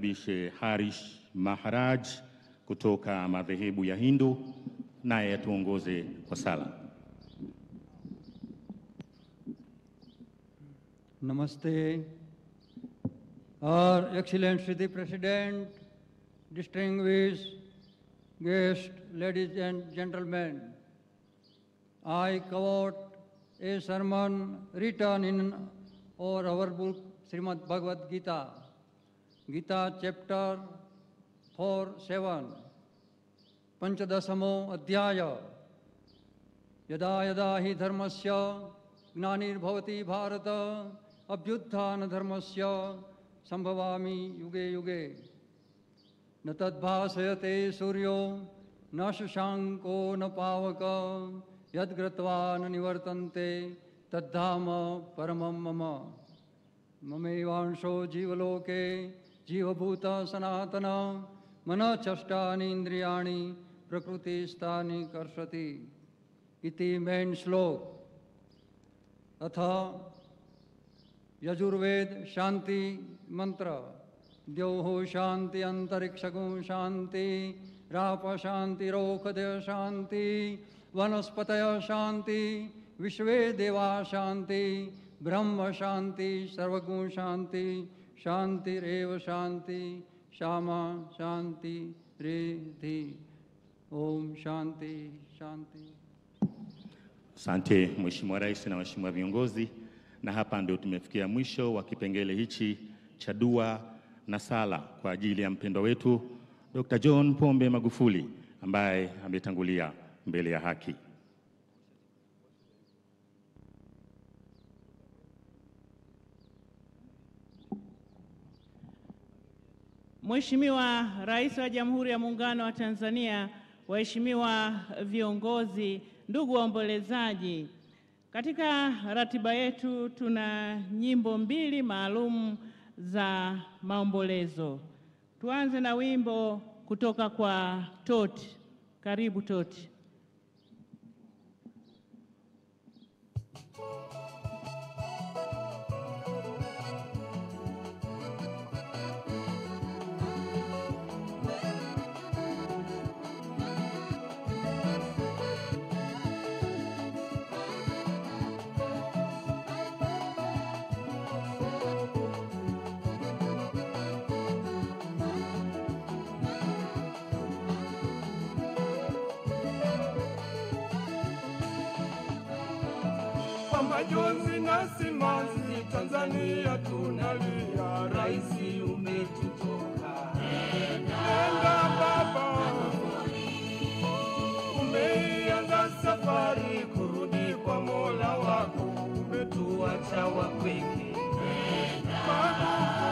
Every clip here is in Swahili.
Nimkaribishe Harish Maharaj kutoka madhehebu ya Hindu, naye atuongoze kwa sala. Namaste. Our Excellency the President, distinguished guests, ladies and gentlemen, I quote a sermon written in our book Srimad Bhagavad Gita, Gita chapter 4-7, Panchadasamo Adhyaya, Yada yada hi dharmasya gnanir bhavati bharata abhyutthan dharmasya sambhavami yuge yuge. Na tadbhasayate suryo na shashanko na pavaka yadgratva na nivartante tadhama paramam mama. Mamevansho jivaloke jivabhuta sanatana mana chashtani indriyani prakruti stani karshati. Iti main shlok. Atha Yajurved Shanti Mantra. Dyoho Shanti Antarikshagun Shanti Rapa Shanti Rokhadya Shanti Vanaspataya Shanti Vishve Deva Shanti Brahma Shanti Sarvagun Shanti Shanti Reva Shanti Shama Shanti Redhi. Om Shanti Shanti. Asante Mheshimiwa Rais na waheshimiwa viongozi, na hapa ndio tumefikia mwisho wa kipengele hichi cha dua na sala kwa ajili ya mpendwa wetu Dr. John Pombe Magufuli ambaye ametangulia mbele ya haki. Mheshimiwa Rais wa Jamhuri ya Muungano wa Tanzania, waheshimiwa viongozi, ndugu waombolezaji, katika ratiba yetu tuna nyimbo mbili maalum za maombolezo. Tuanze na wimbo kutoka kwa Toti. Karibu Toti. Majonzi na simanzi, Tanzania tunalia, Rais umetutoka. Nenda baba, umeanza safari kurudi kwa Mola wako, umetuacha wapweke. Magufuli,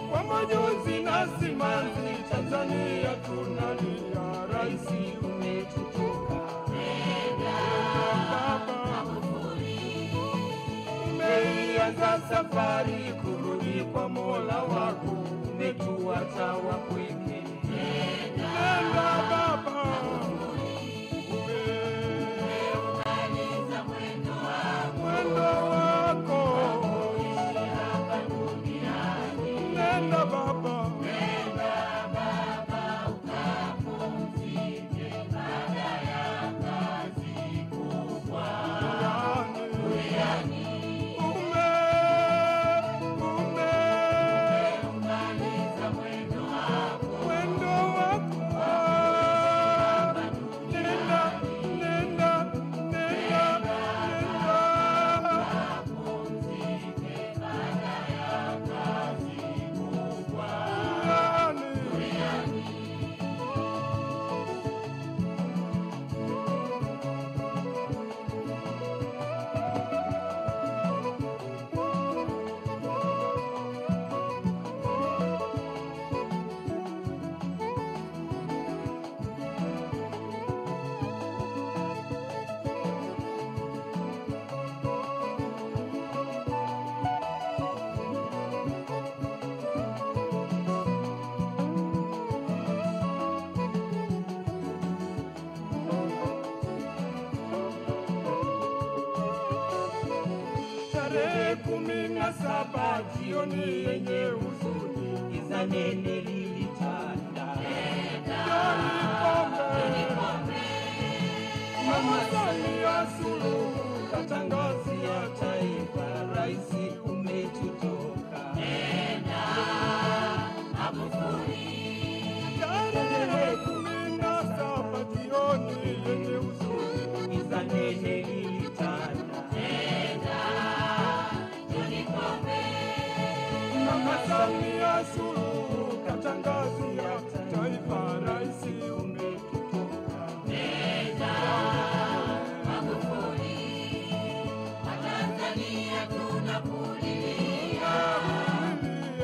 kwa majonzi na simanzi, Tanzania tunalia, Rais umetutoka. Umeanza safari kurudi kwa Mola wako, umetuacha wapweke. Nenda baba, umeumaliza mwendo wako hapa duniani. Nenda baba, nenda baba, ukapumzike baada ya kazi kubwa duniani. Tarehe 17 jioni yenye huzuni, giza nene lilitanda. John Pombe, Mama Samia Suluhu katangazia taifa, rais umetutoka. Nenda Magufuli. Tarehe 17 jioni yenye huzuni, giza nene lilitanda. Nenda John Pombe, Mama Samia Suluhu katangazia taifa, rais umetutoka. Nenda Magufuli, Watanzania tunakulilia,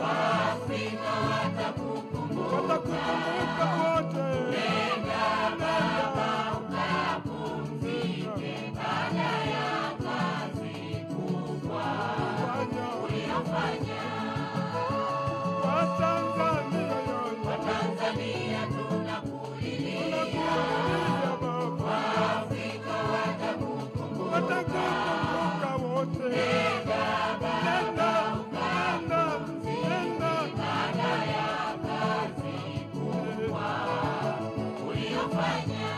Waafrika watakukumbuka, watakukumbuka wote. Nenda baba ukapumzike baada ya kazi kubwa uliyofanya. Watanzania tunakulilia, Waafrika watakukumbuka wote. Nenda baba ukapumzike baada ya kazi kubwa uliyofanya.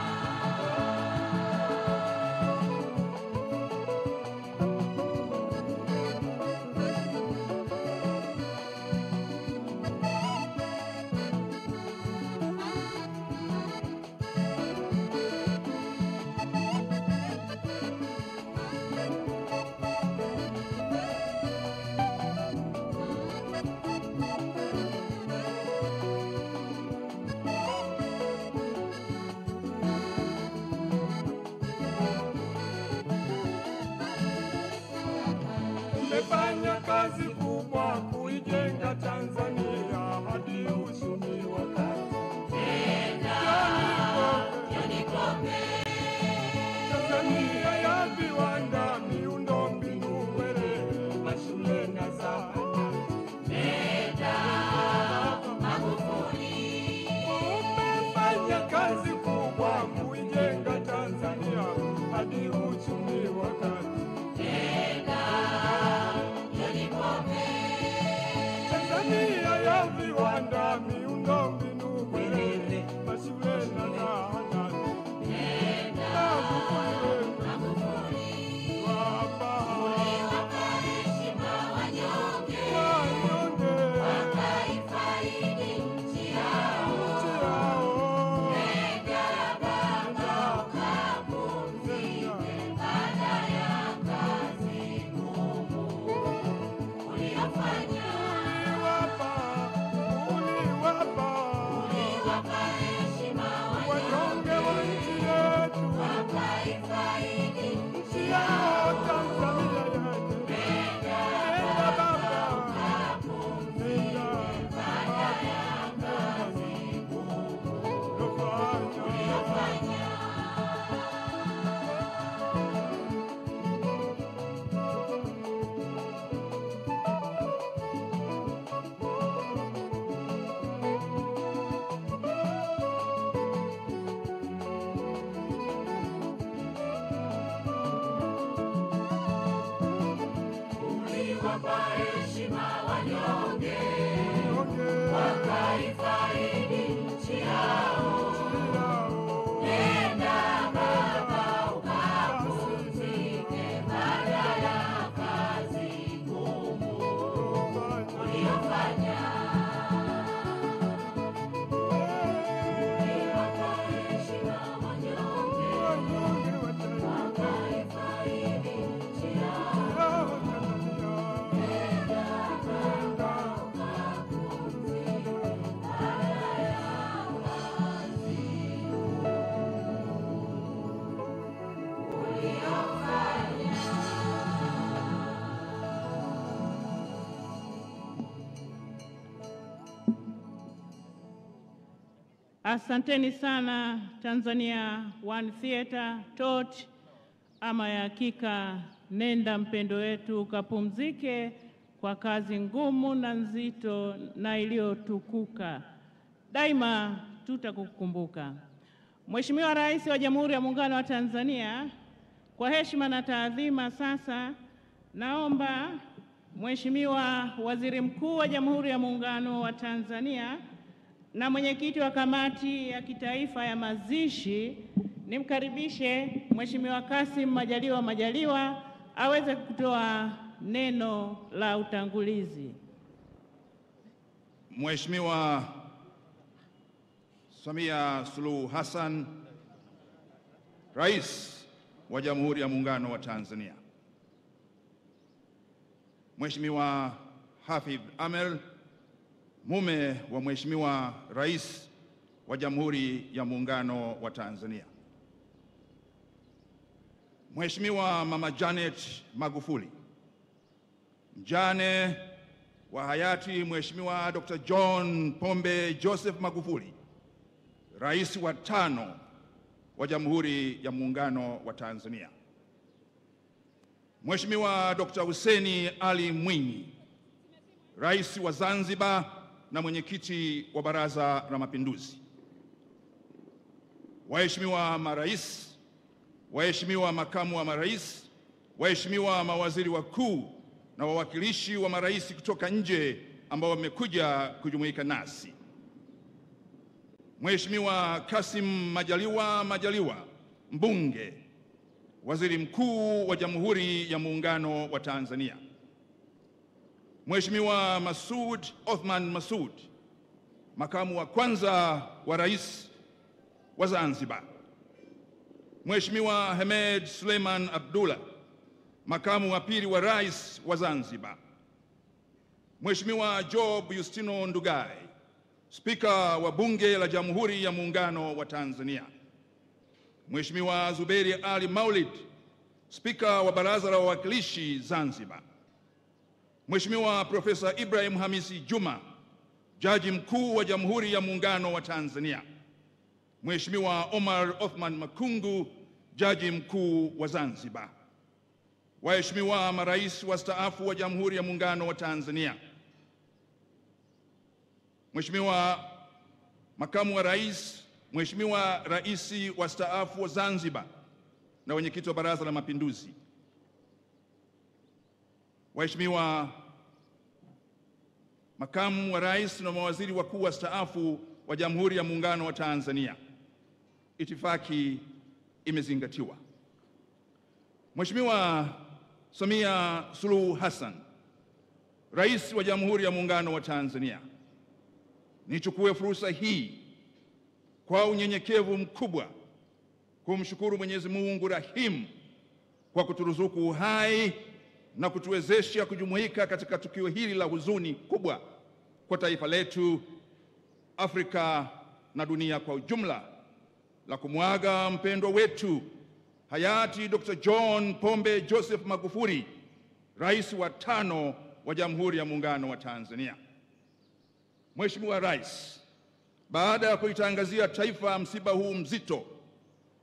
Umefanya kazi kubwa kuijenga Tanzania hadi uchumi wa kati. Nenda John Pombe, Tanzania ya viwanda, miundombinu werevu, mashule na zahanati. Nenda Magufuli. Umefanya kazi kubwa kuijenga Tanzania hadi uchumi wa kati. Nenda John Pombe, Tanzania ya viwanda, miundombinu werevu, mashule na zahanati. Nenda Magufuli, Magufuli, wapa uliwapa heshima wanyonge, wanyonge wakaifaidi nchi yao. nchi yao. Nenda baba ukapumzike baada ya kazi ngumu uliyofanya. Uliwapa, uliwapa Uliwapa heshima wanyonge wa nchi yetu, wakaifaidi nchi yao Tanzania yetu. Nenda Nenda baba, ukapumzike nenda baada ya kazi ngumu uliyofanya. uliyofanya. Uliwapa heshima wanyonge, wakaifaidi nchi yao. Nenda baba ukapumzike baada ya kazi ngumu uliyofanya. Uliwapa heshima wanyonge, wakaifaidi nchi yao. Nenda baba ukapumzike baada ya kazi ngumu uliyofanya. Asanteni sana Tanzania One Theatre TOT. Ama ya hakika, nenda mpendo wetu ukapumzike kwa kazi ngumu na nzito na iliyotukuka. Daima tutakukumbuka. Mheshimiwa Rais wa Jamhuri ya Muungano wa Tanzania, kwa heshima na taadhima sasa Naomba Mheshimiwa Waziri Mkuu wa Jamhuri ya Muungano wa Tanzania na mwenyekiti wa kamati ya kitaifa ya mazishi nimkaribishe Mheshimiwa Kassim Majaliwa Majaliwa aweze kutoa neno la utangulizi. Mheshimiwa Samia Suluhu Hassan, Rais wa Jamhuri ya Muungano wa Tanzania. Mheshimiwa Hafidh Amer, mume wa Mheshimiwa Rais wa Jamhuri ya Muungano wa Tanzania. Mheshimiwa Mama Janet Magufuli, mjane wa hayati Mheshimiwa Dr. John Pombe Joseph Magufuli, Rais wa 5 wa Jamhuri ya Muungano wa Tanzania. Mheshimiwa Dr. Hussein Ali Mwinyi, Rais wa Zanzibar na mwenyekiti wa Baraza la Mapinduzi. Waheshimiwa marais, waheshimiwa makamu wa marais, waheshimiwa mawaziri wakuu na wawakilishi wa marais kutoka nje ambao wamekuja kujumuika nasi. Mheshimiwa Kassim Majaliwa Majaliwa, mbunge, Waziri Mkuu wa Jamhuri ya Muungano wa Tanzania. Mheshimiwa Masoud Othman Masoud, makamu wa kwanza wa Rais wa Zanzibar. Mheshimiwa Hemed Suleiman Abdullah, makamu wa pili wa Rais wa Zanzibar. Mheshimiwa Job Yustino Ndugai, Spika wa Bunge la Jamhuri ya Muungano wa Tanzania. Mheshimiwa Zuberi Ali Maulid, Spika wa Baraza la Wawakilishi Zanzibar. Mheshimiwa Profesa Ibrahim Hamisi Juma, Jaji Mkuu wa Jamhuri ya Muungano wa Tanzania. Mheshimiwa Omar Othman Makungu, Jaji Mkuu wa Zanzibar. Waheshimiwa marais wastaafu wa Jamhuri ya Muungano wa Tanzania. Mheshimiwa Makamu wa Rais, Mheshimiwa Rais wastaafu wa Zanzibar na mwenyekiti wa Baraza la Mapinduzi. Waheshimiwa Makamu wa Rais na mawaziri wakuu wastaafu wa Jamhuri ya Muungano wa Tanzania. Itifaki imezingatiwa. Mheshimiwa Samia Suluhu Hassan, Rais wa Jamhuri ya Muungano wa Tanzania, nichukue fursa hii kwa unyenyekevu mkubwa kumshukuru Mwenyezi Mungu rahimu kwa kuturuzuku uhai na kutuwezesha kujumuika katika tukio hili la huzuni kubwa kwa taifa letu, Afrika na dunia kwa ujumla, la kumwaga mpendwa wetu hayati Dr. John Pombe Joseph Magufuli, Rais wa 5 wa Jamhuri ya Muungano wa Tanzania. Mheshimiwa Rais, baada ya kuitangazia taifa msiba huu mzito,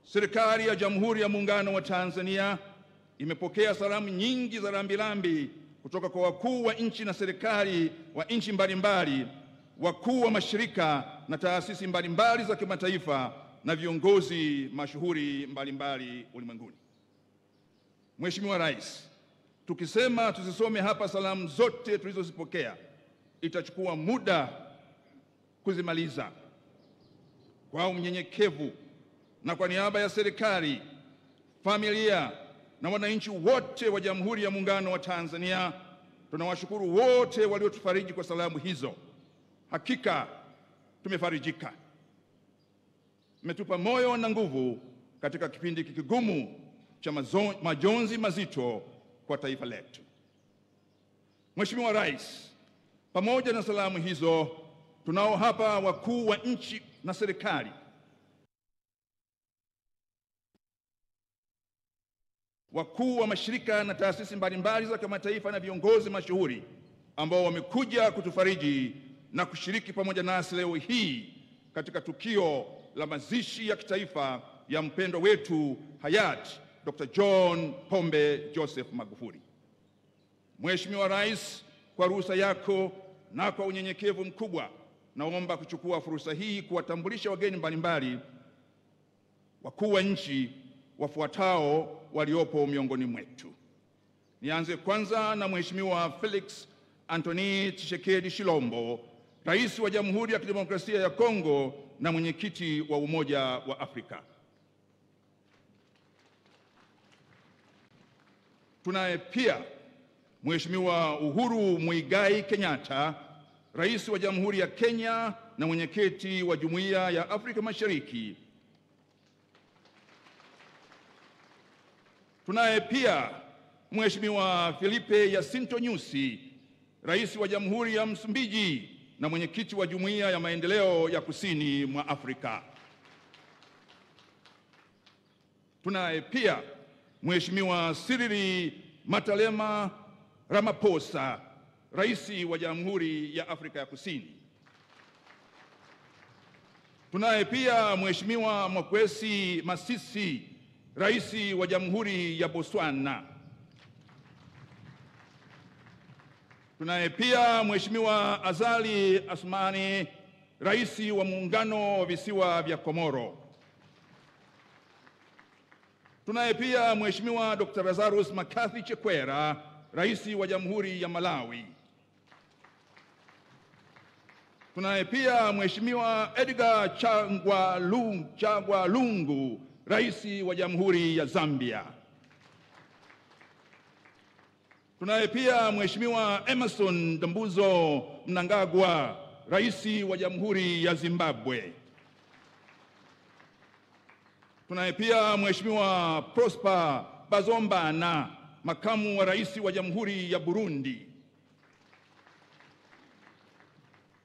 serikali ya Jamhuri ya Muungano wa Tanzania imepokea salamu nyingi za rambirambi kutoka kwa wakuu wa nchi na serikali wa nchi mbalimbali, wakuu wa mashirika na taasisi mbalimbali za kimataifa na viongozi mashuhuri mbalimbali ulimwenguni. Mheshimiwa Rais, tukisema tuzisome hapa salamu zote tulizozipokea, itachukua muda kuzimaliza. Kwa unyenyekevu na kwa niaba ya serikali, familia na wananchi wote wa Jamhuri ya Muungano wa Tanzania, tunawashukuru wote waliotufariji kwa salamu hizo. Hakika tumefarijika. Mmetupa moyo na nguvu katika kipindi kigumu cha majonzi mazito kwa taifa letu. Mheshimiwa Rais, pamoja na salamu hizo, tunao hapa wakuu wa nchi na serikali, wakuu wa mashirika na taasisi mbalimbali za kimataifa na viongozi mashuhuri ambao wamekuja kutufariji na kushiriki pamoja nasi leo hii katika tukio la mazishi ya kitaifa ya mpendwa wetu hayati Dr. John Pombe Joseph Magufuli. Mheshimiwa Rais, kwa ruhusa yako na kwa unyenyekevu mkubwa, naomba kuchukua fursa hii kuwatambulisha wageni mbalimbali, wakuu wa nchi wafuatao waliopo miongoni mwetu. Nianze kwanza na Mheshimiwa Felix Anthony Tshisekedi Tshilombo, Rais wa Jamhuri ya Kidemokrasia ya Kongo na mwenyekiti wa Umoja wa Afrika. Tunaye pia Mheshimiwa Uhuru Muigai Kenyatta, Rais wa Jamhuri ya Kenya na mwenyekiti wa Jumuiya ya Afrika Mashariki. Tunaye pia Mheshimiwa Filipe Jacinto Nyusi, Rais wa Jamhuri ya Msumbiji na mwenyekiti wa Jumuiya ya Maendeleo ya Kusini mwa Afrika. Tunaye pia Mheshimiwa Cyril Matamela Ramaphosa, Rais wa Jamhuri ya Afrika ya Kusini. Tunaye pia Mheshimiwa Mokgweetsi Masisi, Rais wa Jamhuri ya Botswana. Tunaye pia Mheshimiwa Azali Asmani, Rais wa Muungano wa Visiwa vya Komoro. Tunaye pia Mheshimiwa Dr. Lazarus McCarthy Chakwera, Rais wa Jamhuri ya Malawi. Tunaye pia Mheshimiwa Edgar Chagwa Lungu, Rais wa Jamhuri ya Zambia. Tunaye pia Mheshimiwa Emerson Dambuzo Mnangagwa, Rais wa Jamhuri ya Zimbabwe. Tunaye pia Mheshimiwa Prosper Bazombana, Makamu wa Rais wa Jamhuri ya Burundi.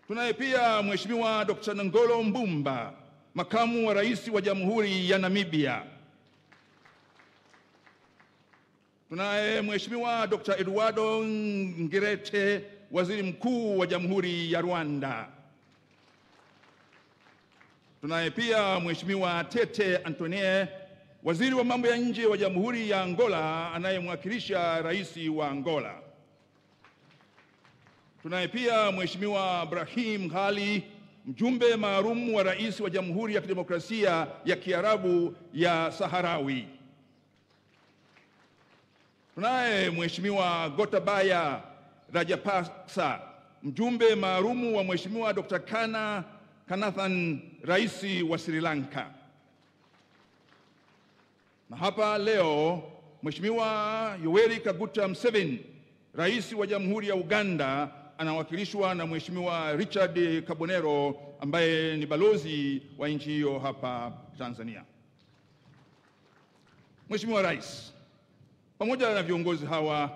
Tunaye pia Mheshimiwa Dr. Nangolo Mbumba, Makamu wa Rais wa Jamhuri ya Namibia. Tunaye Mheshimiwa Dr. Eduardo Ngirente, Waziri Mkuu wa Jamhuri ya Rwanda. Tunaye pia Mheshimiwa Tete Antonie, Waziri wa Mambo ya Nje wa Jamhuri ya Angola, anayemwakilisha Rais wa Angola. Tunaye pia Mheshimiwa Brahim Ghali, mjumbe maalum wa Rais wa Jamhuri ya Kidemokrasia ya Kiarabu ya Saharawi. Tunaye Mheshimiwa Gotabaya Rajapaksa, mjumbe maalum wa Mheshimiwa Dr. Kana Kanathan, Rais wa Sri Lanka. Na hapa leo Mheshimiwa Yoweri Kaguta Museveni, Rais wa Jamhuri ya Uganda, anawakilishwa na Mheshimiwa Richard Kabonero ambaye ni balozi wa nchi hiyo hapa Tanzania. Mheshimiwa Rais, pamoja na viongozi hawa,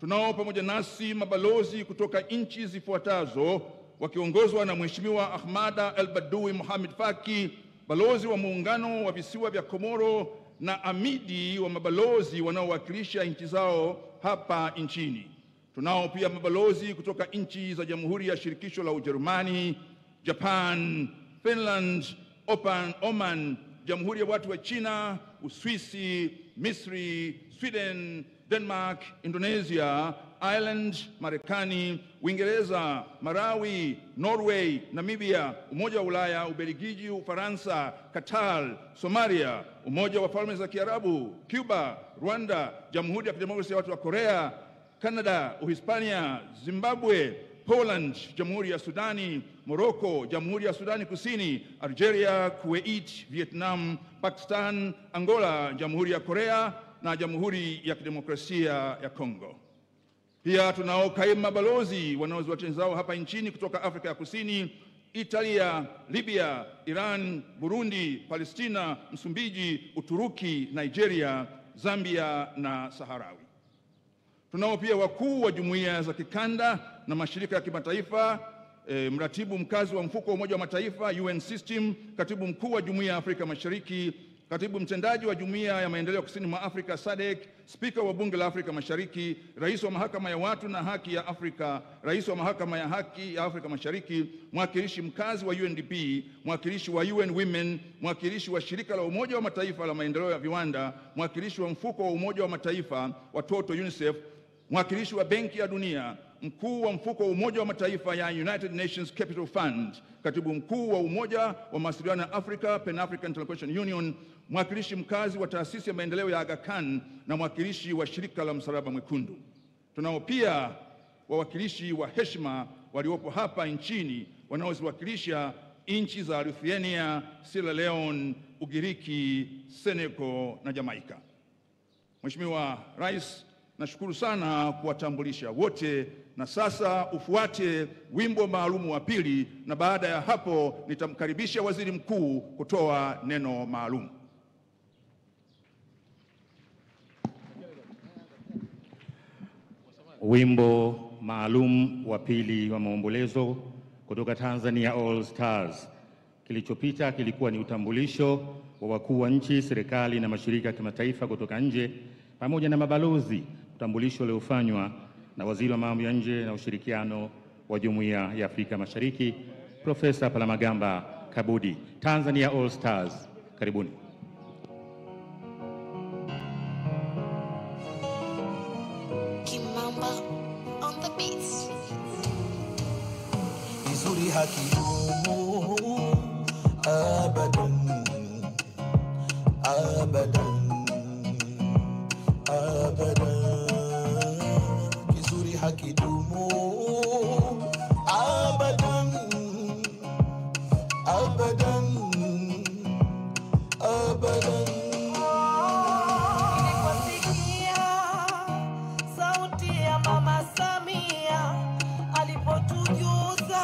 tunao pamoja nasi mabalozi kutoka nchi zifuatazo wakiongozwa na Mheshimiwa Ahmada El Badoui Mohamed Faki, balozi wa Muungano wa Visiwa vya Komoro na amidi wa mabalozi wanaowakilisha nchi zao hapa nchini. Tunao pia mabalozi kutoka nchi za Jamhuri ya Shirikisho la Ujerumani, Japan, Finland, Oman, Jamhuri ya Watu wa China, Uswisi, Misri, Sweden, Denmark, Indonesia, Ireland, Marekani, Uingereza, Marawi, Norway, Namibia, Umoja wa Ulaya, Ubelgiji, Ufaransa, Qatar, Somalia, Umoja wa Falme za Kiarabu, Cuba, Rwanda, Jamhuri ya Kidemokrasia ya Watu wa Korea, Canada, Uhispania, Zimbabwe, Poland, Jamhuri ya Sudani, Morocco, Jamhuri ya Sudani Kusini, Algeria, Kuwait, Vietnam, Pakistan, Angola, Jamhuri ya Korea na Jamhuri ya Kidemokrasia ya Kongo. Pia tunao kaimu mabalozi wanaoziwakilisha zao hapa nchini kutoka Afrika ya Kusini, Italia, Libya, Iran, Burundi, Palestina, Msumbiji, Uturuki, Nigeria, Zambia na Saharawi. Tunao pia wakuu wa jumuiya za kikanda na mashirika ya kimataifa, mratibu mkazi wa mfuko wa Umoja wa Mataifa UN System, katibu mkuu wa Jumuiya ya Afrika Mashariki, katibu mtendaji wa Jumuiya ya Maendeleo Kusini mwa Afrika SADC, spika wa Bunge la Afrika Mashariki, rais wa Mahakama ya Watu na Haki ya Afrika, rais wa Mahakama ya Haki ya Afrika Mashariki, mwakilishi mkazi wa UNDP, mwakilishi wa UN Women, mwakilishi wa Shirika la Umoja wa Mataifa la Maendeleo ya Viwanda, mwakilishi wa Mfuko wa Umoja wa Mataifa Watoto UNICEF, mwakilishi wa Benki ya Dunia, mkuu wa mfuko wa Umoja wa Mataifa ya United Nations Capital Fund, katibu mkuu wa Umoja wa Mawasiliano ya Afrika, Pan African Telecommunication Union, mwakilishi mkazi wa Taasisi ya Maendeleo ya Aga Khan na mwakilishi wa Shirika la Msalaba Mwekundu. Tunao pia wawakilishi wa heshima waliopo hapa nchini wanaoziwakilisha nchi za Lithuania, Sierra Leone, Ugiriki, Senegal na Jamaica. Mheshimiwa Rais, nashukuru sana kuwatambulisha wote, na sasa ufuate wimbo maalumu wa pili, na baada ya hapo nitamkaribisha Waziri Mkuu kutoa neno maalum. Wimbo maalum wa pili wa maombolezo kutoka Tanzania All Stars. Kilichopita kilikuwa ni utambulisho wa wakuu wa nchi, serikali na mashirika ya kimataifa kutoka nje pamoja na mabalozi, utambulisho uliofanywa na Waziri wa Mambo ya Nje na Ushirikiano wa Jumuiya ya Afrika Mashariki, Profesa Palamagamba Kabudi. Tanzania All Stars, karibuni. Kimamba on the beats. Vizuri hakidumu abadan, abadan, abadan. Kizuri hakidumu abadan, abadan, abadan. Niliposikia sauti ya Mama Samia alipotujuza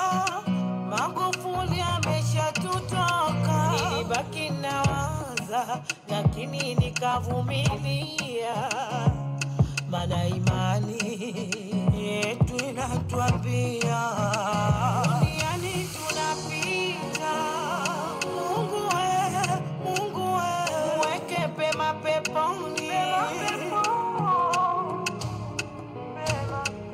Magufuli ameshatutoka, nilibaki nawaza, lakini nikavumilia, maana imani yetu inatuambia duniani tunapita. Mungu we, Mungu we, weke pema peponi.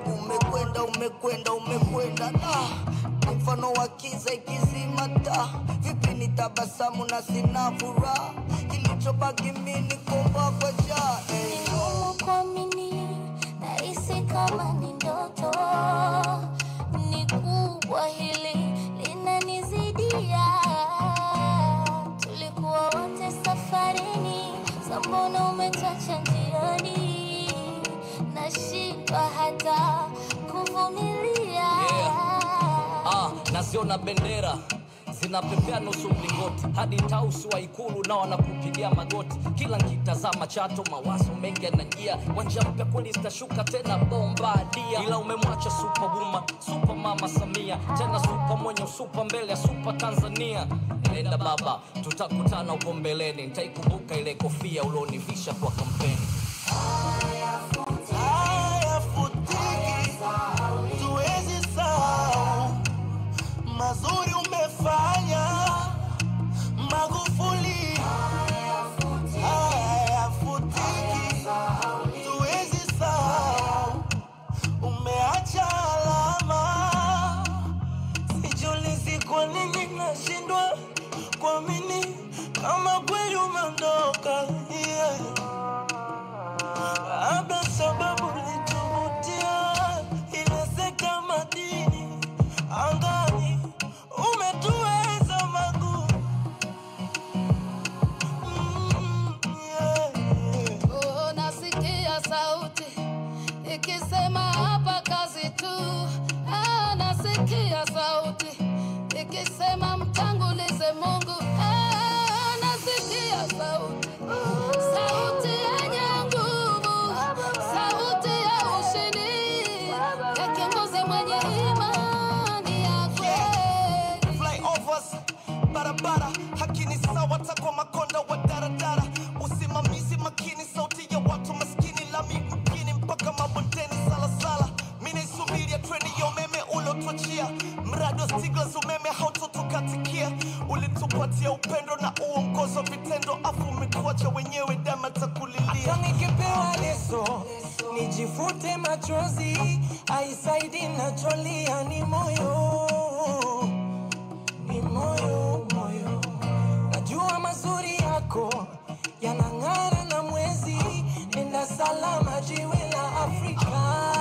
Umekwenda, umekwenda, umekwenda na mfano wa kiza ikizima taa. Vipi nitabasamu na sina furaha, kilichobaki mimi ni kuomba kwa njaa. Ni ngumu kuamini, nahisi kama ni ndoto. Ni kubwa hili linanizidia. Tulikuwa wote safarini, sasa mbona umetuacha njiani? Nashindwa hata kuvumilia. Naziona bendera zinapepea nusu mlingoti, hadi tausi wa Ikulu nao wanakupigia magoti. Kila nikitazama Chato mawazo mengi yanajia, wanja mpya kweli zitashuka tena bomba adia. Ila umemwacha superwoman, super mama Samia, tena super mwenye usupa mbele ya super Tanzania. Nenda baba, tutakutana huko mbeleni, nitaikumbuka ile kofia ulionivisha kwa kampeni. Hayafutiki, tuwezi sahau mazuri umefanya Magufuli. Hayafutiki, tuwezi sahau, umeacha alama. Sijiulizi kwa nini nashindwa kuamini kama kweli umeondoka. Yeah. Labda sababu lituvutia ile madini angani, umetuweza Magu. Yeah, yeah. Oh, nasikia sauti ikisema hapa kazi tu. Ah, nasikia sauti ikisema mtangulize Mungu. Ah, nasikia sauti, sauti yenye nguvu, sauti ya ushindi, ya kiongozi mwenye imani ya kweli. Flyovers, barabara, haki ni sawa takwa makonda wa daradara. Usimamizi makini, sauti ya watu maskini, lami mjini mpaka mabondeni salasala. Mimi naisubiria treni ya umeme uliotuachia, mradi wa Stiglas umeme hautotukatikia. Ulitupatia upendo na uongozi wa vitendo, afu umetuacha wenyewe dama takulilia. Hata nikipewa leso nijifute machozi, aisaidi nacholia ni moyo, ni moyo, moyo. Najua mazuri yako yanang'ara na mwezi, nenda salama jiwe la Afrika.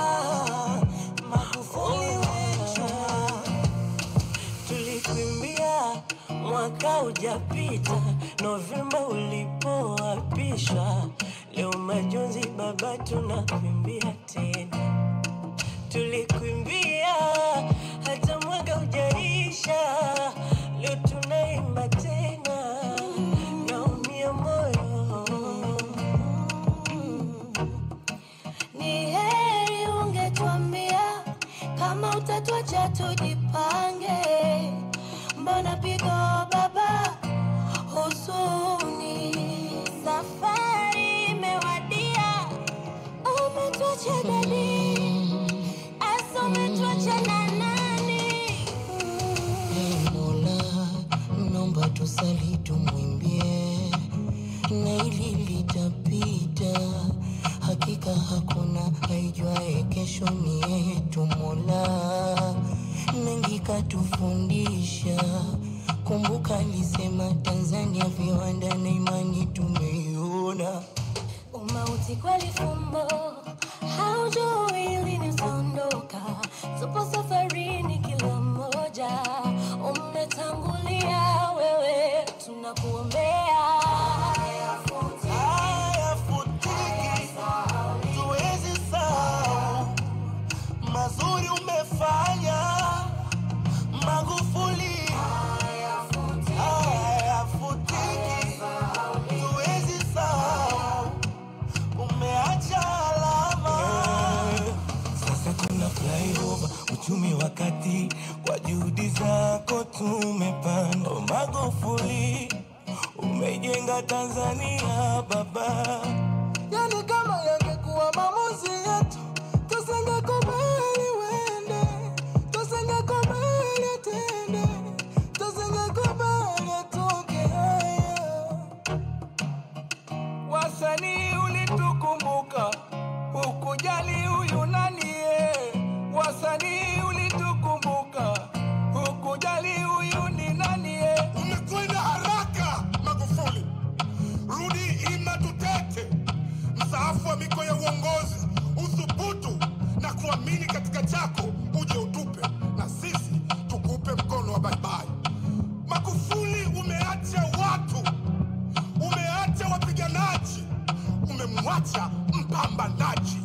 Mwaka hujapita, Novemba ulipoapishwa. Leo majonzi baba, tunakuimbia tena. Tulikuimbia hata mwaka hujaisha, leo tunaimba tena. Naumia moyo. Ni heri ungetuambia kama utatuacha tujipange. Mbona pigo baba, huzuni. Safari imewadia, umetuacha dadi, asa umetuacha na nani? Ee Mola, naomba tusali tumwimbie, na hili litapita. Hakika hakuna aijuaye kesho ni yetu Mola. Mengi katufundisha, kumbuka alisema Tanzania viwanda na imani tumeiona. Umauti kweli fumbo, haujui lini utaondoka. Tupo safarini kila mmoja, umetangulia wewe, tunakuombea. Hayafutiki, tuwezi sahau mazuri umefanya Magufuli. Hayafutiki, tuwezi sahau umeacha alama. Sasa tuna flyover, uchumi wa kati, kwa juhudi zako tumepanda. Magufuli, umejenga Tanzania baba. Yani kama yangekuwa maamuzi yetu, tusingekubali uende, tusingekubali atende, tusingekubali atoke. Haya. Wasanii ulitukumbuka, hukujali huyu nani ye. Wasanii ulitukumbuka, hukujali huyu ni nani ye. Umekwenda haraka Magufuli, rudi ima tutete. Mstaafu wa miko ya uongozi, uthubutu na kuamini katika chako, uje utupe na sisi tukupe mkono wa bye-bye. Magufuli, umeacha watu, umeacha wapiganaji, umemwacha mpambanaji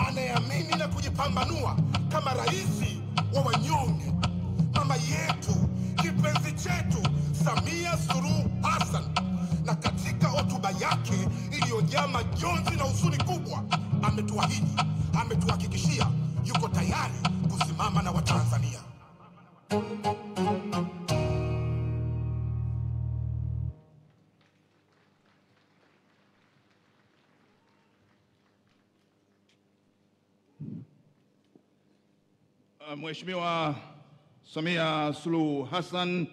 anayeamini na kujipambanua kama rais wa wanyonge. Mama yetu, kipenzi chetu, Samia Suluhu Hassan. Na katika hotuba yake iliyojaa majonzi na huzuni kubwa, ametuahidi, ametuhakikishia yuko tayari kusimama na Watanzania. Mheshimiwa Samia Suluhu Hassan,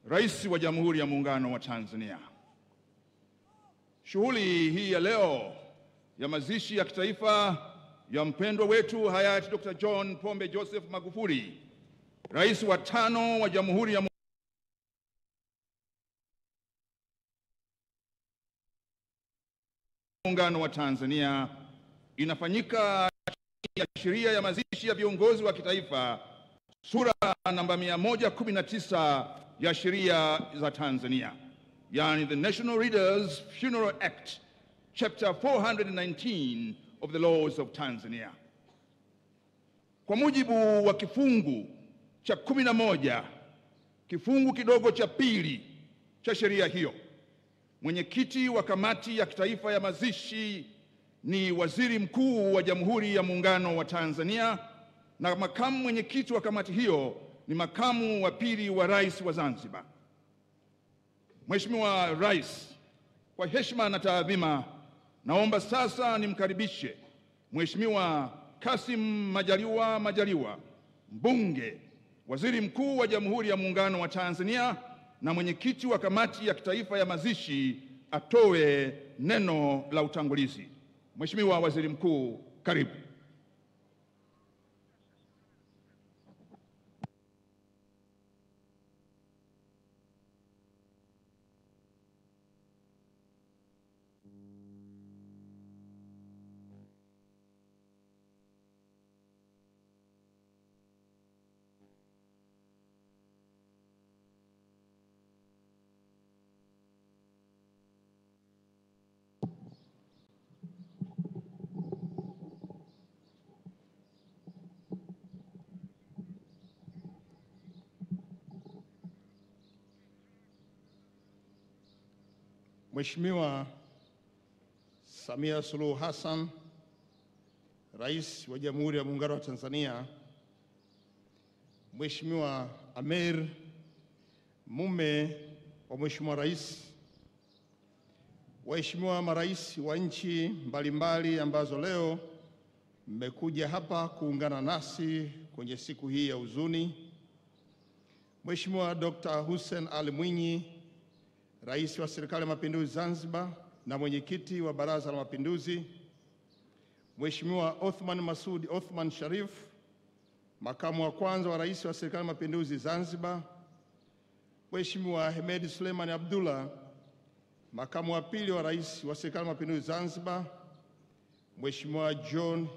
Rais wa Jamhuri ya Muungano wa Tanzania. Shughuli hii ya leo ya mazishi ya kitaifa ya mpendwa wetu hayati Dr. John Pombe Joseph Magufuli, Rais wa tano wa Jamhuri ya Muungano wa Tanzania, inafanyika chini ya sheria ya mazishi ya viongozi wa kitaifa sura namba 119 ya sheria za Tanzania, yani the National Leaders Funeral Act, chapter 419 of the laws of Tanzania. Kwa mujibu wa kifungu cha 11 kifungu kidogo cha pili cha sheria hiyo, mwenyekiti wa kamati ya kitaifa ya mazishi ni Waziri Mkuu wa Jamhuri ya Muungano wa Tanzania, na makamu mwenyekiti wa kamati hiyo ni makamu wa pili wa Rais wa Zanzibar. Mheshimiwa Rais, kwa heshima na taadhima, naomba sasa nimkaribishe Mheshimiwa Kassim Majaliwa Majaliwa, mbunge, Waziri Mkuu wa Jamhuri ya Muungano wa Tanzania na mwenyekiti wa kamati ya kitaifa ya mazishi, atoe neno la utangulizi. Mheshimiwa Waziri Mkuu, karibu. Mheshimiwa Samia Suluhu Hassan, Rais wa Jamhuri ya Muungano wa Tanzania, Mheshimiwa Ameir, mume wa Mheshimiwa Rais, waheshimiwa marais wa nchi mbalimbali ambazo leo mmekuja hapa kuungana nasi kwenye siku hii ya huzuni, Mheshimiwa Dr. Hussein Ali Mwinyi, Rais wa Serikali ya Mapinduzi Zanzibar na Mwenyekiti wa Baraza la Mapinduzi, Mheshimiwa Othman Masoud Othman Sharif, Makamu wa Kwanza wa Rais wa Serikali ya Mapinduzi Zanzibar, Mheshimiwa Hemed Suleiman Abdullah, Makamu wa Pili wa Rais wa Serikali ya Mapinduzi Zanzibar, Mheshimiwa John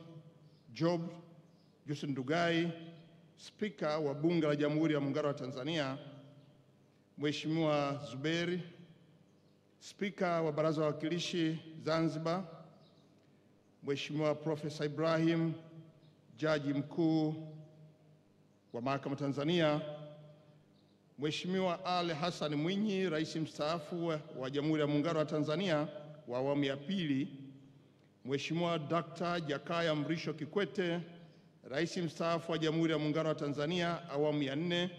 Job Justin Ndugai, Spika wa Bunge la Jamhuri ya Muungano wa Tanzania, Mheshimiwa Zuberi, Spika wa Baraza la Wawakilishi Zanzibar, Mheshimiwa Profesa Ibrahim, Jaji Mkuu wa Mahakama Tanzania, Mheshimiwa Ali Hassan Mwinyi, Rais Mstaafu wa Jamhuri ya Muungano wa Tanzania wa awamu ya pili, Mheshimiwa Dr. Jakaya Mrisho Kikwete, Rais Mstaafu wa Jamhuri ya Muungano wa Tanzania awamu ya 4,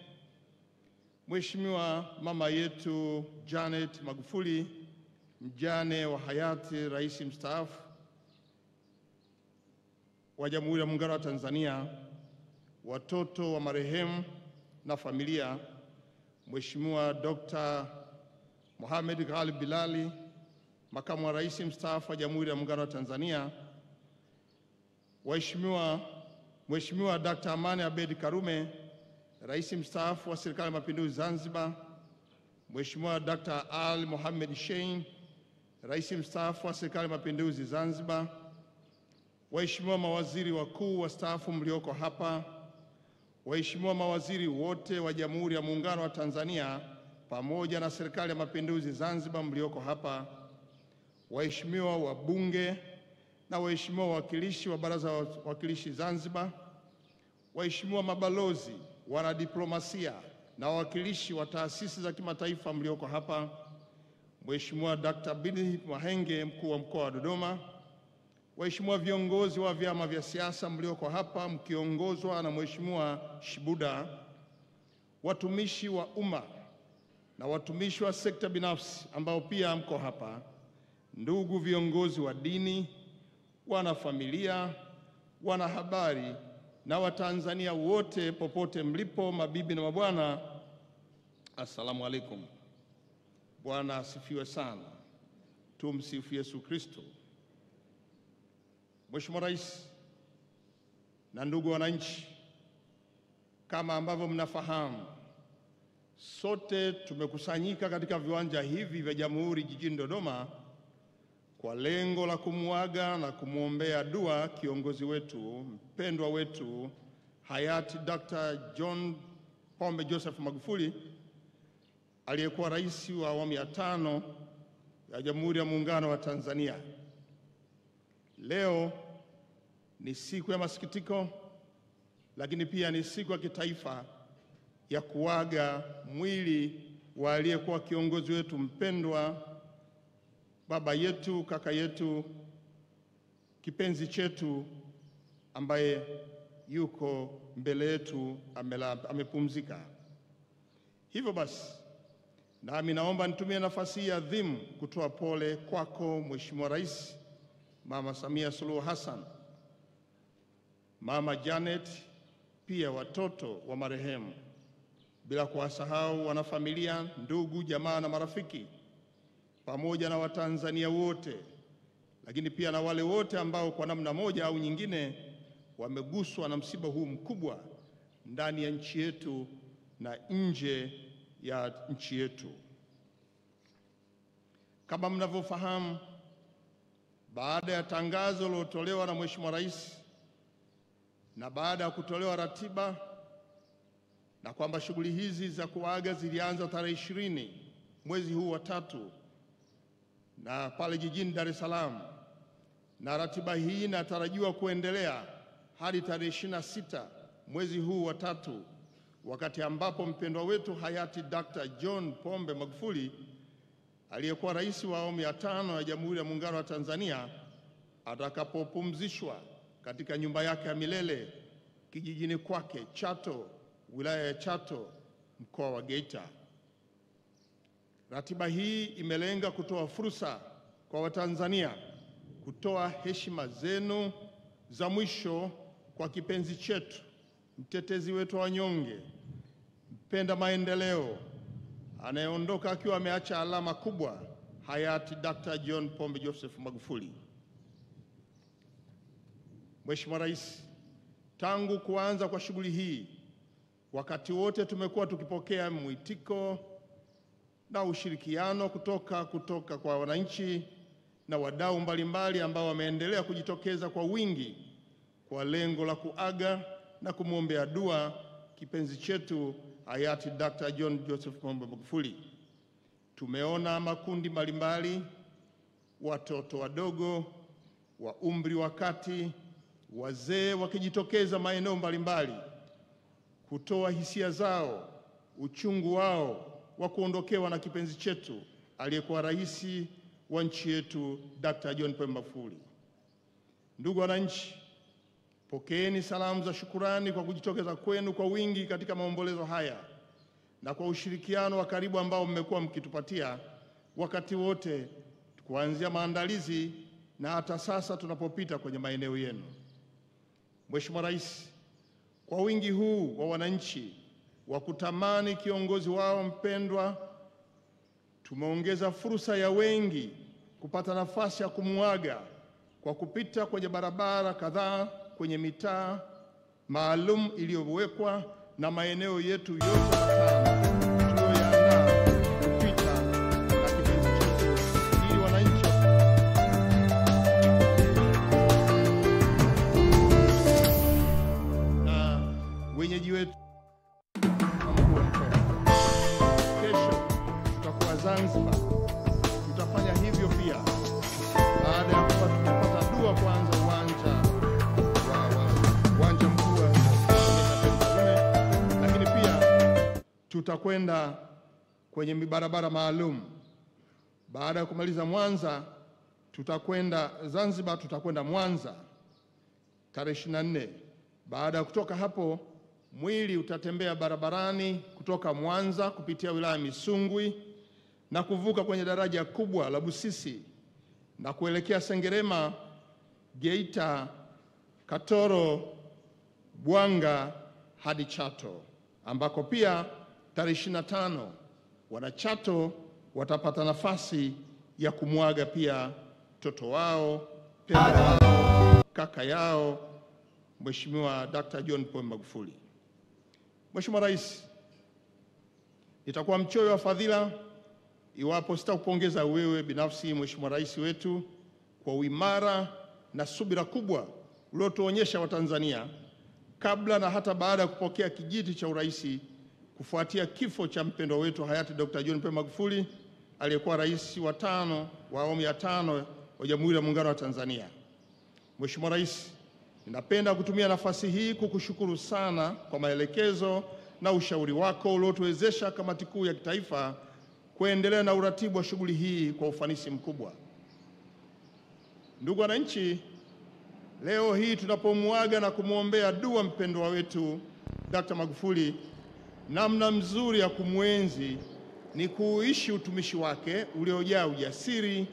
Mheshimiwa mama yetu Janet Magufuli, mjane wa hayati Rais Mstaafu wa Jamhuri ya Muungano wa Tanzania, watoto wa marehemu na familia, Mheshimiwa Dr. Mohamed Ghalib Bilali, Makamu wa Rais Mstaafu wa Jamhuri ya Muungano wa Tanzania, Mheshimiwa Dr. Amani Abedi Karume, Rais Mstaafu wa Serikali ya Mapinduzi Zanzibar, Mheshimiwa Dr. Ali Mohamed Shein, Rais Mstaafu wa Serikali ya Mapinduzi Zanzibar, waheshimiwa mawaziri wakuu wastaafu mlioko hapa, waheshimiwa mawaziri wote wa Jamhuri ya Muungano wa Tanzania pamoja na Serikali ya Mapinduzi Zanzibar mlioko hapa, waheshimiwa wabunge na waheshimiwa wawakilishi wa Baraza la Wawakilishi Zanzibar, waheshimiwa mabalozi, wanadiplomasia na wawakilishi wa taasisi za kimataifa mlioko hapa, Mheshimiwa Dr. Bini Mahenge, mkuu wa mkoa wa Dodoma, waheshimiwa viongozi wa vyama vya siasa mlioko hapa mkiongozwa na Mheshimiwa Shibuda, watumishi wa umma na watumishi wa sekta binafsi ambao pia mko hapa, ndugu viongozi wa dini, wanafamilia, wanahabari na Watanzania wote popote mlipo, mabibi na mabwana, assalamu alaikum. Bwana asifiwe sana. Tumsifu Yesu Kristo. Mheshimiwa Rais na ndugu wananchi, kama ambavyo mnafahamu, sote tumekusanyika katika viwanja hivi vya Jamhuri jijini Dodoma kwa lengo la kumuaga na kumwombea dua kiongozi wetu mpendwa wetu hayati Dr. John Pombe Joseph Magufuli, aliyekuwa rais wa awamu ya 5 ya Jamhuri ya Muungano wa Tanzania. Leo ni siku ya masikitiko, lakini pia ni siku ya kitaifa ya kuaga mwili wa aliyekuwa kiongozi wetu mpendwa, baba yetu, kaka yetu, kipenzi chetu, ambaye yuko mbele yetu amepumzika. Hivyo basi, nami naomba nitumie nafasi hii adhimu kutoa pole kwako Mheshimiwa Rais Mama Samia Suluhu Hassan, Mama Janet, pia watoto wa marehemu, bila kuwasahau wanafamilia, ndugu, jamaa na marafiki, pamoja na Watanzania wote, lakini pia na wale wote ambao kwa namna moja au nyingine wameguswa na msiba huu mkubwa ndani ya nchi yetu na nje ya nchi yetu. Kama mnavyofahamu, baada ya tangazo lilotolewa na Mheshimiwa Rais na baada ya kutolewa ratiba na kwamba shughuli hizi za kuaga zilianza tarehe 20 mwezi huu wa 3 na pale jijini Dar es Salaam, na ratiba hii inatarajiwa kuendelea hadi tarehe 26 mwezi huu wa 3, wakati ambapo mpendwa wetu hayati Dr. John Pombe Magufuli aliyekuwa rais wa awamu ya 5 ya Jamhuri ya Muungano wa Tanzania atakapopumzishwa katika nyumba yake ya milele kijijini kwake Chato, wilaya ya Chato, mkoa wa Geita. Ratiba hii imelenga kutoa fursa kwa Watanzania kutoa heshima zenu za mwisho kwa kipenzi chetu, mtetezi wetu wa wanyonge, mpenda maendeleo, anayeondoka akiwa ameacha alama kubwa, hayati Dr. John Pombe Joseph Magufuli. Mheshimiwa Rais, tangu kuanza kwa shughuli hii, wakati wote tumekuwa tukipokea mwitiko na ushirikiano kutoka kwa wananchi na wadau mbalimbali ambao wameendelea kujitokeza kwa wingi kwa lengo la kuaga na kumwombea dua kipenzi chetu hayati Dr. John Joseph Pombe Magufuli. Tumeona makundi mbalimbali, watoto wadogo, wa umri wa kati, wazee wakijitokeza maeneo mbalimbali kutoa hisia zao, uchungu wao wa kuondokewa na kipenzi chetu aliyekuwa rais wa nchi yetu Dr. John Pombe Magufuli. Ndugu wananchi, pokeeni salamu za shukurani kwa kujitokeza kwenu kwa wingi katika maombolezo haya na kwa ushirikiano wa karibu ambao mmekuwa mkitupatia wakati wote kuanzia maandalizi na hata sasa tunapopita kwenye maeneo yenu. Mheshimiwa Rais, kwa wingi huu wa wananchi wa kutamani kiongozi wao mpendwa, tumeongeza fursa ya wengi kupata nafasi ya kumuaga kwa kupita kwenye barabara kadhaa, kwenye mitaa maalum iliyowekwa na maeneo yetu yote matano tuliyoyaandaa kupita na kipenzi chetu ili wananchi na wenyeji wetu mkuu wa mkoa. Kesho tutakuwa Zanzibar, tutafanya hivyo pia baada ya kuwa tumepata dua kwanza uwanja mkuu wa Karume, lakini pia tutakwenda kwenye mibarabara maalum. Baada ya kumaliza Mwanza, tutakwenda Zanzibar, tutakwenda Mwanza tarehe 24. Baada ya kutoka hapo, mwili utatembea barabarani kutoka Mwanza kupitia wilaya Misungwi na kuvuka kwenye daraja kubwa la Busisi na kuelekea Sengerema, Geita, Katoro, Bwanga hadi Chato, ambako pia tarehe 25 wanachato watapata nafasi ya kumwaga pia mtoto wao, pendwa wao, kaka yao Mheshimiwa Dr. John Pombe Magufuli. Mheshimiwa Rais, nitakuwa mchoyo wa fadhila iwapo sitakupongeza wewe binafsi Mheshimiwa Rais wetu kwa uimara na subira kubwa uliotuonyesha Watanzania kabla na hata baada ya kupokea kijiti cha urais kufuatia kifo cha mpendwa wetu hayati Dr. John Pombe Magufuli aliyekuwa rais wa tano wa awamu ya 5 wa Jamhuri ya Muungano wa Tanzania. Mheshimiwa Rais, ninapenda kutumia nafasi hii kukushukuru sana kwa maelekezo na ushauri wako uliotuwezesha Kamati Kuu ya Kitaifa kuendelea na uratibu wa shughuli hii kwa ufanisi mkubwa. Ndugu wananchi, leo hii tunapomuaga na kumwombea dua mpendwa wetu Dr. Magufuli, namna mzuri ya kumwenzi ni kuishi utumishi wake uliojaa ujasiri,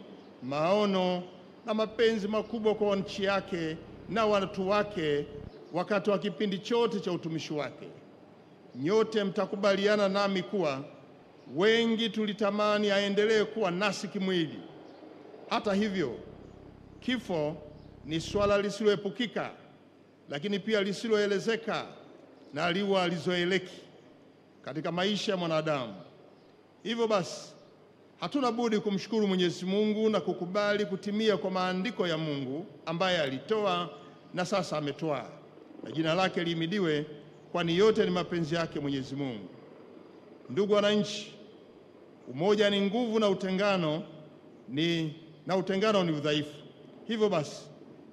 maono na mapenzi makubwa kwa nchi yake na watu wake wakati wa kipindi chote cha utumishi wake. Nyote mtakubaliana nami kuwa wengi tulitamani aendelee kuwa nasi kimwili. Hata hivyo, kifo ni swala lisiloepukika, lakini pia lisiloelezeka na liwa lizoeleki katika maisha ya mwanadamu. Hivyo basi, hatuna budi kumshukuru Mwenyezi Mungu na kukubali kutimia kwa maandiko ya Mungu ambaye alitoa na sasa ametoa, na jina lake lihimidiwe, kwani yote ni mapenzi yake Mwenyezi Mungu. Ndugu wananchi, umoja ni nguvu na utengano ni udhaifu. Hivyo basi,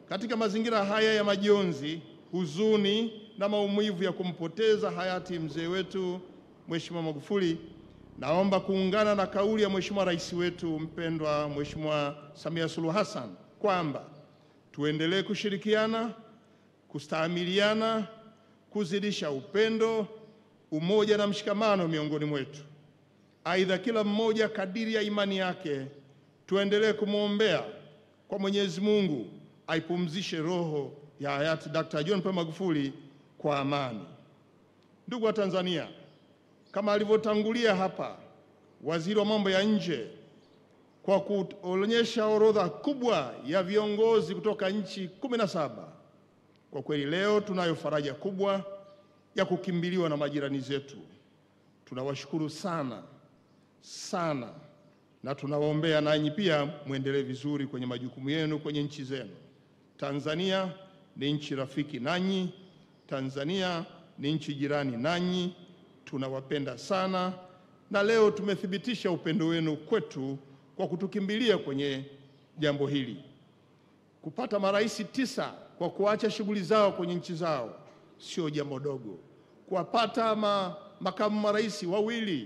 katika mazingira haya ya majonzi, huzuni na maumivu ya kumpoteza hayati mzee wetu Mheshimiwa Magufuli, Naomba kuungana na kauli ya Mheshimiwa Rais wetu mpendwa Mheshimiwa Samia Suluhu Hassan kwamba tuendelee kushirikiana, kustahimiliana, kuzidisha upendo, umoja na mshikamano miongoni mwetu. Aidha, kila mmoja kadiri ya imani yake tuendelee kumwombea kwa Mwenyezi Mungu aipumzishe roho ya hayati Dr. John Pombe Magufuli kwa amani. Ndugu wa Tanzania, kama alivyotangulia hapa Waziri wa Mambo ya Nje kwa kuonyesha orodha kubwa ya viongozi kutoka nchi 17, kwa kweli leo tunayo faraja kubwa ya kukimbiliwa na majirani zetu. Tunawashukuru sana sana na tunawaombea nanyi pia muendelee vizuri kwenye majukumu yenu kwenye nchi zenu. Tanzania ni nchi rafiki nanyi, Tanzania ni nchi jirani nanyi, tunawapenda sana na leo tumethibitisha upendo wenu kwetu kwa kutukimbilia kwenye jambo hili. Kupata marais 9 kwa kuacha shughuli zao kwenye nchi zao sio jambo dogo. Kuwapata makamu marais 2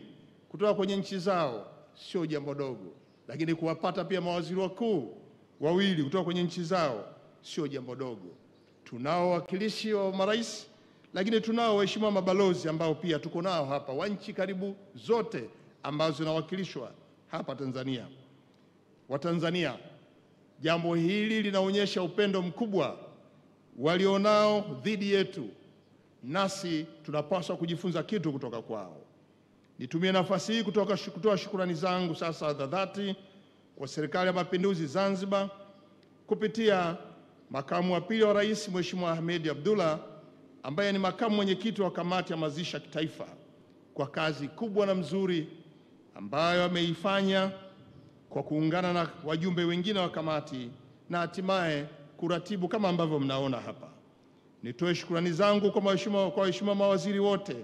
kutoka kwenye nchi zao sio jambo dogo. Lakini kuwapata pia mawaziri wakuu 2 kutoka kwenye nchi zao sio jambo dogo. Tunao wakilishi wa marais, lakini tunao waheshimiwa mabalozi ambao pia tuko nao hapa wa nchi karibu zote ambazo zinawakilishwa hapa Tanzania. Watanzania, jambo hili linaonyesha upendo mkubwa walionao dhidi yetu, nasi tunapaswa kujifunza kitu kutoka kwao. Nitumie nafasi hii kutoa shukrani zangu sasa za dhati kwa Serikali ya Mapinduzi Zanzibar kupitia Makamu wa Pili wa Rais Mheshimiwa Ahmed Abdullah ambaye ni makamu mwenyekiti wa kamati ya mazishi ya kitaifa kwa kazi kubwa na mzuri ambayo ameifanya kwa kuungana na wajumbe wengine wa kamati na hatimaye kuratibu kama ambavyo mnaona hapa. Nitoe shukrani zangu kwa waheshimiwa mawaziri wote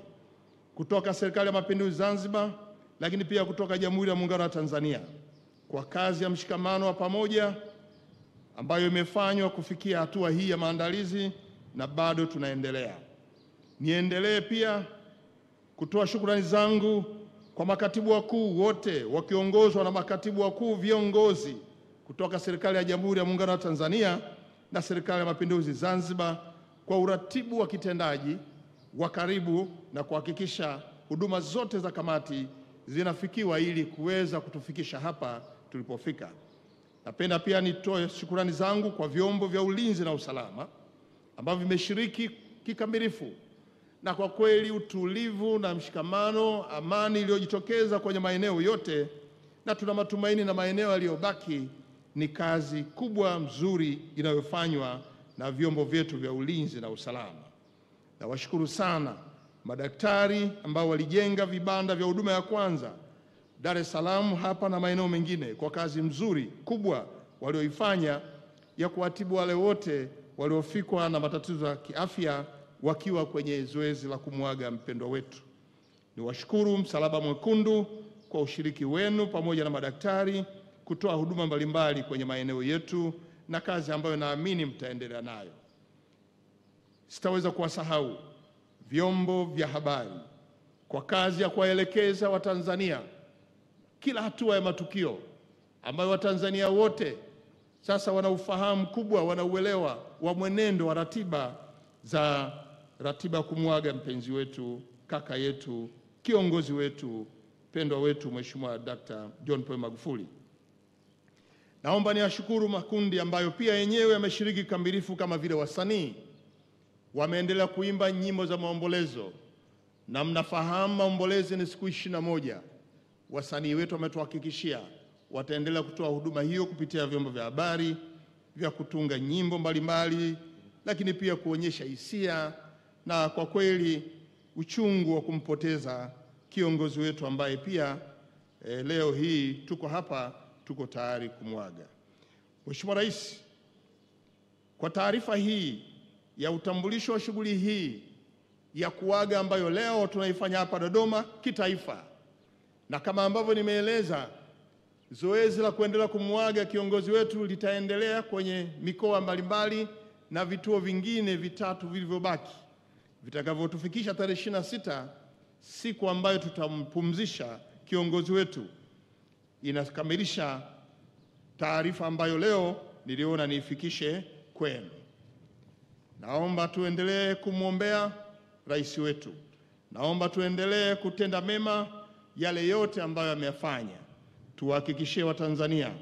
kutoka Serikali ya Mapinduzi Zanzibar, lakini pia kutoka Jamhuri ya Muungano wa Tanzania kwa kazi ya mshikamano wa pamoja ambayo imefanywa kufikia hatua hii ya maandalizi na bado tunaendelea. Niendelee pia kutoa shukrani zangu kwa makatibu wakuu wote wakiongozwa na makatibu wakuu viongozi kutoka Serikali ya Jamhuri ya Muungano wa Tanzania na Serikali ya Mapinduzi Zanzibar kwa uratibu wa kitendaji wa karibu na kuhakikisha huduma zote za kamati zinafikiwa ili kuweza kutufikisha hapa tulipofika. Napenda pia nitoe shukrani zangu kwa vyombo vya ulinzi na usalama ambavyo vimeshiriki kikamilifu, na kwa kweli utulivu na mshikamano, amani iliyojitokeza kwenye maeneo yote, na tuna matumaini na maeneo yaliyobaki ni kazi kubwa mzuri inayofanywa na vyombo vyetu vya ulinzi na usalama. Nawashukuru sana madaktari ambao walijenga vibanda vya huduma ya kwanza Dar es Salaam hapa na maeneo mengine kwa kazi mzuri kubwa walioifanya ya kuwatibu wale wote waliofikwa na matatizo ya kiafya wakiwa kwenye zoezi la kumwaga mpendwa wetu. Niwashukuru Msalaba Mwekundu kwa ushiriki wenu pamoja na madaktari kutoa huduma mbalimbali kwenye maeneo yetu na kazi ambayo naamini mtaendelea nayo. Sitaweza kuwasahau vyombo vya habari kwa kazi ya kuwaelekeza Watanzania kila hatua ya matukio ambayo Watanzania wote sasa wana ufahamu kubwa, wanauelewa wa mwenendo wa ratiba kumwaga mpenzi wetu, kaka yetu, kiongozi wetu, pendwa wetu Mheshimiwa Dr. John Pombe Magufuli. Naomba niwashukuru makundi ambayo pia yenyewe yameshiriki kikamilifu kama vile wasanii wameendelea kuimba nyimbo za maombolezo, na mnafahamu maombolezo ni siku 21. Wasanii wetu wametuhakikishia wataendelea kutoa huduma hiyo kupitia vyombo vya habari vya kutunga nyimbo mbalimbali, lakini pia kuonyesha hisia na kwa kweli uchungu wa kumpoteza kiongozi wetu ambaye pia leo hii tuko hapa, tuko tayari kumwaga. Mheshimiwa Rais, kwa taarifa hii ya utambulisho wa shughuli hii ya kuaga ambayo leo tunaifanya hapa Dodoma kitaifa, na kama ambavyo nimeeleza, zoezi la kuendelea kumwaga kiongozi wetu litaendelea kwenye mikoa mbalimbali na vituo vingine vitatu vilivyobaki vitakavyotufikisha tarehe 26, siku ambayo tutampumzisha kiongozi wetu inakamilisha taarifa ambayo leo niliona niifikishe kwenu. Naomba tuendelee kumwombea rais wetu. Naomba tuendelee kutenda mema yale yote ambayo ameyafanya. Tuhakikishie Watanzania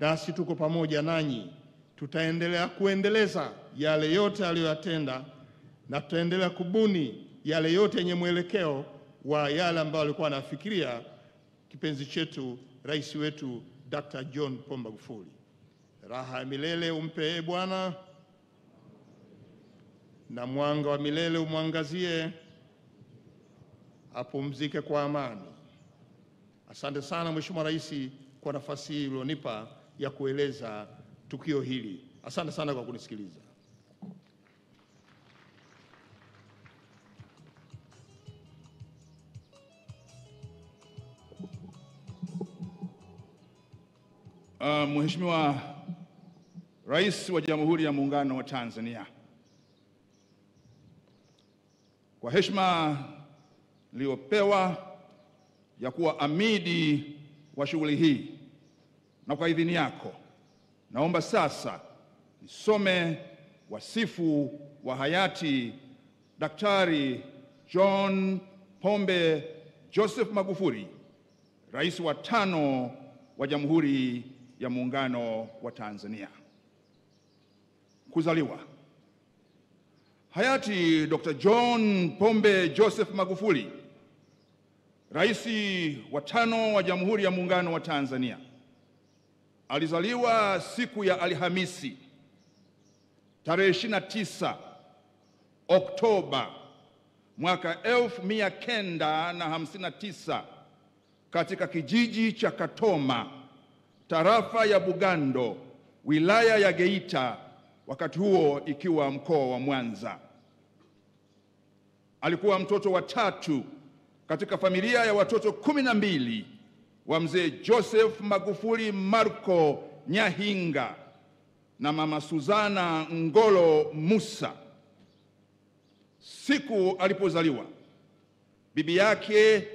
nasi tuko pamoja nanyi. Tutaendelea kuendeleza yale yote aliyoyatenda na tutaendelea kubuni yale yote yenye mwelekeo wa yale ambayo alikuwa anafikiria kipenzi chetu rais wetu Dr. John Pombe Magufuli. Raha ya milele umpe e Bwana, na mwanga wa milele umwangazie, apumzike kwa amani. Asante sana Mheshimiwa Rais kwa nafasi hii ulionipa ya kueleza tukio hili. Asante sana kwa kunisikiliza. Mheshimiwa Rais wa Jamhuri ya Muungano wa Tanzania, kwa heshima niliyopewa ya kuwa amidi wa shughuli hii na kwa idhini yako, naomba sasa nisome wasifu wa hayati Daktari John Pombe Joseph Magufuli, Rais wa 5 wa Jamhuri ya Muungano wa Tanzania. Kuzaliwa. Hayati Dr. John Pombe Joseph Magufuli, Rais wa 5 wa Jamhuri ya Muungano wa Tanzania, alizaliwa siku ya Alhamisi tarehe 29 Oktoba mwaka 1959 katika kijiji cha Katoma, tarafa ya Bugando, wilaya ya Geita, wakati huo ikiwa mkoa wa Mwanza. Alikuwa mtoto wa 3 katika familia ya watoto 12 wa mzee Joseph Magufuli Marco Nyahinga na mama Suzana Ngolo Musa. Siku alipozaliwa, bibi yake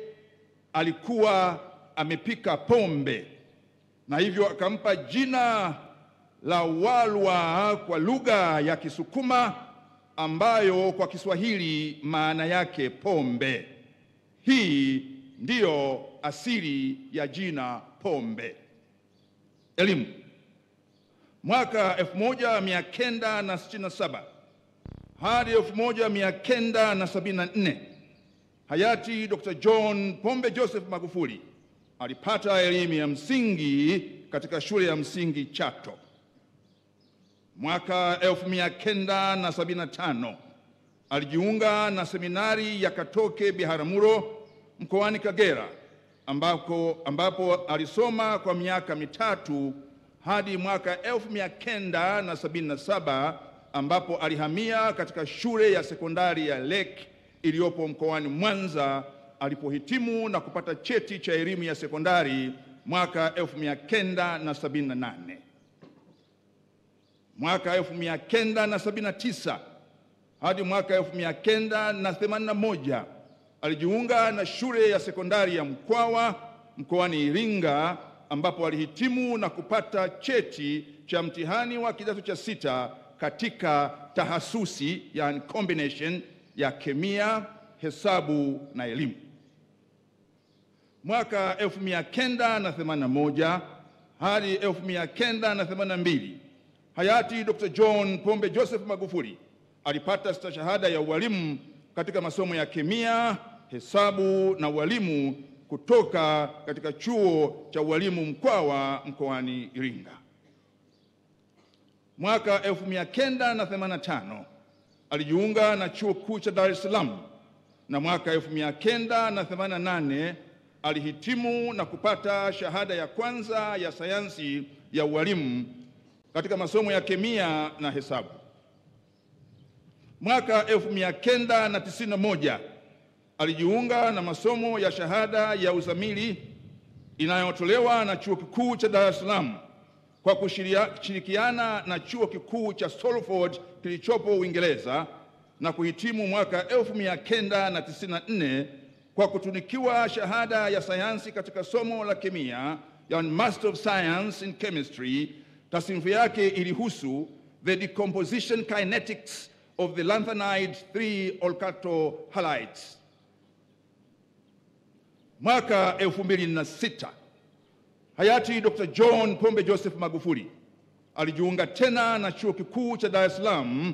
alikuwa amepika pombe na hivyo akampa jina la Walwa kwa lugha ya Kisukuma, ambayo kwa Kiswahili maana yake pombe. Hii ndiyo asili ya jina pombe. Elimu. Mwaka 1967 hadi 1974 hayati Dr. John Pombe Joseph Magufuli alipata elimu ya msingi katika shule ya msingi Chato. Mwaka 1975 alijiunga na seminari ya Katoke Biharamulo mkoani Kagera, ambapo alisoma kwa miaka 3 hadi mwaka 1977 ambapo alihamia katika shule ya sekondari ya Lake iliyopo mkoani Mwanza alipohitimu na kupata cheti cha elimu ya sekondari mwaka 1978. Mwaka 1979 hadi mwaka 1981 alijiunga na shule ya sekondari ya Mkwawa mkoani Iringa, ambapo alihitimu na kupata cheti cha mtihani wa kidato cha 6 katika tahasusi, yani combination ya kemia, hesabu na elimu. Mwaka 1981 hadi 1982 hayati Dr. John Pombe Joseph Magufuli alipata stashahada ya ualimu katika masomo ya kemia, hesabu na ualimu kutoka katika chuo cha ualimu Mkwawa mkoani Iringa. Mwaka 1985 alijiunga na chuo kikuu cha Dar es Salaam na mwaka 1988 alihitimu na kupata shahada ya kwanza ya sayansi ya ualimu katika masomo ya kemia na hesabu. Mwaka 1991 alijiunga na masomo ya shahada ya uzamili inayotolewa na chuo kikuu cha Dar es Salaam kwa kushirikiana na chuo kikuu cha Salford kilichopo Uingereza na kuhitimu mwaka 1994 kwa kutunikiwa shahada ya sayansi katika somo la kemia, yani Master of Science in Chemistry. Tasnifu yake ilihusu the decomposition kinetics of the lanthanide 3 alkatohalides. Mwaka 2006 hayati Dr. John Pombe Joseph Magufuli alijiunga tena na Chuo Kikuu cha Dar es Salaam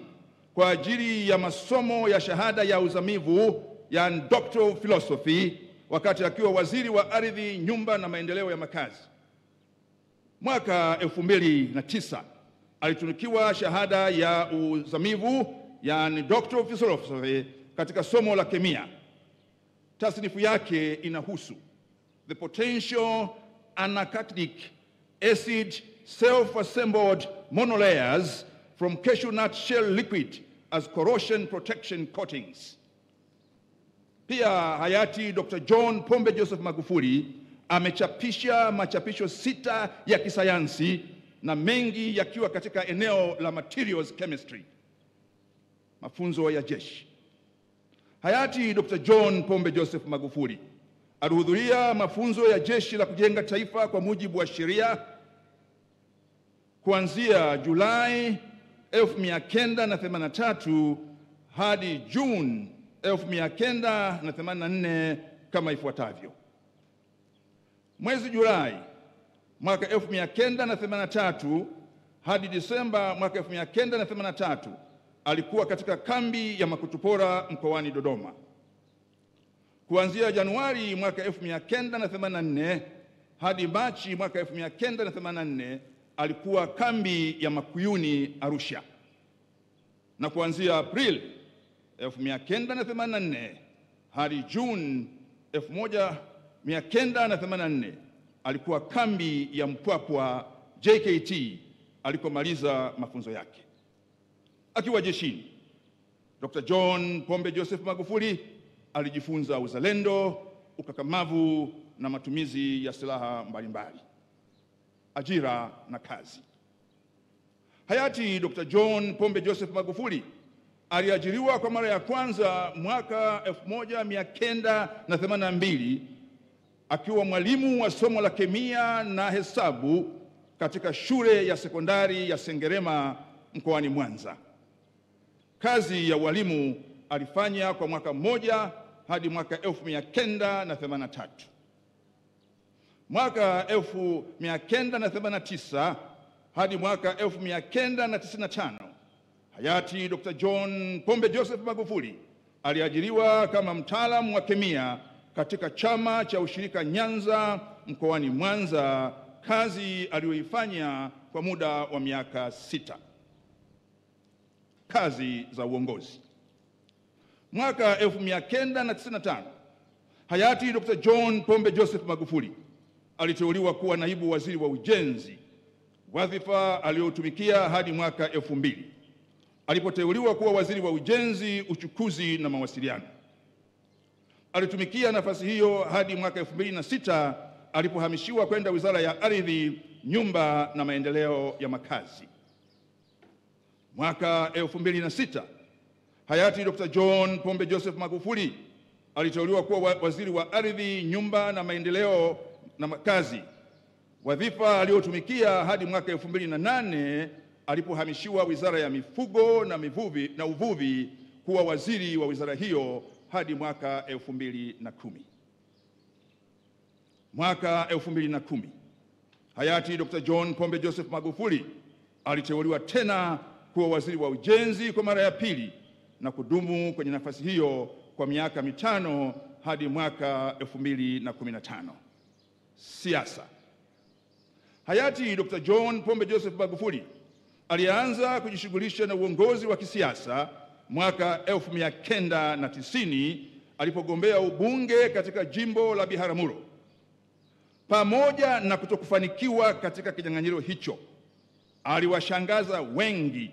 kwa ajili ya masomo ya shahada ya uzamivu, yani Doctor of Philosophy, wakati akiwa waziri wa ardhi, nyumba na maendeleo ya makazi. Mwaka 2009 alitunukiwa shahada ya uzamivu, yani Doctor of Philosophy, katika somo la kemia. Tasnifu yake inahusu the potential anacardic acid self-assembled monolayers from cashew nut shell liquid as corrosion protection coatings. Pia hayati Dr. John Pombe Joseph Magufuli amechapisha machapisho 6 ya kisayansi na mengi yakiwa katika eneo la materials chemistry. Mafunzo ya jeshi. Hayati Dr. John Pombe Joseph Magufuli alihudhuria mafunzo ya jeshi la kujenga taifa kwa mujibu wa sheria kuanzia Julai 1983 hadi Juni 1984 kama ifuatavyo. Mwezi Julai mwaka 1983 hadi Disemba mwaka 1983 alikuwa katika kambi ya Makutupora mkoani Dodoma. Kuanzia Januari mwaka 1984 hadi Machi mwaka 1984 alikuwa kambi ya Makuyuni Arusha. Na kuanzia Aprili 1984 hadi Juni 1984 alikuwa kambi ya Mpwapwa JKT alikomaliza mafunzo yake. Akiwa jeshini, Dr. John Pombe Joseph Magufuli alijifunza uzalendo, ukakamavu na matumizi ya silaha mbalimbali. Ajira na kazi. Hayati Dr. John Pombe Joseph Magufuli aliajiriwa kwa mara ya kwanza mwaka 1982 akiwa mwalimu wa somo la kemia na hesabu katika shule ya sekondari ya Sengerema mkoani Mwanza. Kazi ya walimu alifanya kwa mwaka mmoja hadi mwaka 1983. Mwaka 1989 hadi mwaka 1995 hayati Dr. John Pombe Joseph Magufuli aliajiriwa kama mtaalamu wa kemia katika chama cha ushirika Nyanza mkoani Mwanza, kazi aliyoifanya kwa muda wa miaka 6. Kazi za uongozi. Mwaka 1995 hayati Dr. John Pombe Joseph Magufuli aliteuliwa kuwa naibu waziri wa ujenzi, wadhifa aliyotumikia hadi mwaka 2000 alipoteuliwa kuwa waziri wa ujenzi, uchukuzi na mawasiliano. Alitumikia nafasi hiyo hadi mwaka 2006 alipohamishiwa kwenda Wizara ya Ardhi, Nyumba na Maendeleo ya Makazi. Mwaka 2006 hayati Dr. John Pombe Joseph Magufuli aliteuliwa kuwa waziri wa Ardhi, Nyumba na Maendeleo na Makazi, wadhifa aliyotumikia hadi mwaka 2008 alipohamishiwa Wizara ya Mifugo na Mivuvi na Uvuvi kuwa waziri wa wizara hiyo hadi mwaka 2010. Mwaka 2010 hayati Dr. John Pombe Joseph Magufuli aliteuliwa tena kuwa waziri wa ujenzi kwa mara ya pili na kudumu kwenye nafasi hiyo kwa miaka 5 hadi mwaka 2015. Siasa. Hayati Dr. John Pombe Joseph Magufuli alianza kujishughulisha na uongozi wa kisiasa mwaka 1990 alipogombea ubunge katika jimbo la Biharamulo. Pamoja na kutokufanikiwa katika kinyang'anyiro hicho, aliwashangaza wengi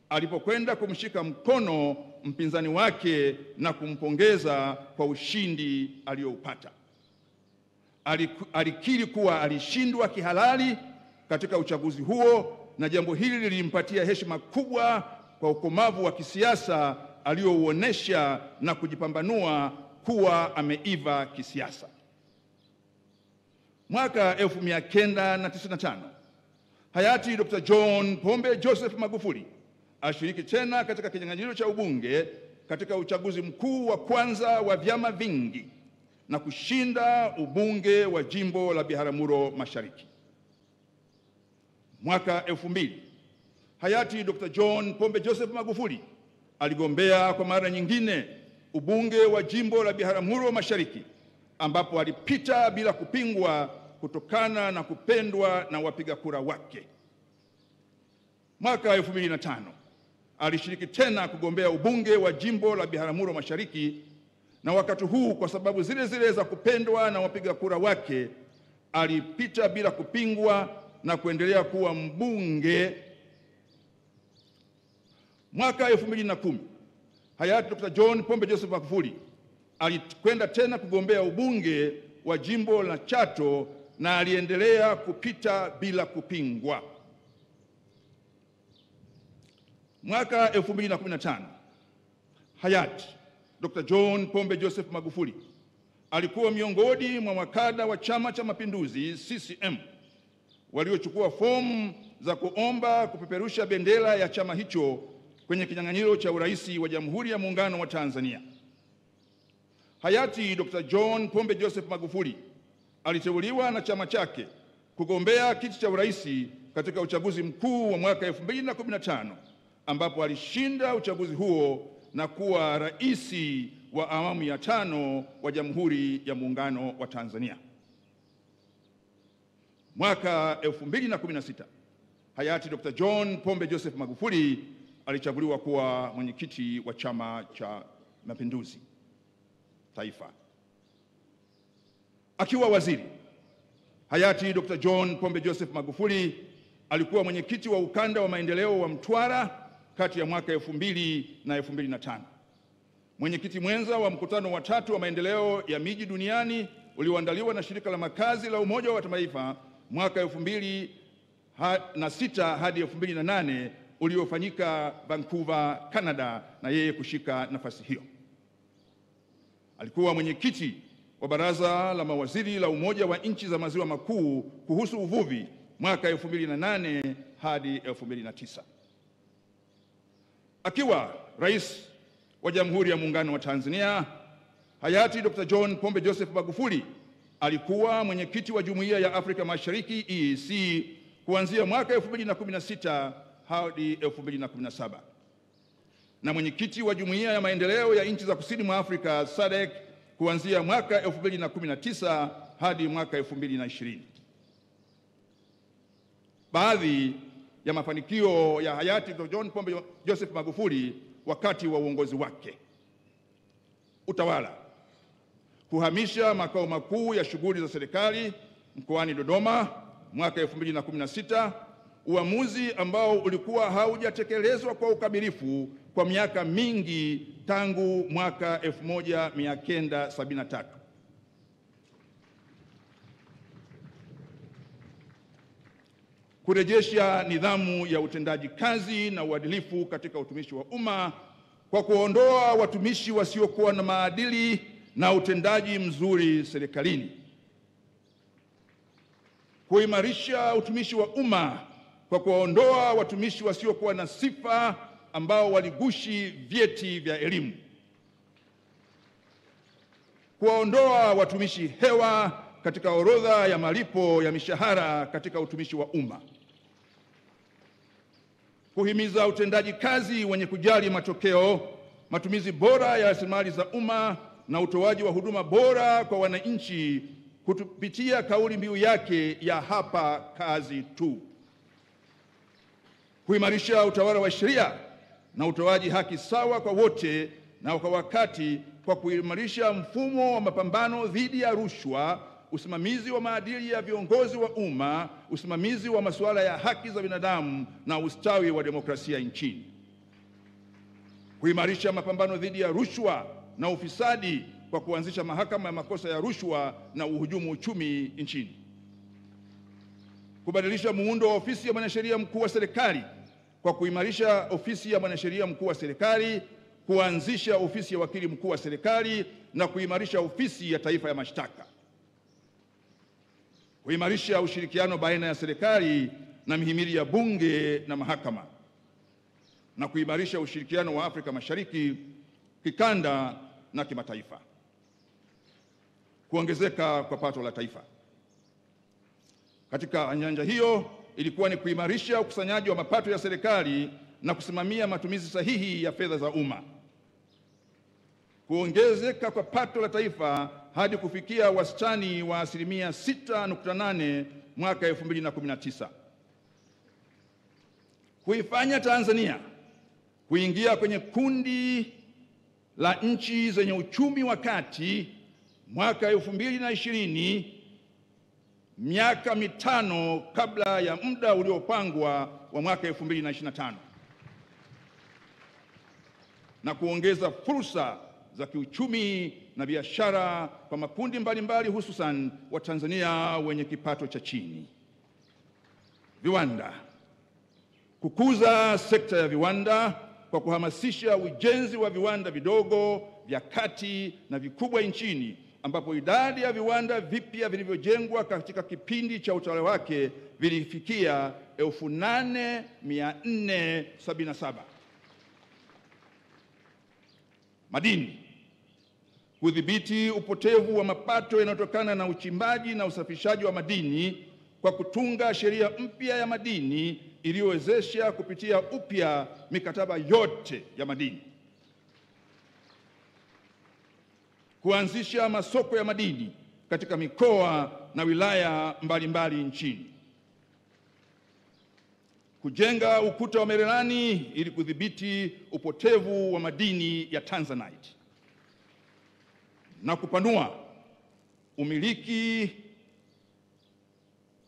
alipokwenda kumshika mkono mpinzani wake na kumpongeza kwa ushindi alioupata. Alikiri kuwa alishindwa kihalali katika uchaguzi huo, na jambo hili lilimpatia heshima kubwa kwa ukomavu wa kisiasa aliyouonesha na kujipambanua kuwa ameiva kisiasa. Mwaka 1995 hayati Dr. John Pombe Joseph Magufuli ashiriki tena katika kinyang'anyiro cha ubunge katika uchaguzi mkuu wa kwanza wa vyama vingi na kushinda ubunge wa jimbo la Biharamulo Mashariki. Mwaka 2000 hayati Dr. John Pombe Joseph Magufuli aligombea kwa mara nyingine ubunge wa jimbo la Biharamulo Mashariki, ambapo alipita bila kupingwa kutokana na kupendwa na wapiga kura wake. Mwaka 2005 alishiriki tena kugombea ubunge wa jimbo la Biharamulo Mashariki, na wakati huu kwa sababu zile zile za kupendwa na wapiga kura wake alipita bila kupingwa na kuendelea kuwa mbunge. Mwaka 2010 hayati Dr. John Pombe Joseph Magufuli alikwenda tena kugombea ubunge wa jimbo la Chato na aliendelea kupita bila kupingwa. Mwaka 2015 hayati Dr. John Pombe Joseph Magufuli alikuwa miongoni mwa makada wa Chama cha Mapinduzi CCM waliochukua fomu za kuomba kupeperusha bendera ya chama hicho kwenye kinyang'anyiro cha urais wa Jamhuri ya Muungano wa Tanzania. Hayati Dr. John Pombe Joseph Magufuli aliteuliwa na chama chake kugombea kiti cha urais katika uchaguzi mkuu wa mwaka 2015, ambapo alishinda uchaguzi huo na kuwa rais wa awamu ya 5 wa Jamhuri ya Muungano wa Tanzania. Mwaka 2016 hayati Dr. John Pombe Joseph Magufuli alichaguliwa kuwa mwenyekiti wa Chama cha Mapinduzi Taifa. Akiwa waziri, hayati Dr. John Pombe Joseph Magufuli alikuwa mwenyekiti wa ukanda wa maendeleo wa Mtwara kati ya mwaka 2000 na 2005. Mwenyekiti mwenza wa mkutano wa 3 wa maendeleo ya miji duniani ulioandaliwa na shirika la makazi la Umoja wa Mataifa mwaka 2006 hadi 2008 uliofanyika Vancouver, Canada, na yeye kushika nafasi hiyo. Alikuwa mwenyekiti wa baraza la mawaziri la Umoja wa Nchi za Maziwa Makuu kuhusu uvuvi mwaka 2008 hadi 2009. Akiwa rais wa Jamhuri ya Muungano wa Tanzania, hayati Dr. John Pombe Joseph Magufuli alikuwa mwenyekiti wa Jumuiya ya Afrika Mashariki EAC kuanzia mwaka 2016 hadi 2017 na mwenyekiti wa Jumuiya ya Maendeleo ya Nchi za Kusini mwa Afrika SADC kuanzia mwaka 2019 hadi mwaka 2020. Baadhi ya mafanikio ya hayati Dr. John Pombe Joseph Magufuli wakati wa uongozi wake: utawala, kuhamisha makao makuu ya shughuli za serikali mkoani Dodoma mwaka 2016, uamuzi ambao ulikuwa haujatekelezwa kwa ukamilifu kwa miaka mingi tangu mwaka 1973. Kurejesha nidhamu ya utendaji kazi na uadilifu katika utumishi wa umma kwa kuondoa watumishi wasiokuwa na maadili na utendaji mzuri serikalini. Kuimarisha utumishi wa umma kwa kuondoa watumishi wasiokuwa na sifa ambao waligushi vyeti vya elimu. Kuondoa watumishi hewa katika orodha ya malipo ya mishahara katika utumishi wa umma. Kuhimiza utendaji kazi wenye kujali matokeo, matumizi bora ya rasilimali za umma na utoaji wa huduma bora kwa wananchi kupitia kauli mbiu yake ya hapa kazi tu. Kuimarisha utawala wa sheria na utoaji haki sawa kwa wote na kwa wakati kwa kuimarisha mfumo wa mapambano dhidi ya rushwa, usimamizi wa maadili ya viongozi wa umma, usimamizi wa masuala ya haki za binadamu na ustawi wa demokrasia nchini. Kuimarisha mapambano dhidi ya rushwa na ufisadi kwa kuanzisha mahakama ya makosa ya rushwa na uhujumu uchumi nchini. Kubadilisha muundo wa ofisi ya mwanasheria mkuu wa serikali kwa kuimarisha ofisi ya mwanasheria mkuu wa serikali kuanzisha ofisi ya wakili mkuu wa serikali na kuimarisha ofisi ya taifa ya mashtaka, kuimarisha ushirikiano baina ya serikali na mihimili ya bunge na mahakama, na kuimarisha ushirikiano wa Afrika Mashariki, kikanda na kimataifa. Kuongezeka kwa pato la taifa katika nyanja hiyo ilikuwa ni kuimarisha ukusanyaji wa mapato ya serikali na kusimamia matumizi sahihi ya fedha za umma. Kuongezeka kwa pato la taifa hadi kufikia wastani wa asilimia 6.8 mwaka 2019. Kuifanya Tanzania kuingia kwenye kundi la nchi zenye uchumi wa kati mwaka 2020, miaka 5 kabla ya muda uliopangwa wa mwaka 2025, na kuongeza fursa za kiuchumi na biashara kwa makundi mbalimbali, hususan wa Tanzania wenye kipato cha chini. Viwanda. Kukuza sekta ya viwanda kwa kuhamasisha ujenzi wa viwanda vidogo, vya kati na vikubwa nchini, ambapo idadi ya viwanda vipya vilivyojengwa katika kipindi cha utawala wake vilifikia 8477. Madini. Kudhibiti upotevu wa mapato yanayotokana na uchimbaji na usafishaji wa madini kwa kutunga sheria mpya ya madini iliyowezesha kupitia upya mikataba yote ya madini. Kuanzisha masoko ya madini katika mikoa na wilaya mbalimbali nchini. Kujenga ukuta wa Mererani ili kudhibiti upotevu wa madini ya Tanzanite, na kupanua umiliki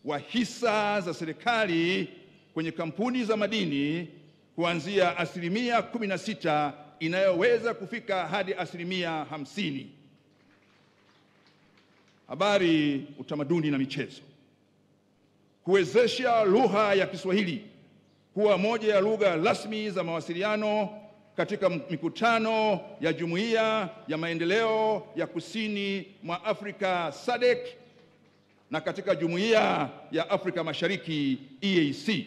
wa hisa za serikali kwenye kampuni za madini kuanzia asilimia 16 inayoweza kufika hadi asilimia 50. Habari, utamaduni na michezo. Kuwezesha lugha ya Kiswahili kuwa moja ya lugha rasmi za mawasiliano katika mikutano ya Jumuiya ya Maendeleo ya Kusini mwa Afrika SADC na katika Jumuiya ya Afrika Mashariki EAC.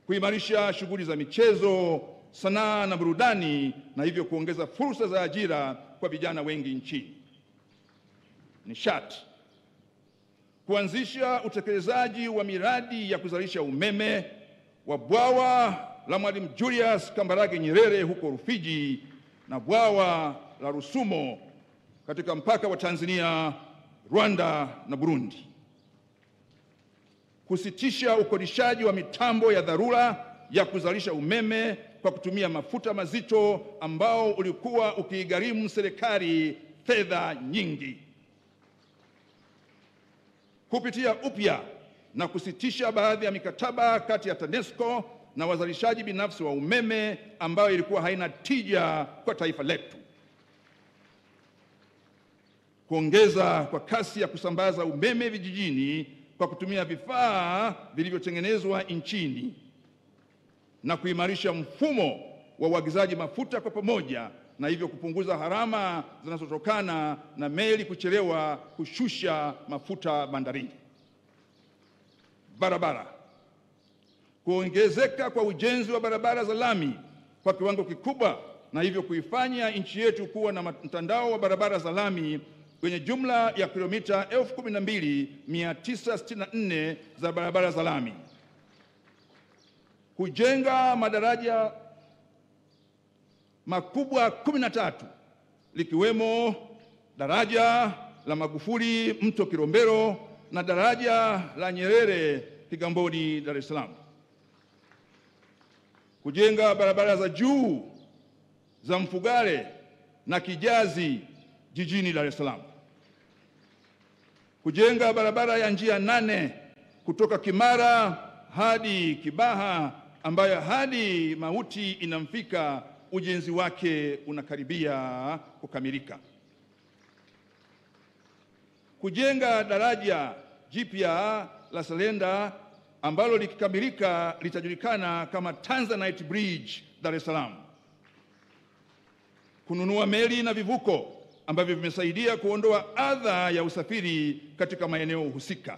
Kuimarisha shughuli za michezo, sanaa na burudani na hivyo kuongeza fursa za ajira kwa vijana wengi nchini. Nishati. Kuanzisha utekelezaji wa miradi ya kuzalisha umeme wa bwawa la Mwalimu Julius Kambarage Nyerere huko Rufiji na bwawa la Rusumo katika mpaka wa Tanzania, Rwanda na Burundi. Kusitisha ukodishaji wa mitambo ya dharura ya kuzalisha umeme kwa kutumia mafuta mazito ambao ulikuwa ukiigharimu serikali fedha nyingi. Kupitia upya na kusitisha baadhi ya mikataba kati ya TANESCO na wazalishaji binafsi wa umeme ambayo ilikuwa haina tija kwa taifa letu. Kuongeza kwa kasi ya kusambaza umeme vijijini kwa kutumia vifaa vilivyotengenezwa nchini na kuimarisha mfumo wa uagizaji mafuta kwa pamoja na hivyo kupunguza gharama zinazotokana na meli kuchelewa kushusha mafuta bandarini. Barabara. Kuongezeka kwa ujenzi wa barabara za lami kwa kiwango kikubwa na hivyo kuifanya nchi yetu kuwa na mtandao wa barabara za lami wenye jumla ya kilomita 12964 za barabara za lami. Kujenga madaraja makubwa 13 likiwemo daraja la Magufuli Mto Kilombero na daraja la Nyerere Kigamboni Dar es Salaam. Kujenga barabara za juu za Mfugale na Kijazi jijini Dar es Salaam. Kujenga barabara ya njia 8 kutoka Kimara hadi Kibaha ambayo hadi mauti inamfika ujenzi wake unakaribia kukamilika. Kujenga daraja jipya la Salenda ambalo likikamilika litajulikana kama Tanzanite Bridge Dar es Salaam. Kununua meli na vivuko ambavyo vimesaidia kuondoa adha ya usafiri katika maeneo husika,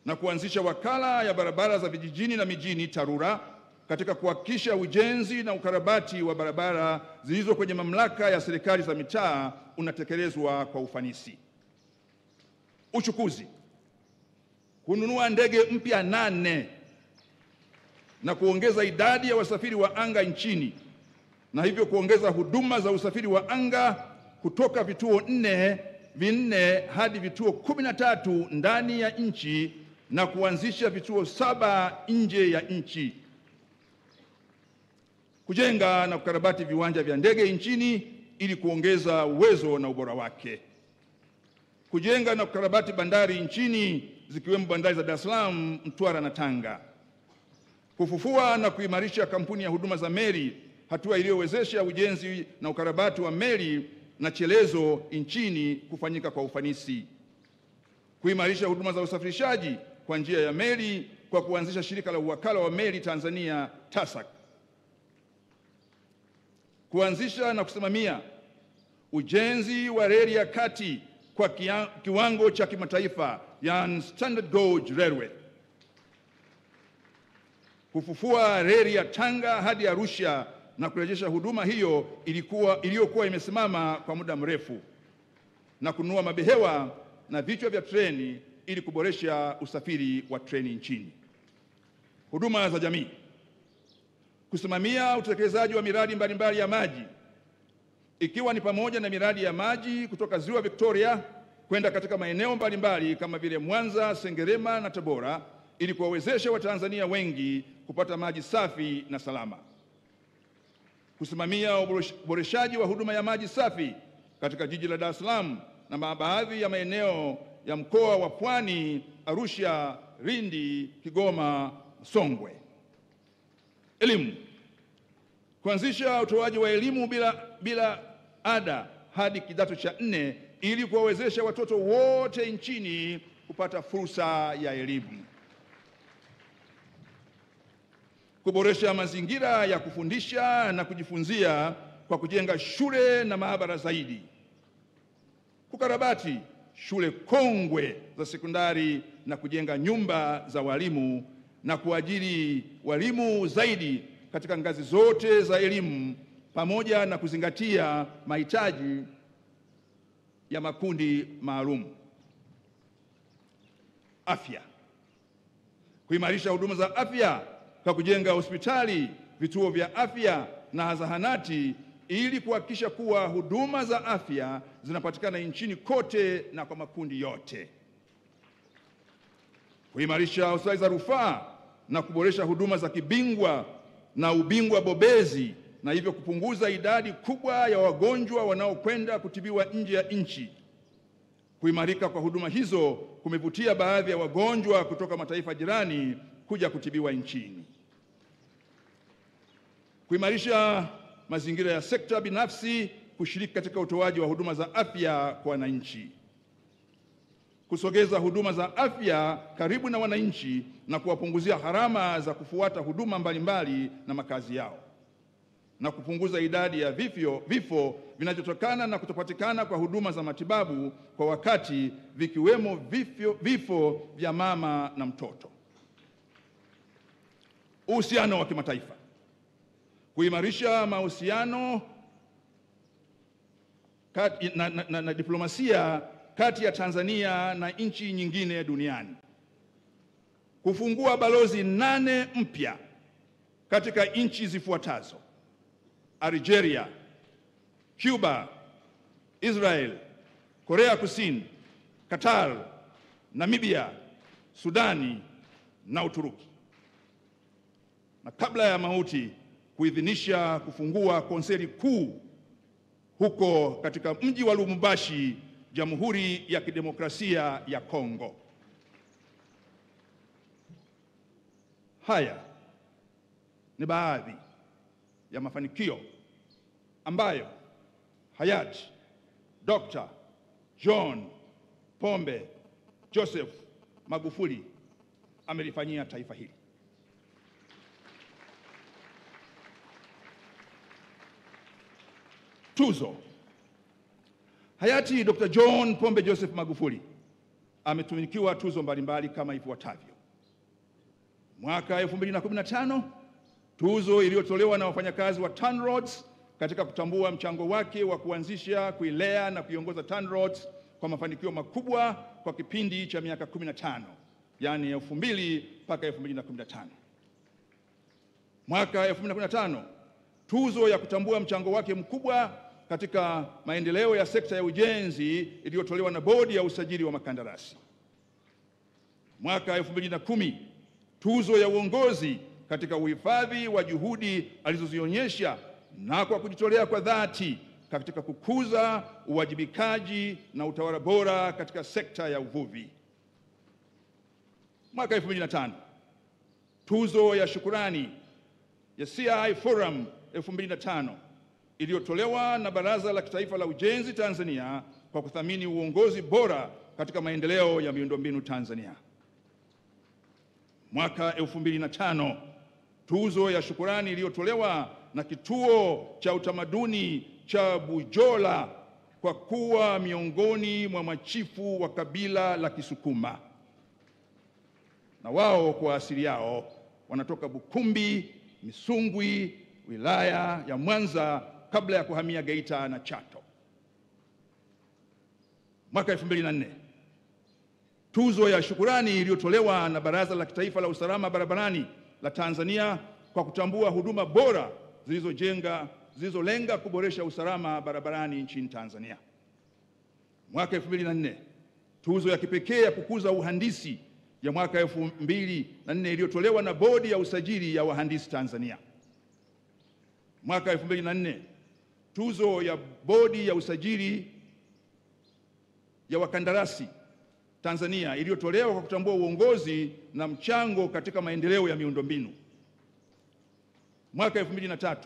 na kuanzisha wakala ya barabara za vijijini na mijini TARURA katika kuhakikisha ujenzi na ukarabati wa barabara zilizo kwenye mamlaka ya serikali za mitaa unatekelezwa kwa ufanisi. Uchukuzi. Kununua ndege mpya 8 na kuongeza idadi ya wasafiri wa anga nchini, na hivyo kuongeza huduma za usafiri wa anga kutoka vituo 4 hadi vituo 13 ndani ya nchi na kuanzisha vituo 7 nje ya nchi. Kujenga na kukarabati viwanja vya ndege nchini ili kuongeza uwezo na ubora wake. Kujenga na kukarabati bandari nchini zikiwemo bandari za Dar es Salaam, Mtwara na Tanga. Kufufua na kuimarisha kampuni ya huduma za meli, hatua iliyowezesha ujenzi na ukarabati wa meli na chelezo nchini kufanyika kwa ufanisi. Kuimarisha huduma za usafirishaji kwa njia ya meli kwa kuanzisha shirika la uwakala wa meli Tanzania TASAC. Kuanzisha na kusimamia ujenzi wa reli ya kati kwa kiwango cha kimataifa, yani Standard Gauge Railway. Kufufua reli ya Tanga hadi Arusha na kurejesha huduma hiyo iliyokuwa imesimama kwa muda mrefu, na kununua mabehewa na vichwa vya treni ili kuboresha usafiri wa treni nchini. Huduma za jamii. Kusimamia utekelezaji wa miradi mbalimbali ya maji, ikiwa ni pamoja na miradi ya maji kutoka Ziwa Victoria kwenda katika maeneo mbalimbali kama vile Mwanza, Sengerema na Tabora ili kuwawezesha Watanzania wengi kupata maji safi na salama. Kusimamia uboreshaji wa huduma ya maji safi katika jiji la Dar es Salaam na baadhi ya maeneo ya mkoa wa Pwani, Arusha, Lindi, Kigoma, Songwe. Elimu. Kuanzisha utoaji wa elimu bila ada hadi kidato cha 4 ili kuwawezesha watoto wote nchini kupata fursa ya elimu. Kuboresha mazingira ya kufundisha na kujifunzia kwa kujenga shule na maabara zaidi. Kukarabati shule kongwe za sekondari na kujenga nyumba za walimu na kuajiri walimu zaidi katika ngazi zote za elimu pamoja na kuzingatia mahitaji ya makundi maalum. Afya. Kuimarisha huduma za afya kwa kujenga hospitali, vituo vya afya na zahanati ili kuhakikisha kuwa huduma za afya zinapatikana nchini kote na kwa makundi yote. Kuimarisha hospitali za rufaa na kuboresha huduma za kibingwa na ubingwa bobezi na hivyo kupunguza idadi kubwa ya wagonjwa wanaokwenda kutibiwa nje ya nchi. Kuimarika kwa huduma hizo kumevutia baadhi ya wagonjwa kutoka mataifa jirani kuja kutibiwa nchini. Kuimarisha mazingira ya sekta binafsi kushiriki katika utoaji wa huduma za afya kwa wananchi. Kusogeza huduma za afya karibu na wananchi na kuwapunguzia gharama za kufuata huduma mbalimbali na makazi yao, na kupunguza idadi ya vifo vinavyotokana na kutopatikana kwa huduma za matibabu kwa wakati, vikiwemo vifo vya mama na mtoto. Uhusiano wa kimataifa. Kuimarisha mahusiano na diplomasia kati ya Tanzania na nchi nyingine duniani. Kufungua balozi 8 mpya katika nchi zifuatazo: Algeria, Cuba, Israel, Korea Kusini, Qatar, Namibia, Sudani na Uturuki. Na kabla ya mauti kuidhinisha kufungua konseri kuu huko katika mji wa Lubumbashi, Jamhuri ya Kidemokrasia ya Kongo. Haya ni baadhi ya mafanikio ambayo hayati Dr. John Pombe Joseph Magufuli amelifanyia taifa hili. Tuzo. Hayati Dr. John Pombe Joseph Magufuli ametunukiwa tuzo mbalimbali kama ifuatavyo. Mwaka 2015, tuzo iliyotolewa na wafanyakazi wa TANROADS katika kutambua mchango wake wa kuanzisha, kuilea na kuiongoza TANROADS kwa mafanikio makubwa kwa kipindi cha miaka 15, yani 2000 mpaka 2015. Mwaka 2015, tuzo ya kutambua mchango wake mkubwa katika maendeleo ya sekta ya ujenzi iliyotolewa na Bodi ya Usajili wa Makandarasi. Mwaka 2010, tuzo ya uongozi katika uhifadhi wa juhudi alizozionyesha na kwa kujitolea kwa dhati katika kukuza uwajibikaji na utawala bora katika sekta ya uvuvi. Mwaka 2005, tuzo ya shukurani ya CI Forum 2005 iliyotolewa na Baraza la Kitaifa la Ujenzi Tanzania kwa kuthamini uongozi bora katika maendeleo ya miundombinu Tanzania. Mwaka 2005, tuzo ya shukurani iliyotolewa na Kituo cha Utamaduni cha Bujola kwa kuwa miongoni mwa machifu wa kabila la Kisukuma, na wao kwa asili yao wanatoka Bukumbi, Misungwi, wilaya ya Mwanza kabla ya kuhamia Geita na Chato. Mwaka 2004, tuzo ya shukurani iliyotolewa na Baraza la Kitaifa la Usalama Barabarani la Tanzania kwa kutambua huduma bora zilizolenga kuboresha usalama barabarani nchini Tanzania. Mwaka 2004, tuzo ya kipekee ya kukuza uhandisi ya mwaka 2004 iliyotolewa na Bodi ya Usajili ya Wahandisi Tanzania. Mwaka 2004, tuzo ya Bodi ya Usajili ya Wakandarasi Tanzania iliyotolewa kwa kutambua uongozi na mchango katika maendeleo ya miundombinu. Mwaka 2003,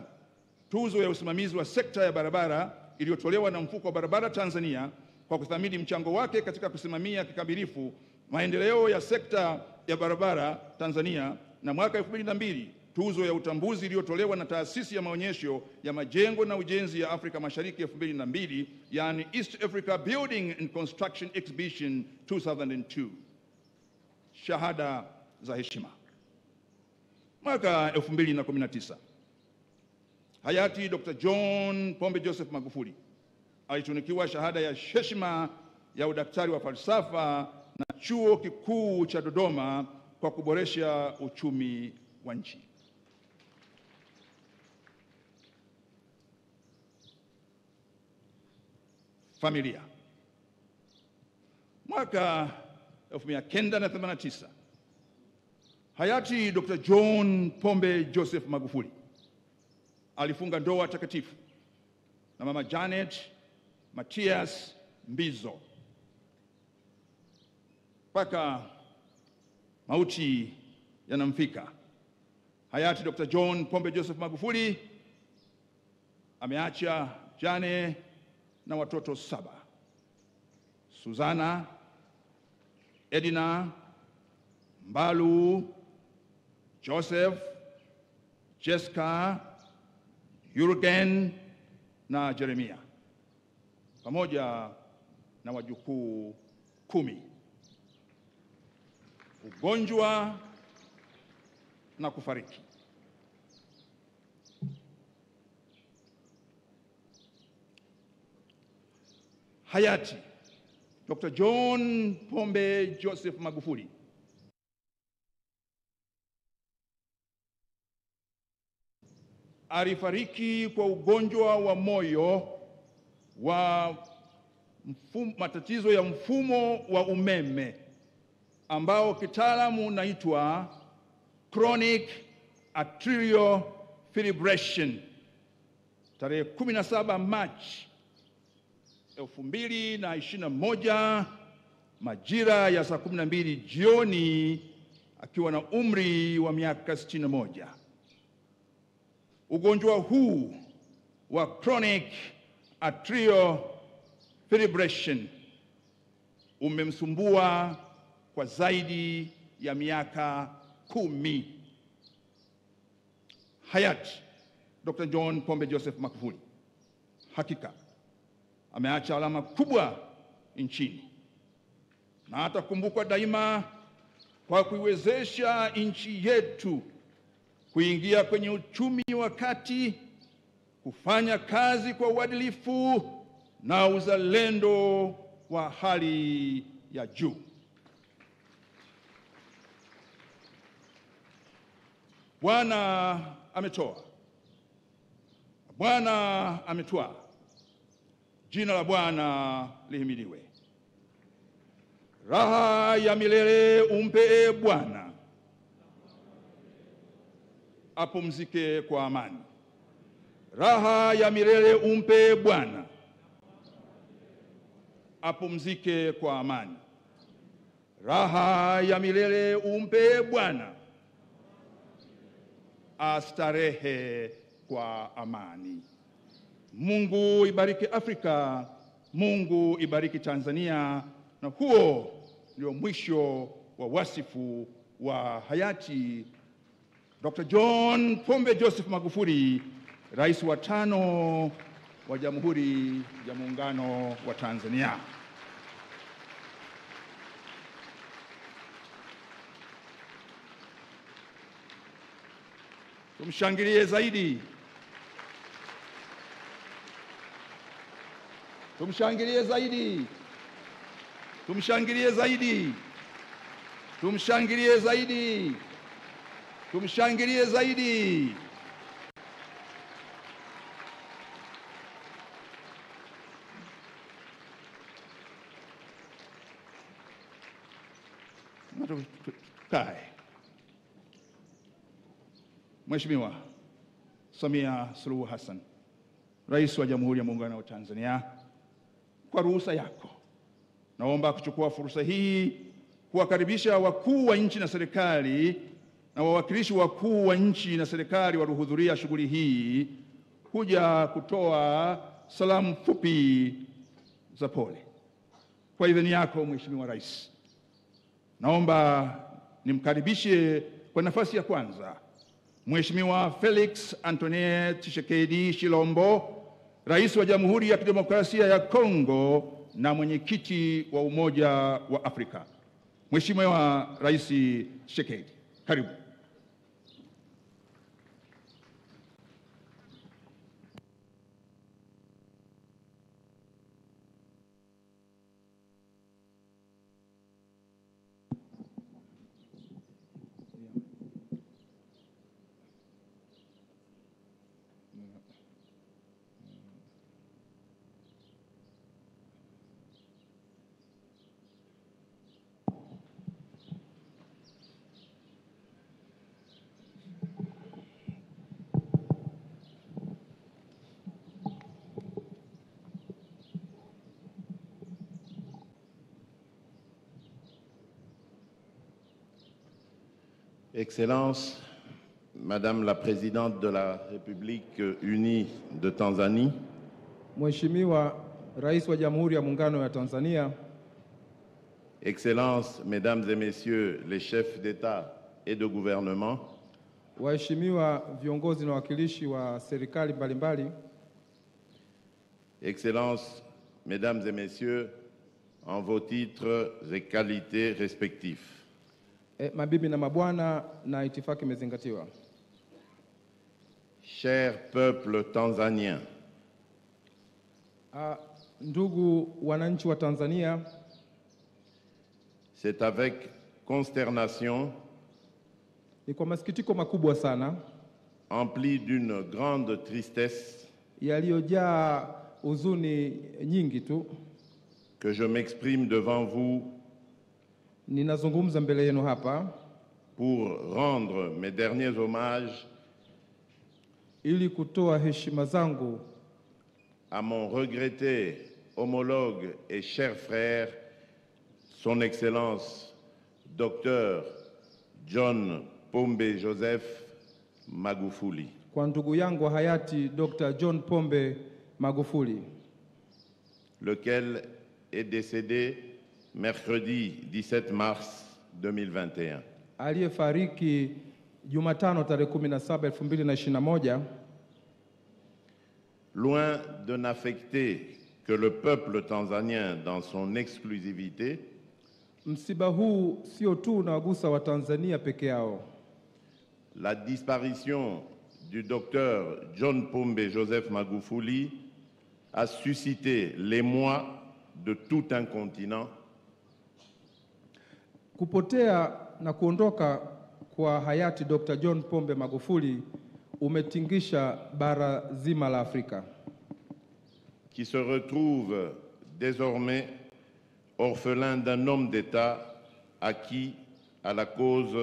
tuzo ya usimamizi wa sekta ya barabara iliyotolewa na Mfuko wa Barabara Tanzania kwa kuthamini mchango wake katika kusimamia kikamilifu maendeleo ya sekta ya barabara Tanzania. Na mwaka 2002, tuzo ya utambuzi iliyotolewa na Taasisi ya Maonyesho ya Majengo na Ujenzi ya Afrika Mashariki 2002, yani East Africa Building and Construction Exhibition 2002. Shahada za heshima. Mwaka 2019, hayati Dr. John Pombe Joseph Magufuli alitunikiwa shahada ya heshima ya udaktari wa falsafa na Chuo Kikuu cha Dodoma kwa kuboresha uchumi wa nchi. Familia. Mwaka 1989, hayati Dr. John Pombe Joseph Magufuli alifunga ndoa takatifu na Mama Janet Matias Mbizo mpaka mauti yanamfika. Hayati Dr. John Pombe Joseph Magufuli ameacha jane na watoto 7: Suzana, Edina, Mbalu, Joseph, Jessica, Jurgen na Jeremia, pamoja na wajukuu 10. Ugonjwa na kufariki. Hayati Dr. John Pombe Joseph Magufuli alifariki kwa ugonjwa wa moyo wa matatizo ya mfumo wa umeme ambao kitaalamu unaitwa chronic atrial fibrillation tarehe 17 Machi 2021 majira ya saa 12 jioni akiwa na umri wa miaka 61. Ugonjwa huu wa chronic atrial fibrillation umemsumbua kwa zaidi ya miaka 10. Hayati Dr. John Pombe Joseph Magufuli Hakika ameacha alama kubwa nchini na atakumbukwa daima kwa kuiwezesha nchi yetu kuingia kwenye uchumi wa kati, kufanya kazi kwa uadilifu na uzalendo wa hali ya juu. Bwana ametoa, Bwana ametwaa, jina la Bwana lihimidiwe. Raha ya milele umpe Bwana, apumzike kwa amani. Raha ya milele umpe Bwana, apumzike kwa amani. Raha ya milele umpe Bwana, astarehe kwa amani. Mungu ibariki Afrika, Mungu ibariki Tanzania. Na huo ndio mwisho wa wasifu wa hayati Dr. John Pombe Joseph Magufuli, Rais wa 5 wa Jamhuri ya Muungano wa Tanzania. Tumshangilie zaidi. Tumshangilie zaidi. Tumshangilie zaidi. Tumshangilie zaidi. Tumshangilie zaidi. Tukae. Mheshimiwa Samia Suluhu Hassan, Rais wa Jamhuri ya Muungano wa Tanzania, kwa ruhusa yako naomba kuchukua fursa hii kuwakaribisha wakuu wa nchi na serikali na wawakilishi wakuu wa nchi na serikali waliohudhuria shughuli hii kuja kutoa salamu fupi za pole. Kwa idhini yako Mheshimiwa Rais, naomba nimkaribishe kwa nafasi ya kwanza Mheshimiwa Felix Antoine Tshisekedi Tshilombo, Rais wa Jamhuri ya Kidemokrasia ya Kongo na mwenyekiti wa Umoja wa Afrika. Mheshimiwa Rais Tshisekedi, karibu. Excellence, Madame la Présidente de la République Unie de Tanzanie, Mheshimiwa Rais wa Jamhuri ya Muungano ya Tanzania, Excellences, Mesdames et Messieurs les chefs d'État et de gouvernement, Waheshimiwa viongozi na wawakilishi wa serikali mbalimbali, Excellences, Mesdames et Messieurs, en vos titres et qualités respectifs. Mabibi na mabwana, na itifaki imezingatiwa. Cher peuple tanzanien, ndugu wananchi wa Tanzania, c'est avec consternation, ni kwa masikitiko makubwa sana, empli d'une grande tristesse, yaliyojaa huzuni nyingi tu, que je m'exprime devant vous, ninazungumza mbele yenu hapa, pour rendre mes derniers hommages, ili kutoa heshima zangu, à mon regretté homologue et cher frère, son Excellence Dr John Pombe Joseph Magufuli, kwa ndugu yangu hayati Dr. John Pombe Magufuli, lequel est décédé mercredi 17 mars 2021. Aliyefariki Jumatano tarehe 17 2021. Loin de n'affecter que le peuple tanzanien dans son exclusivité, Msiba huu sio tu unawagusa Watanzania peke yao. La disparition du docteur John Pombe Joseph Magufuli a suscité l'émoi de tout un continent. Kupotea na kuondoka kwa hayati Dr. John Pombe Magufuli umetingisha bara zima la Afrika, qui se retrouve désormais orphelin d'un homme d'État acquis à la cause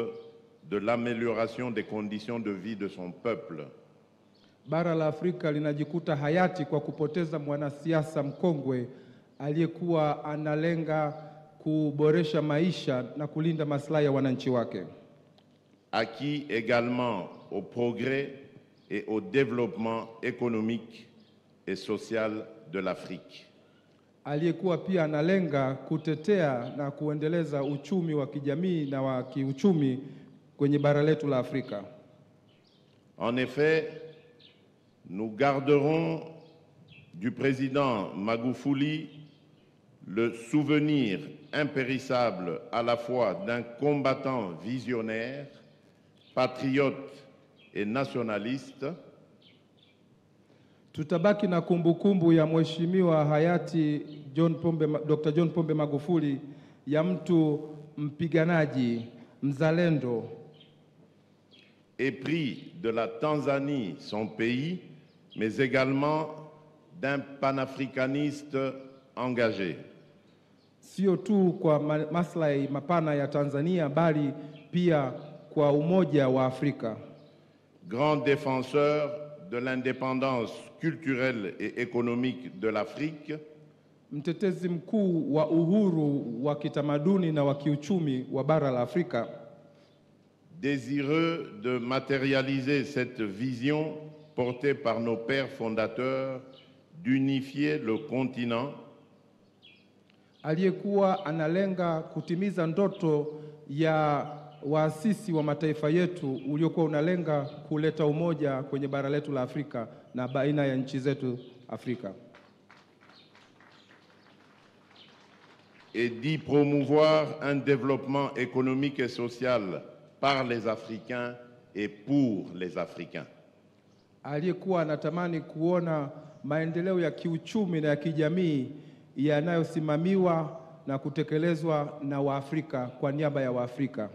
de l'amélioration des conditions de vie de son peuple. Bara la Afrika linajikuta hayati kwa kupoteza mwanasiasa mkongwe aliyekuwa analenga kuboresha maisha na kulinda maslahi ya wananchi wake. Acquis également au progrès et au développement économique et social de l'Afrique. Aliyekuwa pia analenga kutetea na kuendeleza uchumi wa kijamii na wa kiuchumi kwenye bara letu la Afrika. En effet, nous garderons du président Magufuli le souvenir impérissable à la fois d'un combattant visionnaire, patriote et nationaliste. Tutabaki na kumbukumbu ya Mheshimiwa hayati John Pombe, Dr. John Pombe Magufuli, ya mtu mpiganaji, mzalendo, épris de la Tanzanie, son pays, mais également d'un panafricaniste engagé. Sio tu kwa maslahi mapana ya Tanzania bali pia kwa umoja wa Afrika. Grand défenseur de l'indépendance culturelle et économique de l'Afrique, mtetezi mkuu wa uhuru wa kitamaduni na wa kiuchumi wa bara la Afrika, désireux de matérialiser cette vision portée par nos pères fondateurs d'unifier le continent, aliyekuwa analenga kutimiza ndoto ya waasisi wa mataifa yetu uliokuwa unalenga kuleta umoja kwenye bara letu la Afrika na baina ya nchi zetu Afrika, et d'y promouvoir un développement économique et social par les Africains et pour les Africains. Aliyekuwa anatamani kuona maendeleo ya kiuchumi na ya kijamii yanayosimamiwa na kutekelezwa na Waafrika kwa niaba ya Waafrika.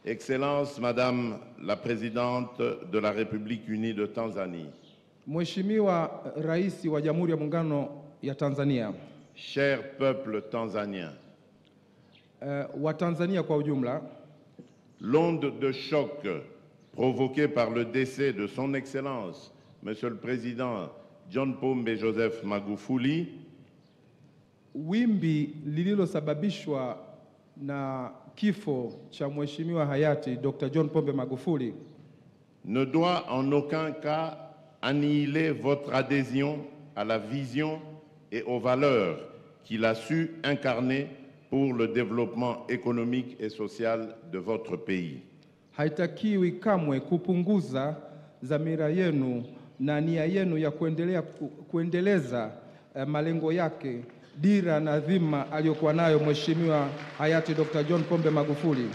Excellence Madame la Présidente de la République Unie de Tanzanie. Mheshimiwa Rais wa Jamhuri ya Muungano ya Tanzania. Cher peuple tanzanien. Wa Tanzania kwa ujumla. L'onde de choc provoquée par le décès de son Excellence Monsieur le Président John Pombe Joseph Magufuli, wimbi lililosababishwa na kifo cha Mheshimiwa hayati Dr. John Pombe Magufuli ne doit en aucun cas annihiler votre adhésion à la vision et aux valeurs qu'il a su incarner pour le développement économique et social de votre pays. Haitakiwi kamwe kupunguza dhamira yenu na nia yenu ya kuendeleza malengo yake, dira na dhima aliyokuwa nayo Mheshimiwa hayati Dr. John Pombe Magufuli.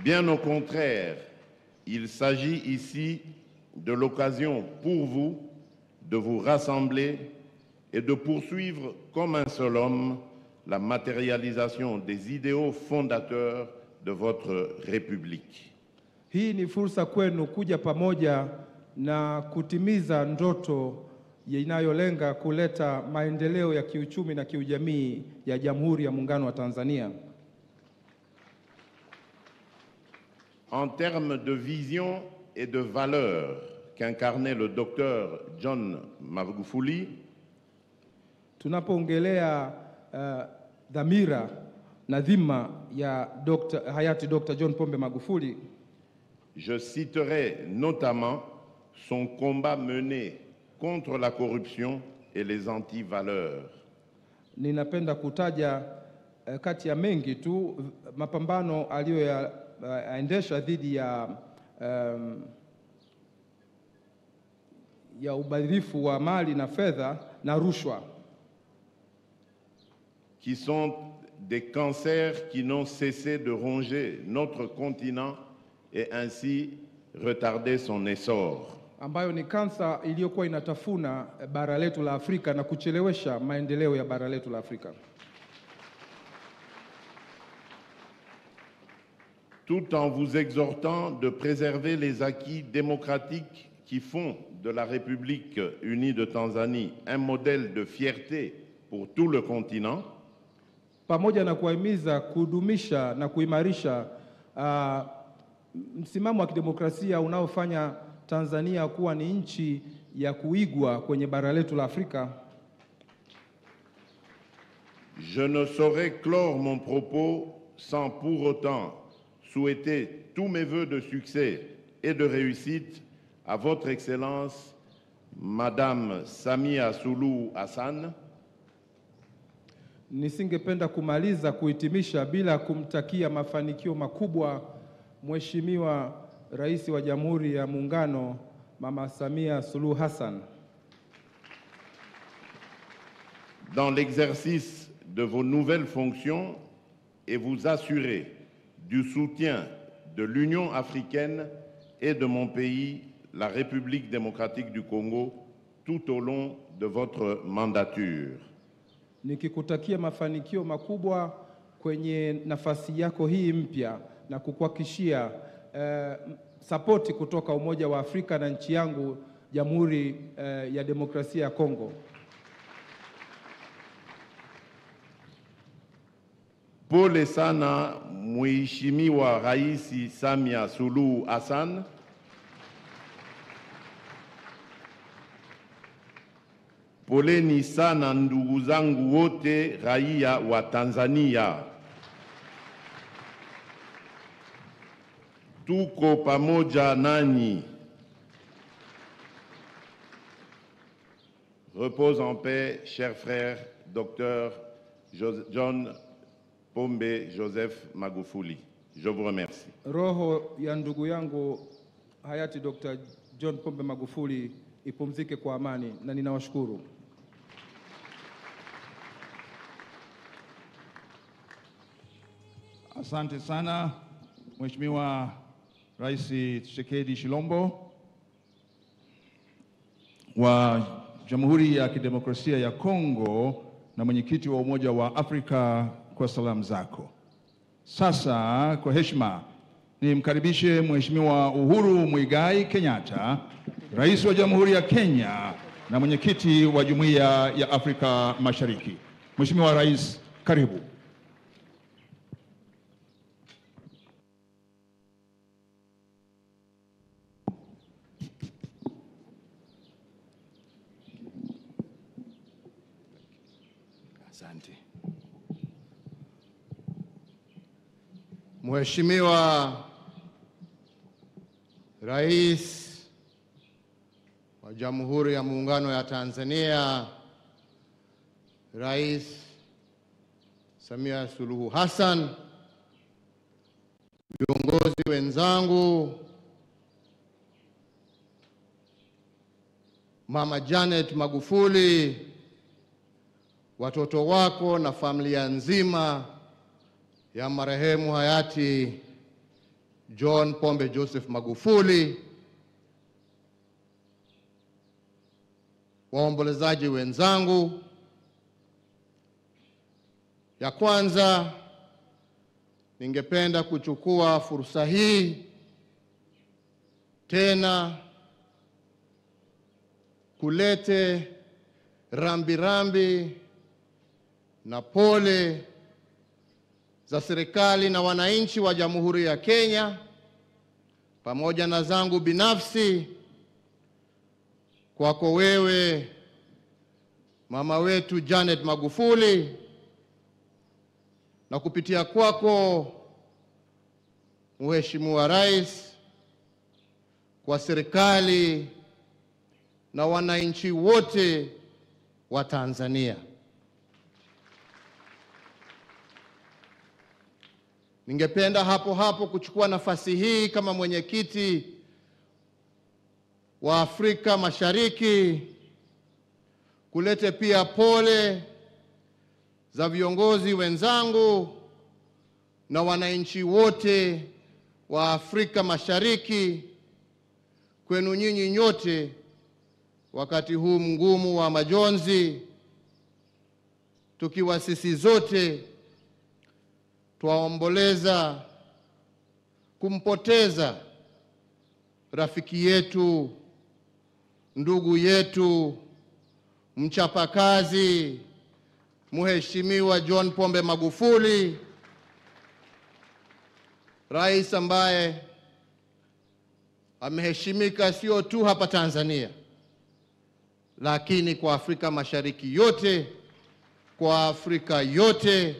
Bien au contraire, il s'agit ici de l'occasion pour vous de vous rassembler et de poursuivre comme un seul homme la matérialisation des idéaux fondateurs de votre République. Hii ni fursa kwenu kuja pamoja na kutimiza ndoto inayolenga kuleta maendeleo ya kiuchumi na kiujamii ya Jamhuri ya Muungano wa Tanzania. En termes de vision et de valeur qu'incarnait le docteur John Magufuli, tunapoongelea dhamira na dhima ya hayati Dr. John Pombe Magufuli, je citerai notamment son combat mené contre la corruption et les antivaleurs. Ninapenda kutaja kati ya mengi tu mapambano aliyoyaendesha dhidi ya ya ubadhirifu wa mali na fedha na rushwa, qui sont des cancers qui n'ont cessé de ronger notre continent et ainsi retarder son essor. Ambayo ni kansa iliyokuwa inatafuna bara letu la Afrika na kuchelewesha maendeleo ya bara letu la Afrika. Tout en vous exhortant de préserver les acquis démocratiques qui font de la République unie de Tanzanie un modèle de fierté pour tout le continent, pamoja na kuhimiza kudumisha na kuimarisha msimamo wa kidemokrasia unaofanya Tanzania kuwa ni nchi ya kuigwa kwenye bara letu la Afrika. Je ne saurais clore mon propos sans pour autant souhaiter tous mes vœux de succès et de réussite à Votre Excellence, Madame Samia Suluhu Hassan. Nisingependa kumaliza kuhitimisha bila kumtakia mafanikio makubwa Mheshimiwa Rais wa Jamhuri ya Muungano Mama Samia Suluhu Hassan. Dans l'exercice de vos nouvelles fonctions et vous assurer du soutien de l'Union africaine et de mon pays, la République démocratique du Congo, tout au long de votre mandature. Nikikutakia mafanikio makubwa kwenye nafasi yako hii mpya na kukuhakikishia sapoti kutoka Umoja wa Afrika na nchi yangu Jamhuri ya Demokrasia ya Kongo. Pole sana Mheshimiwa Rais Samia Suluhu Hassan. Poleni sana ndugu zangu wote raia wa Tanzania. Tuko pamoja nanyi. Repose en paix, cher frère, Dr John Pombe Joseph Magufuli. Je vous remercie. Roho ya ndugu yangu hayati Dr. John Pombe Magufuli ipumzike kwa amani na ninawashukuru. Asante sana Mheshimiwa Rais Tshisekedi Tshilombo wa Jamhuri ya Kidemokrasia ya Kongo na mwenyekiti wa Umoja wa Afrika kwa salamu zako. Sasa kwa heshima nimkaribishe Mheshimiwa Uhuru Muigai Kenyatta, Rais wa Jamhuri ya Kenya na mwenyekiti wa Jumuiya ya Afrika Mashariki. Mheshimiwa Rais, karibu. Asante. Mheshimiwa Rais wa Jamhuri ya Muungano ya Tanzania, Rais Samia Suluhu Hassan, viongozi wenzangu, Mama Janet Magufuli, watoto wako na familia nzima ya marehemu hayati John Pombe Joseph Magufuli, waombolezaji wenzangu, ya kwanza ningependa kuchukua fursa hii tena kulete rambirambi na pole za serikali na wananchi wa Jamhuri ya Kenya pamoja na zangu binafsi kwako wewe mama wetu Janet Magufuli, na kupitia kwako Mheshimiwa Rais, kwa serikali na wananchi wote wa Tanzania. Ningependa hapo hapo kuchukua nafasi hii kama mwenyekiti wa Afrika Mashariki, kulete pia pole za viongozi wenzangu na wananchi wote wa Afrika Mashariki kwenu nyinyi nyote wakati huu mgumu wa majonzi, tukiwa sisi zote twaomboleza kumpoteza rafiki yetu, ndugu yetu, mchapakazi, Mheshimiwa John Pombe Magufuli, rais ambaye ameheshimika sio tu hapa Tanzania, lakini kwa Afrika Mashariki yote, kwa Afrika yote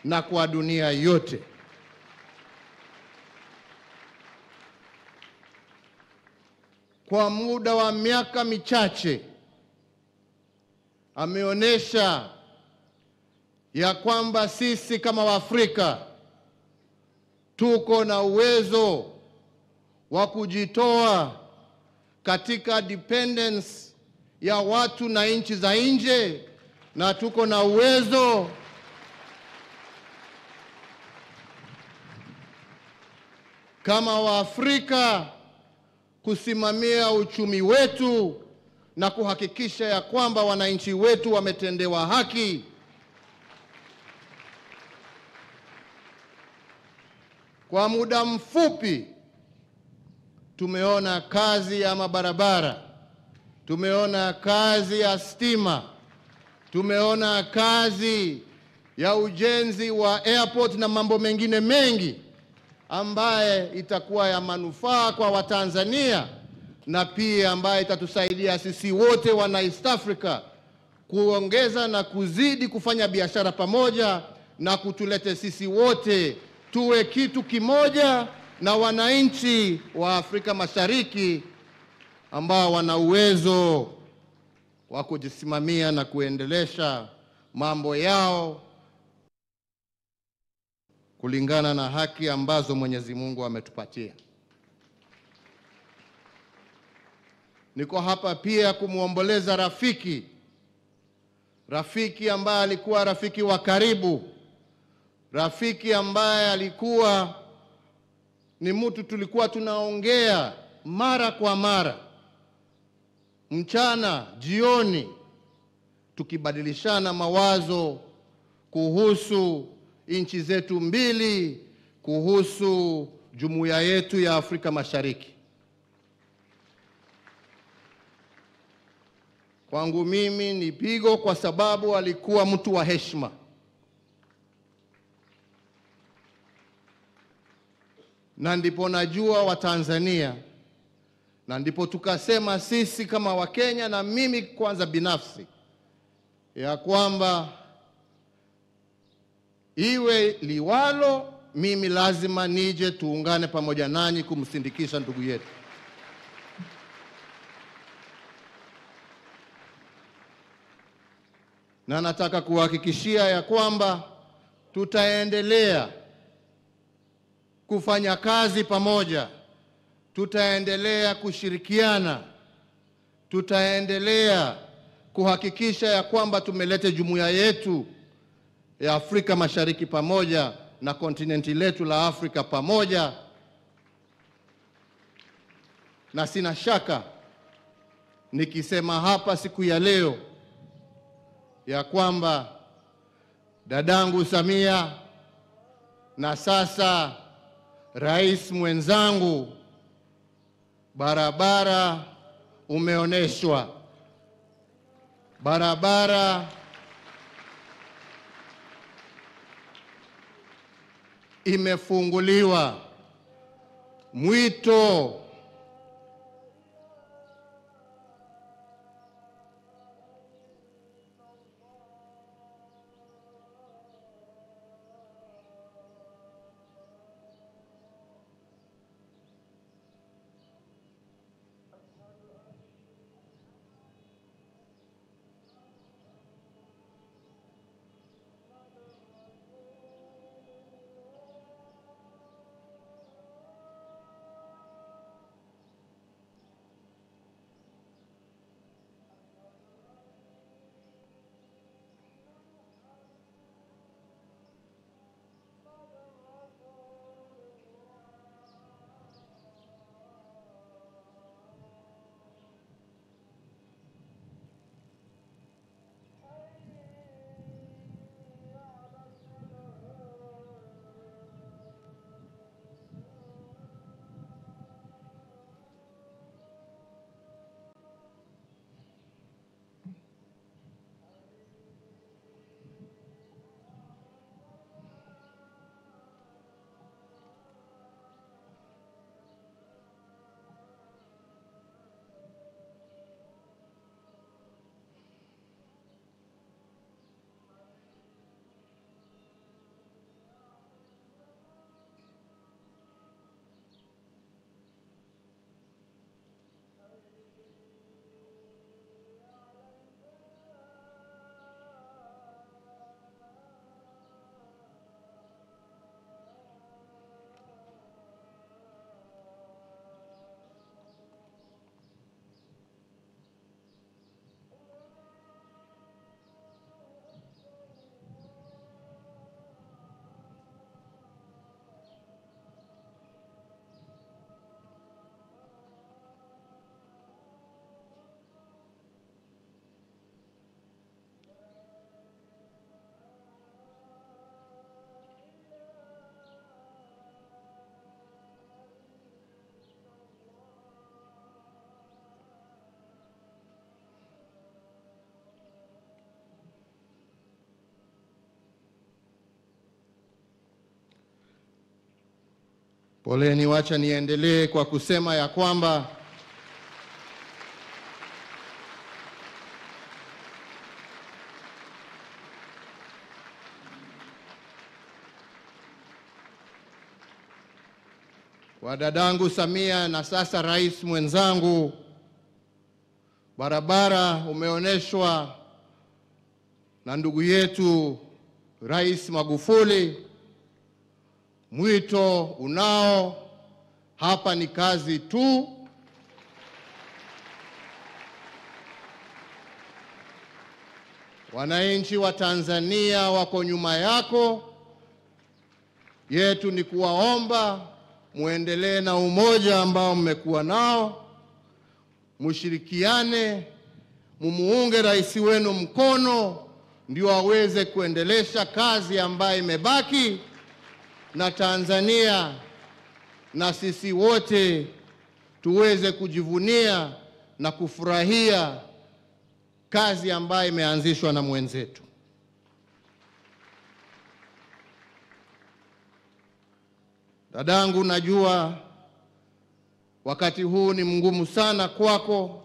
na kwa dunia yote. Kwa muda wa miaka michache ameonesha ya kwamba sisi kama Waafrika tuko na uwezo wa kujitoa katika dependence ya watu na nchi za nje, na tuko na uwezo kama Waafrika kusimamia uchumi wetu na kuhakikisha ya kwamba wananchi wetu wametendewa haki. Kwa muda mfupi tumeona kazi ya mabarabara, tumeona kazi ya stima, tumeona kazi ya ujenzi wa airport na mambo mengine mengi ambaye itakuwa ya manufaa kwa Watanzania na pia ambaye itatusaidia sisi wote wana East Africa kuongeza na kuzidi kufanya biashara pamoja na kutulete sisi wote tuwe kitu kimoja na wananchi wa Afrika Mashariki ambao wana uwezo wa kujisimamia na kuendelesha mambo yao kulingana na haki ambazo Mwenyezi Mungu ametupatia. Niko hapa pia kumuomboleza rafiki ambaye alikuwa rafiki wa karibu, rafiki ambaye alikuwa ni mtu tulikuwa tunaongea mara kwa mara, mchana, jioni, tukibadilishana mawazo kuhusu nchi zetu mbili, kuhusu jumuiya yetu ya Afrika Mashariki. Kwangu mimi ni pigo kwa sababu alikuwa mtu wa heshima. Na ndipo najua wa Tanzania, na ndipo tukasema sisi kama Wakenya na mimi kwanza binafsi, ya kwamba iwe liwalo, mimi lazima nije tuungane pamoja nanyi kumsindikisha ndugu yetu. Na nataka kuhakikishia ya kwamba tutaendelea kufanya kazi pamoja, tutaendelea kushirikiana, tutaendelea kuhakikisha ya kwamba tumelete jumuiya yetu ya Afrika Mashariki pamoja na kontinenti letu la Afrika pamoja. Na sina shaka nikisema hapa siku ya leo ya kwamba dadangu Samia na sasa rais mwenzangu, barabara umeoneshwa, barabara imefunguliwa. Mwito Poleni, wacha niendelee kwa kusema ya kwamba kwa dadangu Samia na sasa rais mwenzangu, barabara umeoneshwa na ndugu yetu Rais Magufuli. Mwito unao hapa ni kazi tu. Wananchi wa Tanzania wako nyuma yako. Yetu ni kuwaomba muendelee na umoja ambao mmekuwa nao, mushirikiane, mumuunge rais wenu mkono ndio aweze kuendelesha kazi ambayo imebaki, na Tanzania na sisi wote tuweze kujivunia na kufurahia kazi ambayo imeanzishwa na mwenzetu. Dadangu, najua wakati huu ni mgumu sana kwako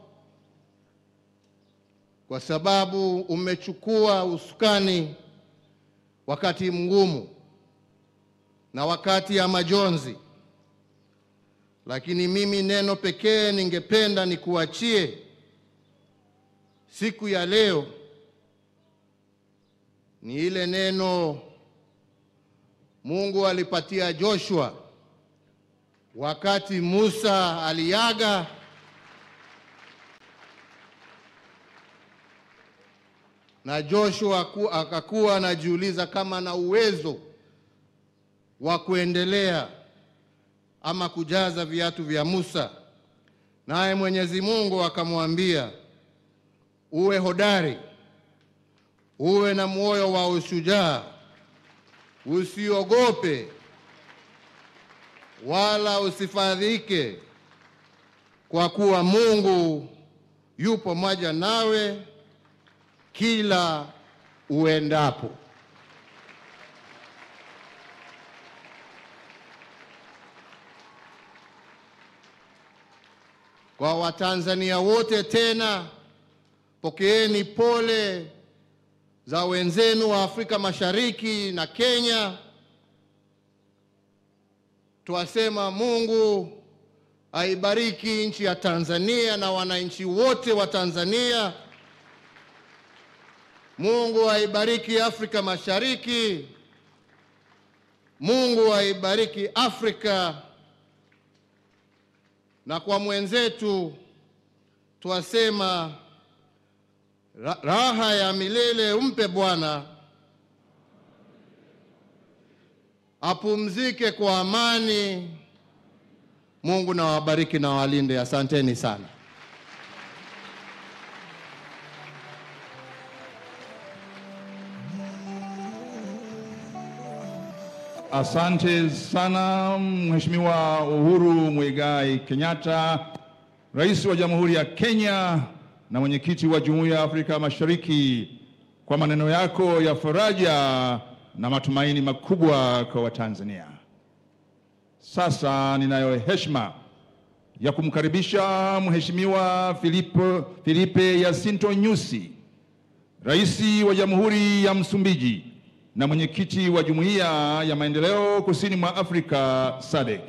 kwa sababu umechukua usukani wakati mgumu na wakati ya majonzi. Lakini mimi neno pekee ningependa nikuachie siku ya leo ni ile neno Mungu alipatia Joshua wakati Musa aliaga. Na Joshua akakuwa anajiuliza kama na uwezo wa kuendelea ama kujaza viatu vya Musa. Naye Mwenyezi Mungu akamwambia, uwe hodari, uwe na moyo wa ushujaa, usiogope wala usifadhike, kwa kuwa Mungu yupo pamoja nawe kila uendapo. Kwa Watanzania wote tena, pokeeni pole za wenzenu wa Afrika Mashariki na Kenya. Twasema Mungu aibariki nchi ya Tanzania na wananchi wote wa Tanzania. Mungu aibariki Afrika Mashariki. Mungu aibariki Afrika. Na kwa mwenzetu twasema raha ya milele umpe Bwana, apumzike kwa amani. Mungu na wabariki na walinde. Asanteni sana. Asante sana Mheshimiwa Uhuru Muigai Kenyatta, Rais wa Jamhuri ya Kenya na Mwenyekiti wa Jumuiya ya Afrika Mashariki, kwa maneno yako ya faraja na matumaini makubwa kwa Watanzania. Sasa ninayo heshima ya kumkaribisha Mheshimiwa Filipe Jacinto Nyusi, Rais wa Jamhuri ya Msumbiji na Mwenyekiti wa Jumuiya ya Maendeleo Kusini mwa Afrika SADC.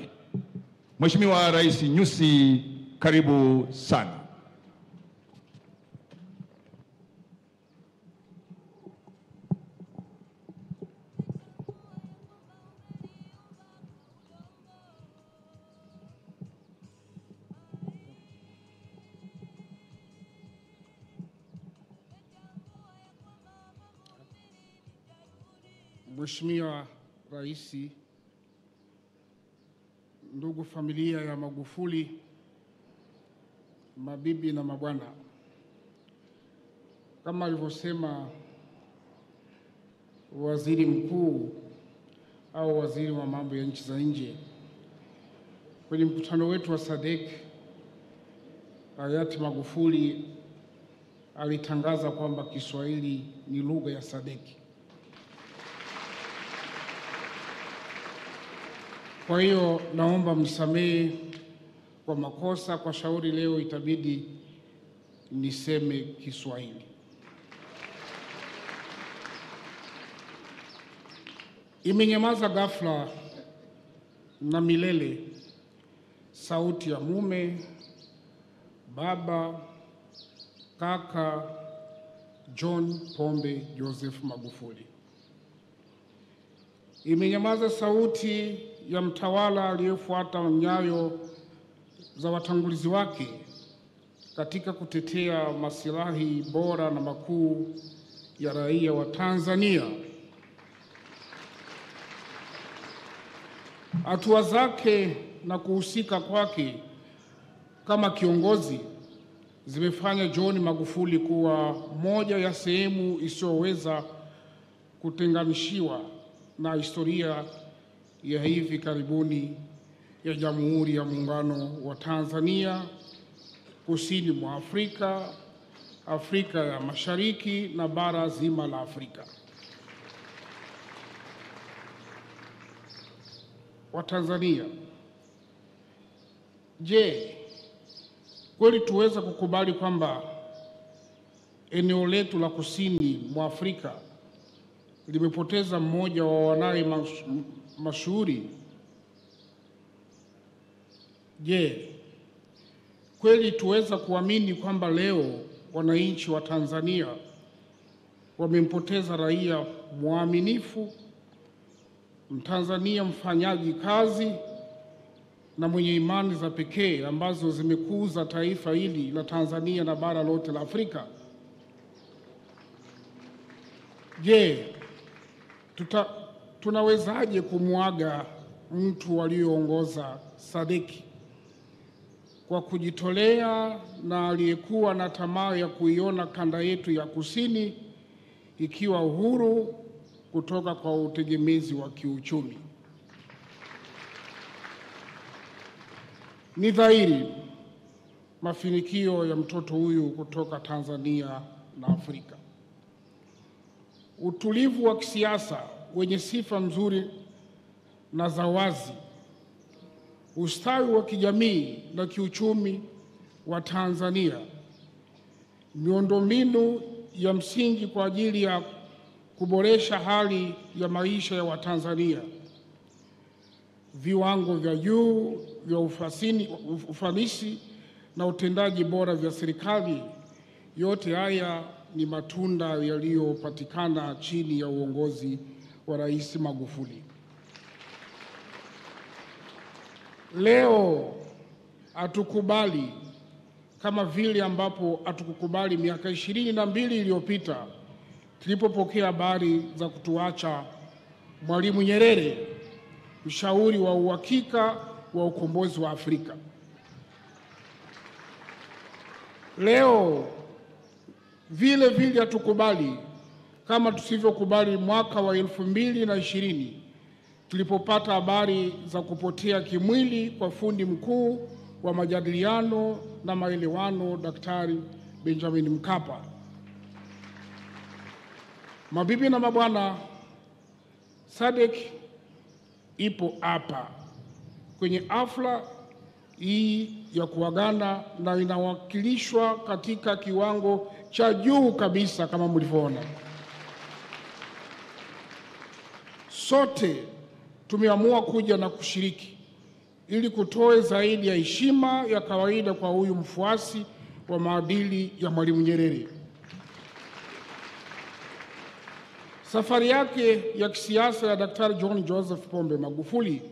Mheshimiwa Rais Nyusi, karibu sana. Mheshimiwa Rais, ndugu familia ya Magufuli, mabibi na mabwana, kama alivyosema Waziri Mkuu au Waziri wa Mambo ya Nchi za Nje kwenye mkutano wetu wa SADC, hayati Magufuli alitangaza kwamba Kiswahili ni lugha ya SADC. Kwa hiyo naomba msamehe kwa makosa, kwa shauri leo itabidi niseme Kiswahili. Imenyamaza ghafla na milele sauti ya mume, baba, kaka John Pombe Joseph Magufuli. Imenyamaza sauti ya mtawala aliyefuata nyayo za watangulizi wake katika kutetea masilahi bora na makuu ya raia wa Tanzania. Hatua zake na kuhusika kwake kama kiongozi zimefanya John Magufuli kuwa moja ya sehemu isiyoweza kutenganishiwa na historia ya hivi karibuni ya Jamhuri ya Muungano wa Tanzania, kusini mwa Afrika, Afrika ya Mashariki na bara zima la Afrika. Wa Tanzania, je, kweli tuweza kukubali kwamba eneo letu la kusini mwa Afrika limepoteza mmoja wa wanawe mashuhuri? Je, kweli tuweza kuamini kwamba leo wananchi wa Tanzania wamempoteza raia mwaminifu, Mtanzania mfanyaji kazi na mwenye imani za pekee ambazo zimekuza taifa hili la Tanzania na bara lote la Afrika? Je, tunawezaje kumwaga mtu aliyeongoza SADC kwa kujitolea na aliyekuwa na tamaa ya kuiona kanda yetu ya kusini ikiwa uhuru kutoka kwa utegemezi wa kiuchumi? Ni dhahiri mafanikio ya mtoto huyu kutoka Tanzania na Afrika. Utulivu wa kisiasa wenye sifa nzuri na za wazi, ustawi wa kijamii na kiuchumi wa Tanzania, miundombinu ya msingi kwa ajili ya kuboresha hali ya maisha ya Watanzania, viwango vya juu vya ufanisi na utendaji bora vya serikali, yote haya ni matunda yaliyopatikana chini ya uongozi wa Rais Magufuli. Leo hatukubali kama vile ambapo hatukukubali miaka 22 iliyopita tulipopokea habari za kutuacha Mwalimu Nyerere, mshauri wa uhakika wa ukombozi wa Afrika. Leo vile vile hatukubali kama tusivyokubali mwaka wa 2020 tulipopata habari za kupotea kimwili kwa fundi mkuu wa majadiliano na maelewano Daktari Benjamin Mkapa. Mabibi na mabwana, SADC ipo hapa kwenye hafla hii ya kuagana na inawakilishwa katika kiwango cha juu kabisa kama mlivyoona. Sote tumeamua kuja na kushiriki ili kutoe zaidi ya heshima ya kawaida kwa huyu mfuasi wa maadili ya Mwalimu Nyerere. Safari yake ya kisiasa ya Daktari John Joseph Pombe Magufuli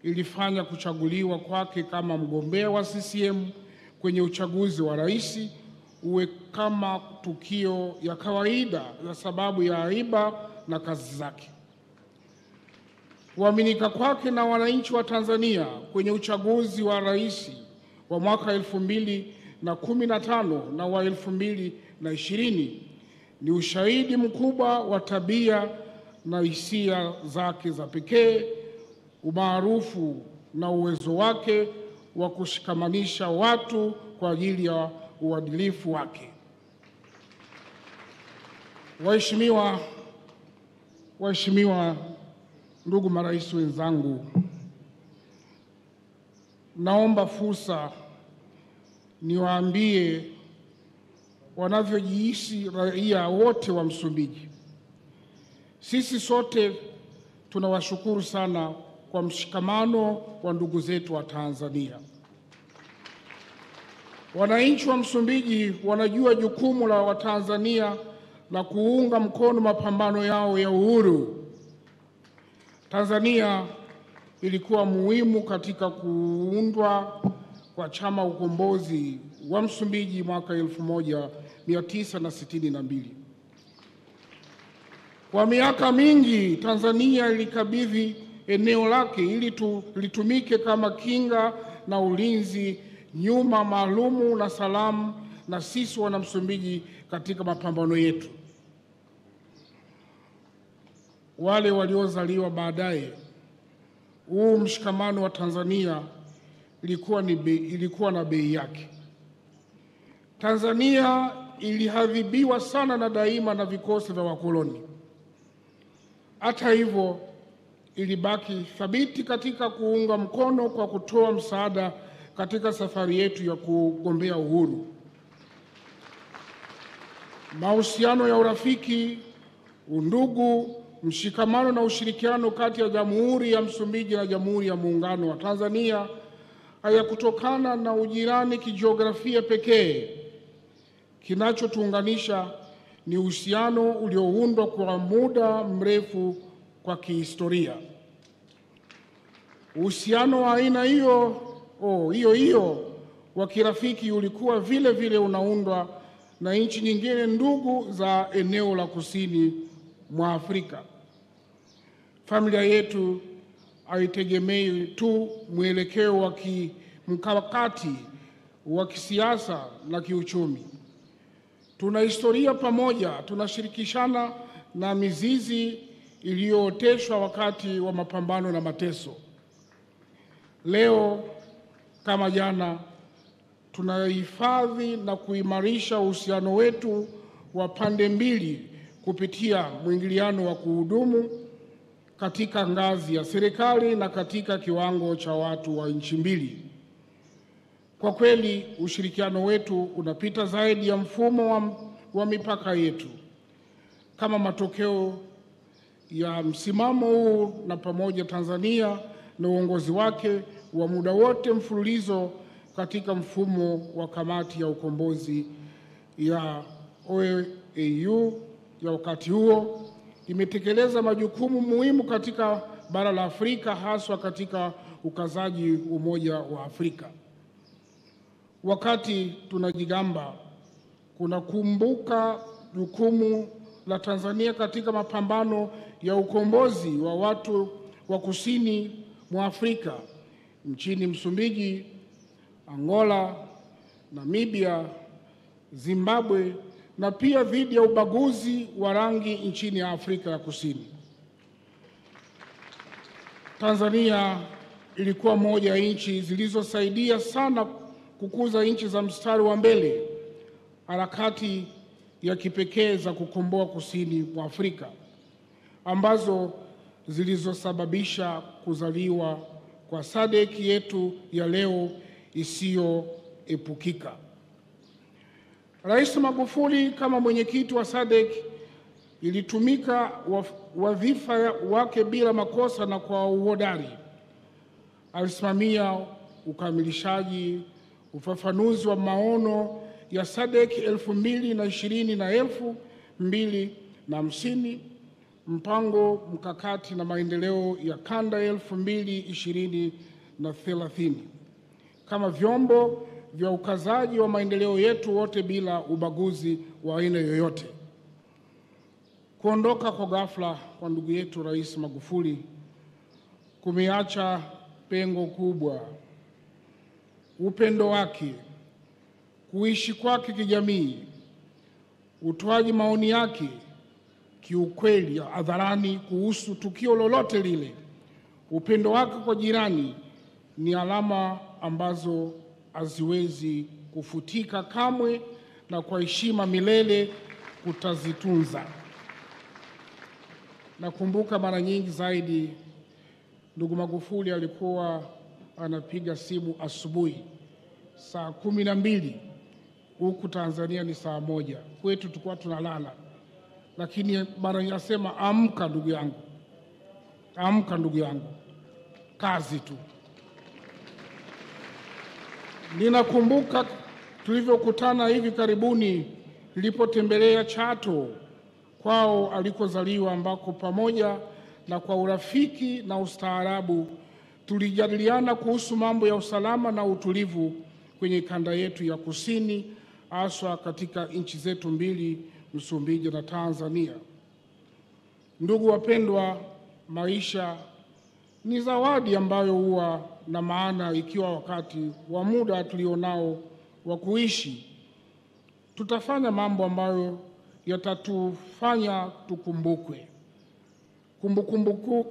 ilifanya kuchaguliwa kwake kama mgombea wa CCM kwenye uchaguzi wa rais uwe kama tukio ya kawaida ya sababu ya aiba na kazi zake. Kuaminika kwake na wananchi wa Tanzania kwenye uchaguzi wa rais wa mwaka 2015 na wa 2020 ni ushahidi mkubwa wa tabia na hisia zake za pekee, umaarufu na uwezo wake wa kushikamanisha watu kwa ajili ya uadilifu wake. Waheshimiwa ndugu marais wenzangu, Naomba fursa niwaambie wanavyojihisi raia wote wa Msumbiji. Sisi sote tunawashukuru sana kwa mshikamano wa ndugu zetu wa Tanzania. Wananchi wa Msumbiji wanajua jukumu la Watanzania la kuunga mkono mapambano yao ya uhuru. Tanzania ilikuwa muhimu katika kuundwa kwa Chama Ukombozi wa Msumbiji mwaka 1962. Kwa miaka mingi Tanzania ilikabidhi eneo lake ili litumike kama kinga na ulinzi nyuma maalumu na salamu na sisi wana Msumbiji katika mapambano yetu. Wale waliozaliwa baadaye, huu mshikamano wa Tanzania ilikuwa na bei yake. Tanzania ilihadhibiwa sana na daima na vikosi vya wakoloni. Hata hivyo, ilibaki thabiti katika kuunga mkono kwa kutoa msaada katika safari yetu ya kugombea uhuru. Mahusiano ya urafiki, undugu, mshikamano na ushirikiano kati ya Jamhuri ya Msumbiji na Jamhuri ya Muungano wa Tanzania hayakutokana na ujirani kijiografia pekee. Kinachotuunganisha ni uhusiano ulioundwa kwa muda mrefu kwa kihistoria. Uhusiano wa aina hiyo hiyo wa kirafiki ulikuwa vile vile unaundwa na nchi nyingine ndugu za eneo la kusini mwa Afrika. Familia yetu haitegemei tu mwelekeo wa kimkakati wa kisiasa na kiuchumi. Tuna historia pamoja, tunashirikishana na mizizi iliyooteshwa wakati wa mapambano na mateso. Leo kama jana, tunahifadhi na kuimarisha uhusiano wetu wa pande mbili kupitia mwingiliano wa kuhudumu katika ngazi ya serikali na katika kiwango cha watu wa nchi mbili. Kwa kweli, ushirikiano wetu unapita zaidi ya mfumo wa mipaka yetu. Kama matokeo ya msimamo huu na pamoja Tanzania na uongozi wake wa muda wote mfululizo katika mfumo wa kamati ya ukombozi ya OAU ya wakati huo imetekeleza majukumu muhimu katika bara la Afrika, haswa katika ukazaji umoja wa Afrika. Wakati tunajigamba kunakumbuka jukumu la Tanzania katika mapambano ya ukombozi wa watu wa kusini mwa Afrika, nchini Msumbiji, Angola, Namibia, Zimbabwe na pia dhidi ya ubaguzi wa rangi nchini Afrika ya Kusini. Tanzania ilikuwa moja ya nchi zilizosaidia sana kukuza nchi za mstari wa mbele harakati ya kipekee za kukomboa kusini mwa Afrika ambazo zilizosababisha kuzaliwa kwa SADC yetu ya leo isiyoepukika. Rais Magufuli kama mwenyekiti wa SADC ilitumika wadhifa wake bila makosa na kwa uhodari. Alisimamia ukamilishaji, ufafanuzi wa maono ya SADC 2020 na 2050, mpango mkakati na maendeleo ya kanda 2020 na 30 kama vyombo vya ukazaji wa maendeleo yetu wote bila ubaguzi wa aina yoyote. Kuondoka kwa ghafla kwa ndugu yetu Rais Magufuli kumeacha pengo kubwa. Upendo wake, kuishi kwake kijamii, utoaji maoni yake kiukweli hadharani kuhusu tukio lolote lile, upendo wake kwa jirani ni alama ambazo haziwezi kufutika kamwe na kwa heshima milele kutazitunza. Nakumbuka mara nyingi zaidi ndugu Magufuli alikuwa anapiga simu asubuhi saa 12, huku Tanzania ni saa 1, kwetu tulikuwa tunalala, lakini mara yasema amka ndugu yangu, amka ndugu yangu, kazi tu. Ninakumbuka tulivyokutana hivi karibuni nilipotembelea Chato kwao alikozaliwa, ambako pamoja na kwa urafiki na ustaarabu tulijadiliana kuhusu mambo ya usalama na utulivu kwenye kanda yetu ya kusini, haswa katika nchi zetu mbili, Msumbiji na Tanzania. Ndugu wapendwa, maisha ni zawadi ambayo huwa na maana ikiwa wakati wa muda tulionao wa kuishi tutafanya mambo ambayo yatatufanya tukumbukwe.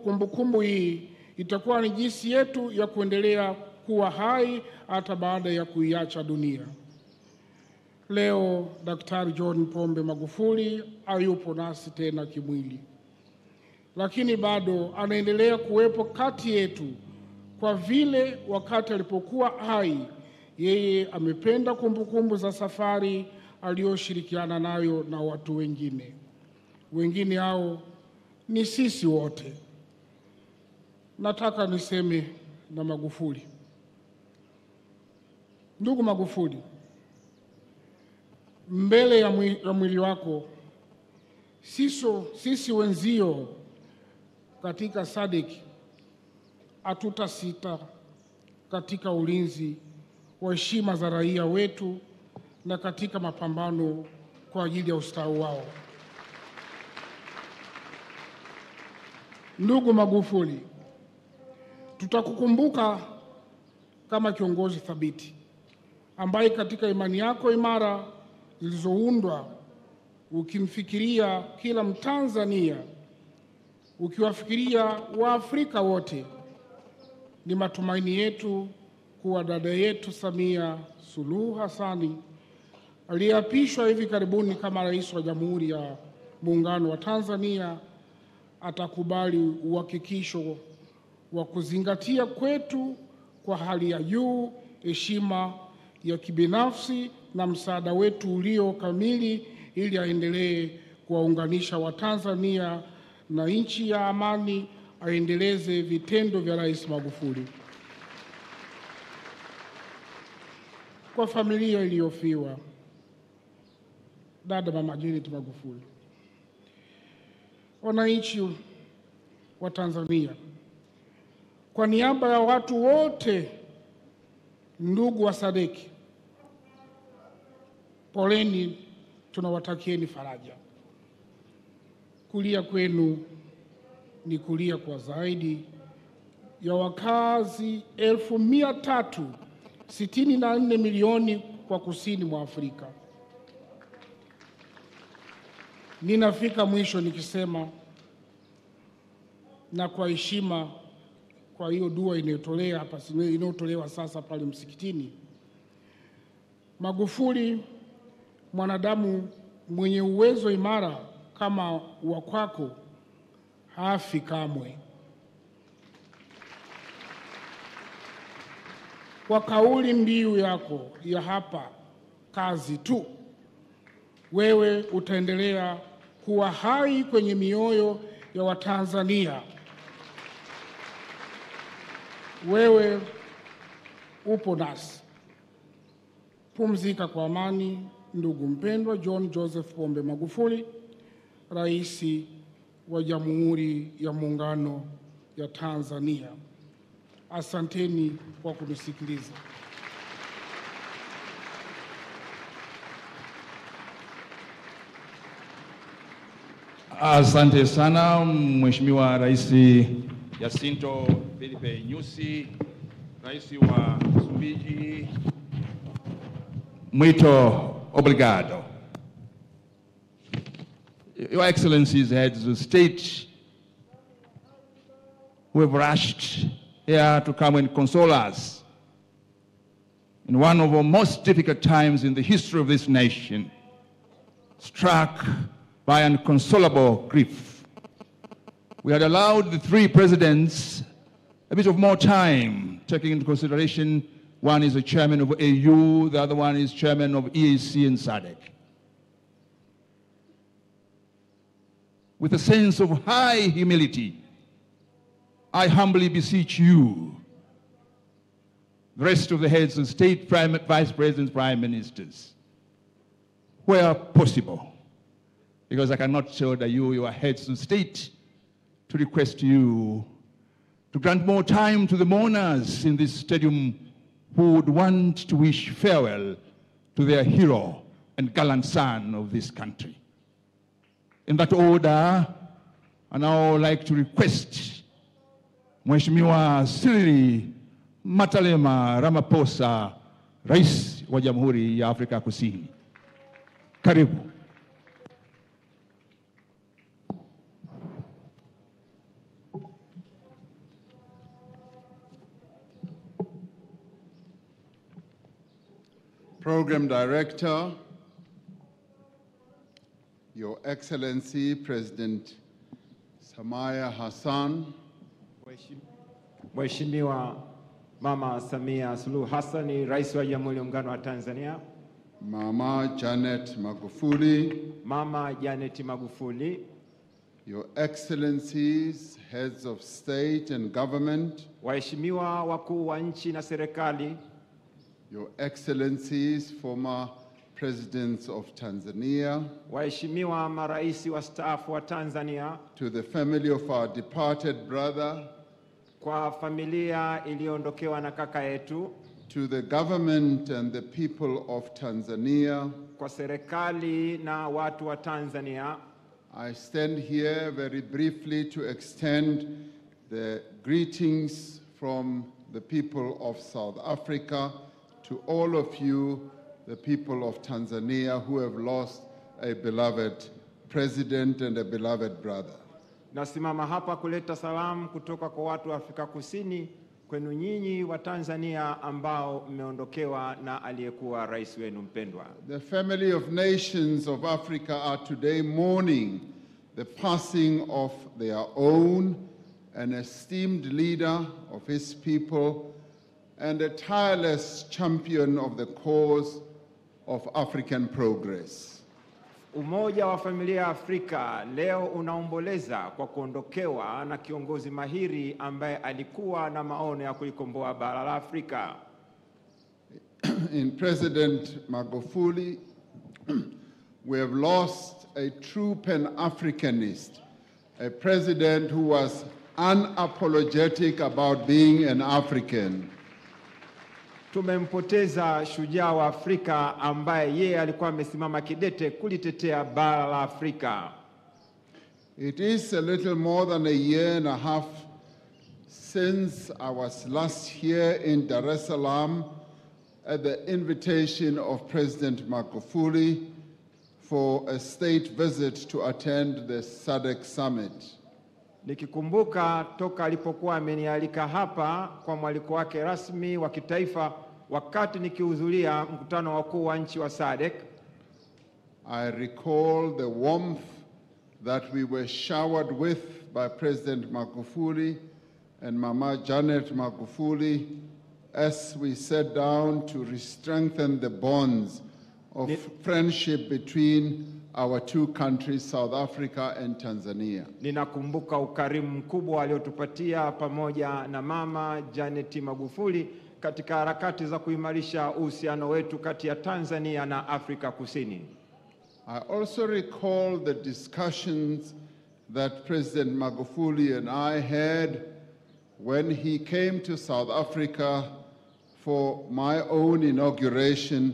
Kumbukumbu hii itakuwa ni jinsi yetu ya kuendelea kuwa hai hata baada ya kuiacha dunia. Leo Daktari John Pombe Magufuli hayupo nasi tena kimwili, lakini bado anaendelea kuwepo kati yetu, kwa vile wakati alipokuwa hai yeye amependa kumbukumbu za safari aliyoshirikiana nayo na watu wengine. Wengine hao ni sisi wote. Nataka niseme na Magufuli. Ndugu Magufuli, mbele ya mwili wako sisi wenzio katika SADC hatutasita katika ulinzi wa heshima za raia wetu na katika mapambano kwa ajili ya ustawi wao. Ndugu Magufuli, tutakukumbuka kama kiongozi thabiti ambaye katika imani yako imara zilizoundwa ukimfikiria kila Mtanzania, ukiwafikiria Waafrika wote. Ni matumaini yetu kuwa dada yetu Samia Suluhu Hassan aliyeapishwa hivi karibuni kama rais wa Jamhuri ya Muungano wa Tanzania atakubali uhakikisho wa kuzingatia kwetu kwa hali ya juu heshima ya kibinafsi na msaada wetu ulio kamili, ili aendelee kuwaunganisha Watanzania na nchi ya amani, aendeleze vitendo vya Rais Magufuli. Kwa familia iliyofiwa dada Mama Janet Magufuli, wananchi wa Tanzania, kwa niaba ya watu wote ndugu wa SADC, poleni, tunawatakieni faraja. Kulia kwenu ni kulia kwa zaidi ya wakazi 364 milioni kwa kusini mwa Afrika. Ninafika mwisho nikisema, na kwa heshima kwa hiyo dua inayotolewa hapa, inayotolewa sasa pale msikitini, Magufuli, mwanadamu mwenye uwezo imara kama wa kwako, hafi kamwe. Kwa kauli mbiu yako ya hapa kazi tu, wewe utaendelea kuwa hai kwenye mioyo ya Watanzania. Wewe upo nasi. Pumzika kwa amani, ndugu mpendwa John Joseph Pombe Magufuli, Rais wa Jamhuri ya Muungano ya Tanzania. Asanteni kwa kunisikiliza. Asante sana Mheshimiwa Rais Jacinto Filipe Nyusi, Rais wa Msumbiji. Muito obrigado. Your Excellencies, heads of state, who have rushed here to come and console us in one of the most difficult times in the history of this nation, struck by inconsolable grief. We had allowed the three presidents a bit of more time, taking into consideration one is the chairman of AU, the other one is chairman of EAC and SADC. With a sense of high humility, I humbly beseech you, the rest of the heads of state, prime, vice presidents, prime ministers, where possible, because I cannot tell that you are heads of state, to request you to grant more time to the mourners in this stadium who would want to wish farewell to their hero and gallant son of this country. In that order, I now like to request Mheshimiwa Cyril Matamela Ramaphosa, Rais wa Jamhuri ya Afrika Kusini. Karibu. Program Director, Your Excellency President Samia Hassan, Mheshimiwa Mama Samia Suluhu Hassan, Rais wa Jamhuri ya Muungano wa Tanzania, Mama Janet Magufuli, Mama Janet Magufuli, Your Excellencies, Heads of State and Government, Waheshimiwa wakuu wa nchi na serikali, Your Excellencies, former Presidents of Tanzania, Waheshimiwa marais wastaafu wa Tanzania, to the family of our departed brother, kwa familia iliyoondokewa na kaka yetu, to the government and the people of Tanzania, kwa serikali na watu wa Tanzania, I stand here very briefly to extend the greetings from the people of South Africa to all of you, the people of Tanzania who have lost a beloved president and a beloved brother. Nasimama hapa kuleta salamu kutoka kwa watu wa Afrika Kusini kwenu nyinyi wa Tanzania ambao mmeondokewa na aliyekuwa rais wenu mpendwa. The family of nations of Africa are today mourning the passing of their own, an esteemed leader of his people and a tireless champion of the cause of African progress. Umoja wa Familia ya Afrika leo unaomboleza kwa kuondokewa na kiongozi mahiri ambaye alikuwa na maono ya kulikomboa bara la Afrika. In President Magufuli, we have lost a true Pan-Africanist, a president who was unapologetic about being an African. Tumempoteza shujaa wa Afrika ambaye yeye alikuwa amesimama kidete kulitetea bara la Afrika. It is a little more than a year and a half since I was last here in Dar es Salaam at the invitation of President Magufuli for a state visit to attend the SADC summit. Nikikumbuka toka alipokuwa amenialika hapa kwa mwaliko wake rasmi wa kitaifa wakati nikihudhuria mkutano wa wakuu wa nchi wa SADC. I recall the warmth that we were showered with by President Magufuli and Mama Janet Magufuli as we sat down to strengthen the bonds of friendship between our two countries, South Africa and Tanzania. Ninakumbuka ukarimu mkubwa aliotupatia pamoja na Mama Janet Magufuli katika harakati za kuimarisha uhusiano wetu kati ya Tanzania na Afrika Kusini. I also recall the discussions that President Magufuli and I had when he came to South Africa for my own inauguration,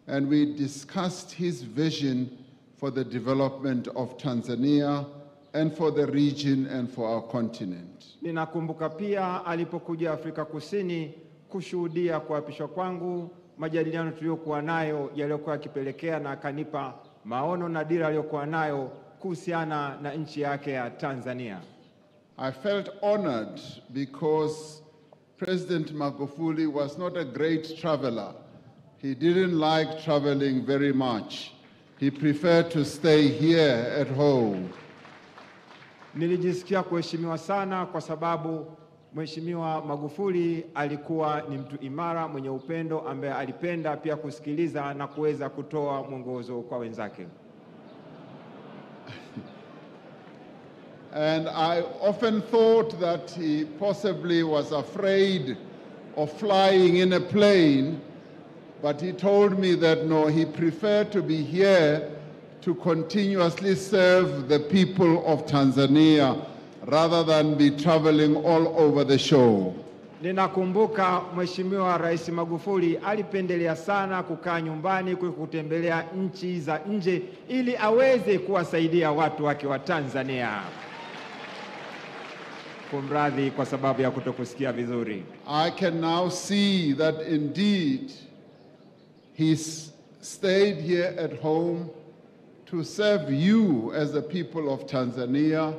and we discussed his vision for the development of Tanzania and for the region and for our continent. Ninakumbuka pia alipokuja Afrika Kusini kushuhudia kuapishwa kwangu, majadiliano tuliyokuwa nayo yaliyokuwa yakipelekea na akanipa maono na dira aliyokuwa nayo kuhusiana na nchi yake ya Tanzania. I felt honored because President Magufuli was not a great traveler. He didn't like traveling very much. He preferred to stay here at home. Nilijisikia kuheshimiwa sana kwa sababu Mheshimiwa Magufuli alikuwa ni mtu imara mwenye upendo ambaye alipenda pia kusikiliza na kuweza kutoa mwongozo kwa wenzake. And I often thought that he possibly was afraid of flying in a plane, but he told me that no, he preferred to be here to continuously serve the people of Tanzania rather than be traveling all over the show. Ninakumbuka Mheshimiwa Rais Magufuli alipendelea sana kukaa nyumbani kuliko kutembelea nchi za nje ili aweze kuwasaidia watu wake wa Tanzania. Kumradhi kwa sababu ya kutokusikia vizuri. I can now see that indeed he stayed here at home to serve you as the people of Tanzania,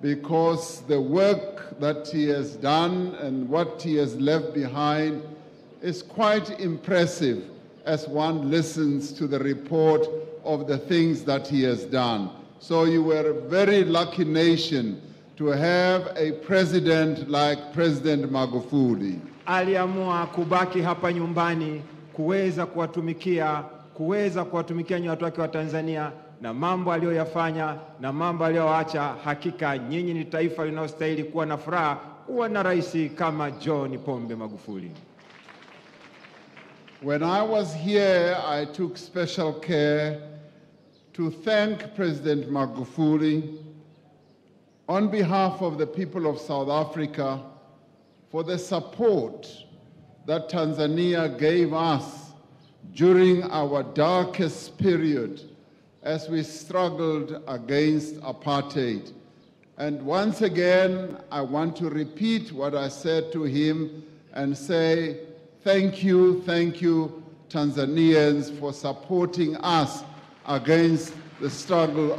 because the work that he has done and what he has left behind is quite impressive as one listens to the report of the things that he has done. So you were a very lucky nation to have a president like President Magufuli. Aliamua kubaki hapa nyumbani kuweza kuwatumikia nyinyi watu wake wa Tanzania, na mambo aliyoyafanya na mambo aliyoacha, hakika nyinyi ni taifa linalostahili kuwa na furaha kuwa na rais kama John Pombe Magufuli. When I was here, I took special care to thank President Magufuli on behalf of the people of South Africa for the support that Tanzania gave us during our darkest period as we struggled against apartheid. And once again, I want to repeat what I said to him and say, thank you, Tanzanians, for supporting us against the struggle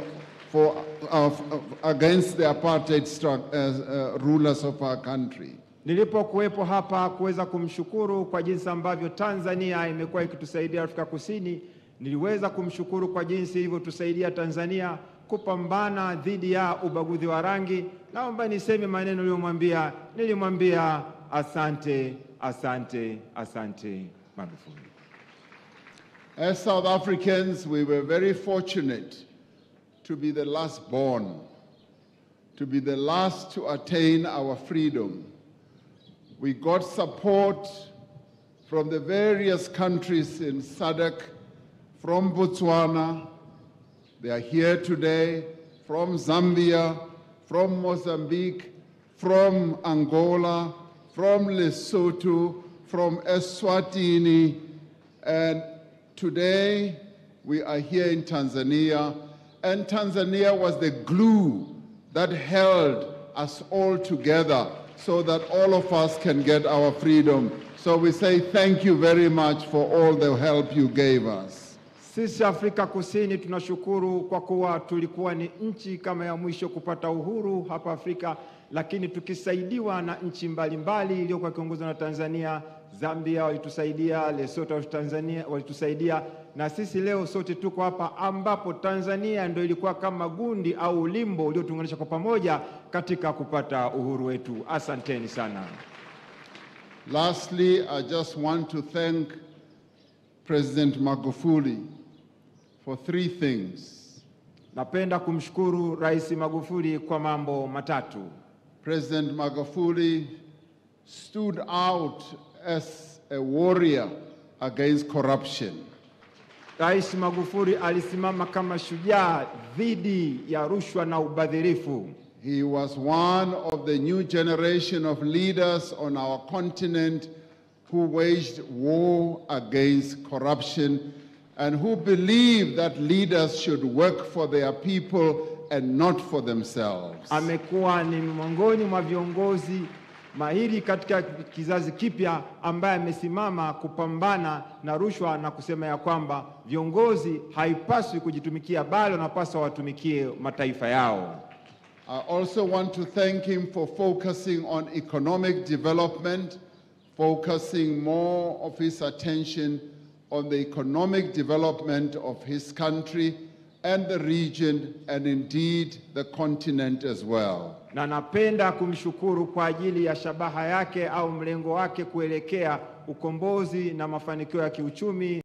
against the apartheid rulers of our country. Nilipokuwepo hapa kuweza kumshukuru kwa jinsi ambavyo Tanzania imekuwa ikitusaidia Afrika Kusini, niliweza kumshukuru kwa jinsi ilivyotusaidia Tanzania kupambana dhidi ya ubaguzi wa rangi. Naomba niseme maneno niliyomwambia, nilimwambia asante, asante, asante Magufuli. As South Africans, we were very fortunate to be the last born, to be the last to attain our freedom. We got support from the various countries in SADC, from Botswana, they are here today, from Zambia, from Mozambique, from Angola, from Lesotho, from Eswatini, and today we are here in Tanzania, and Tanzania was the glue that held us all together so that all of us can get our freedom. So we say thank you very much for all the help you gave us. Sisi Afrika Kusini tunashukuru kwa kuwa tulikuwa ni nchi kama ya mwisho kupata uhuru hapa Afrika, lakini tukisaidiwa na nchi mbalimbali iliyokuwa ikiongozwa na Tanzania. Zambia walitusaidia, Lesotho Tanzania walitusaidia, na sisi leo sote tuko hapa ambapo Tanzania ndio ilikuwa kama gundi au ulimbo uliotuunganisha kwa pamoja katika kupata uhuru wetu. Asanteni sana. Lastly, I just want to thank President Magufuli for three things. Napenda kumshukuru Rais Magufuli kwa mambo matatu. President Magufuli stood out as a warrior against corruption. Rais Magufuli alisimama kama shujaa dhidi ya rushwa na ubadhirifu. He was one of the new generation of leaders on our continent who waged war against corruption and who believed that leaders should work for their people and not for themselves. Amekuwa ni miongoni mwa viongozi mahiri katika kizazi kipya ambaye amesimama kupambana na rushwa na kusema ya kwamba viongozi haipaswi kujitumikia bali wanapaswa watumikie mataifa yao. I also want to thank him for focusing on economic development, focusing more of his attention on the economic development of his country and the region and indeed the continent as well. Na napenda kumshukuru kwa ajili ya shabaha yake au mlengo wake kuelekea ukombozi na mafanikio ya kiuchumi.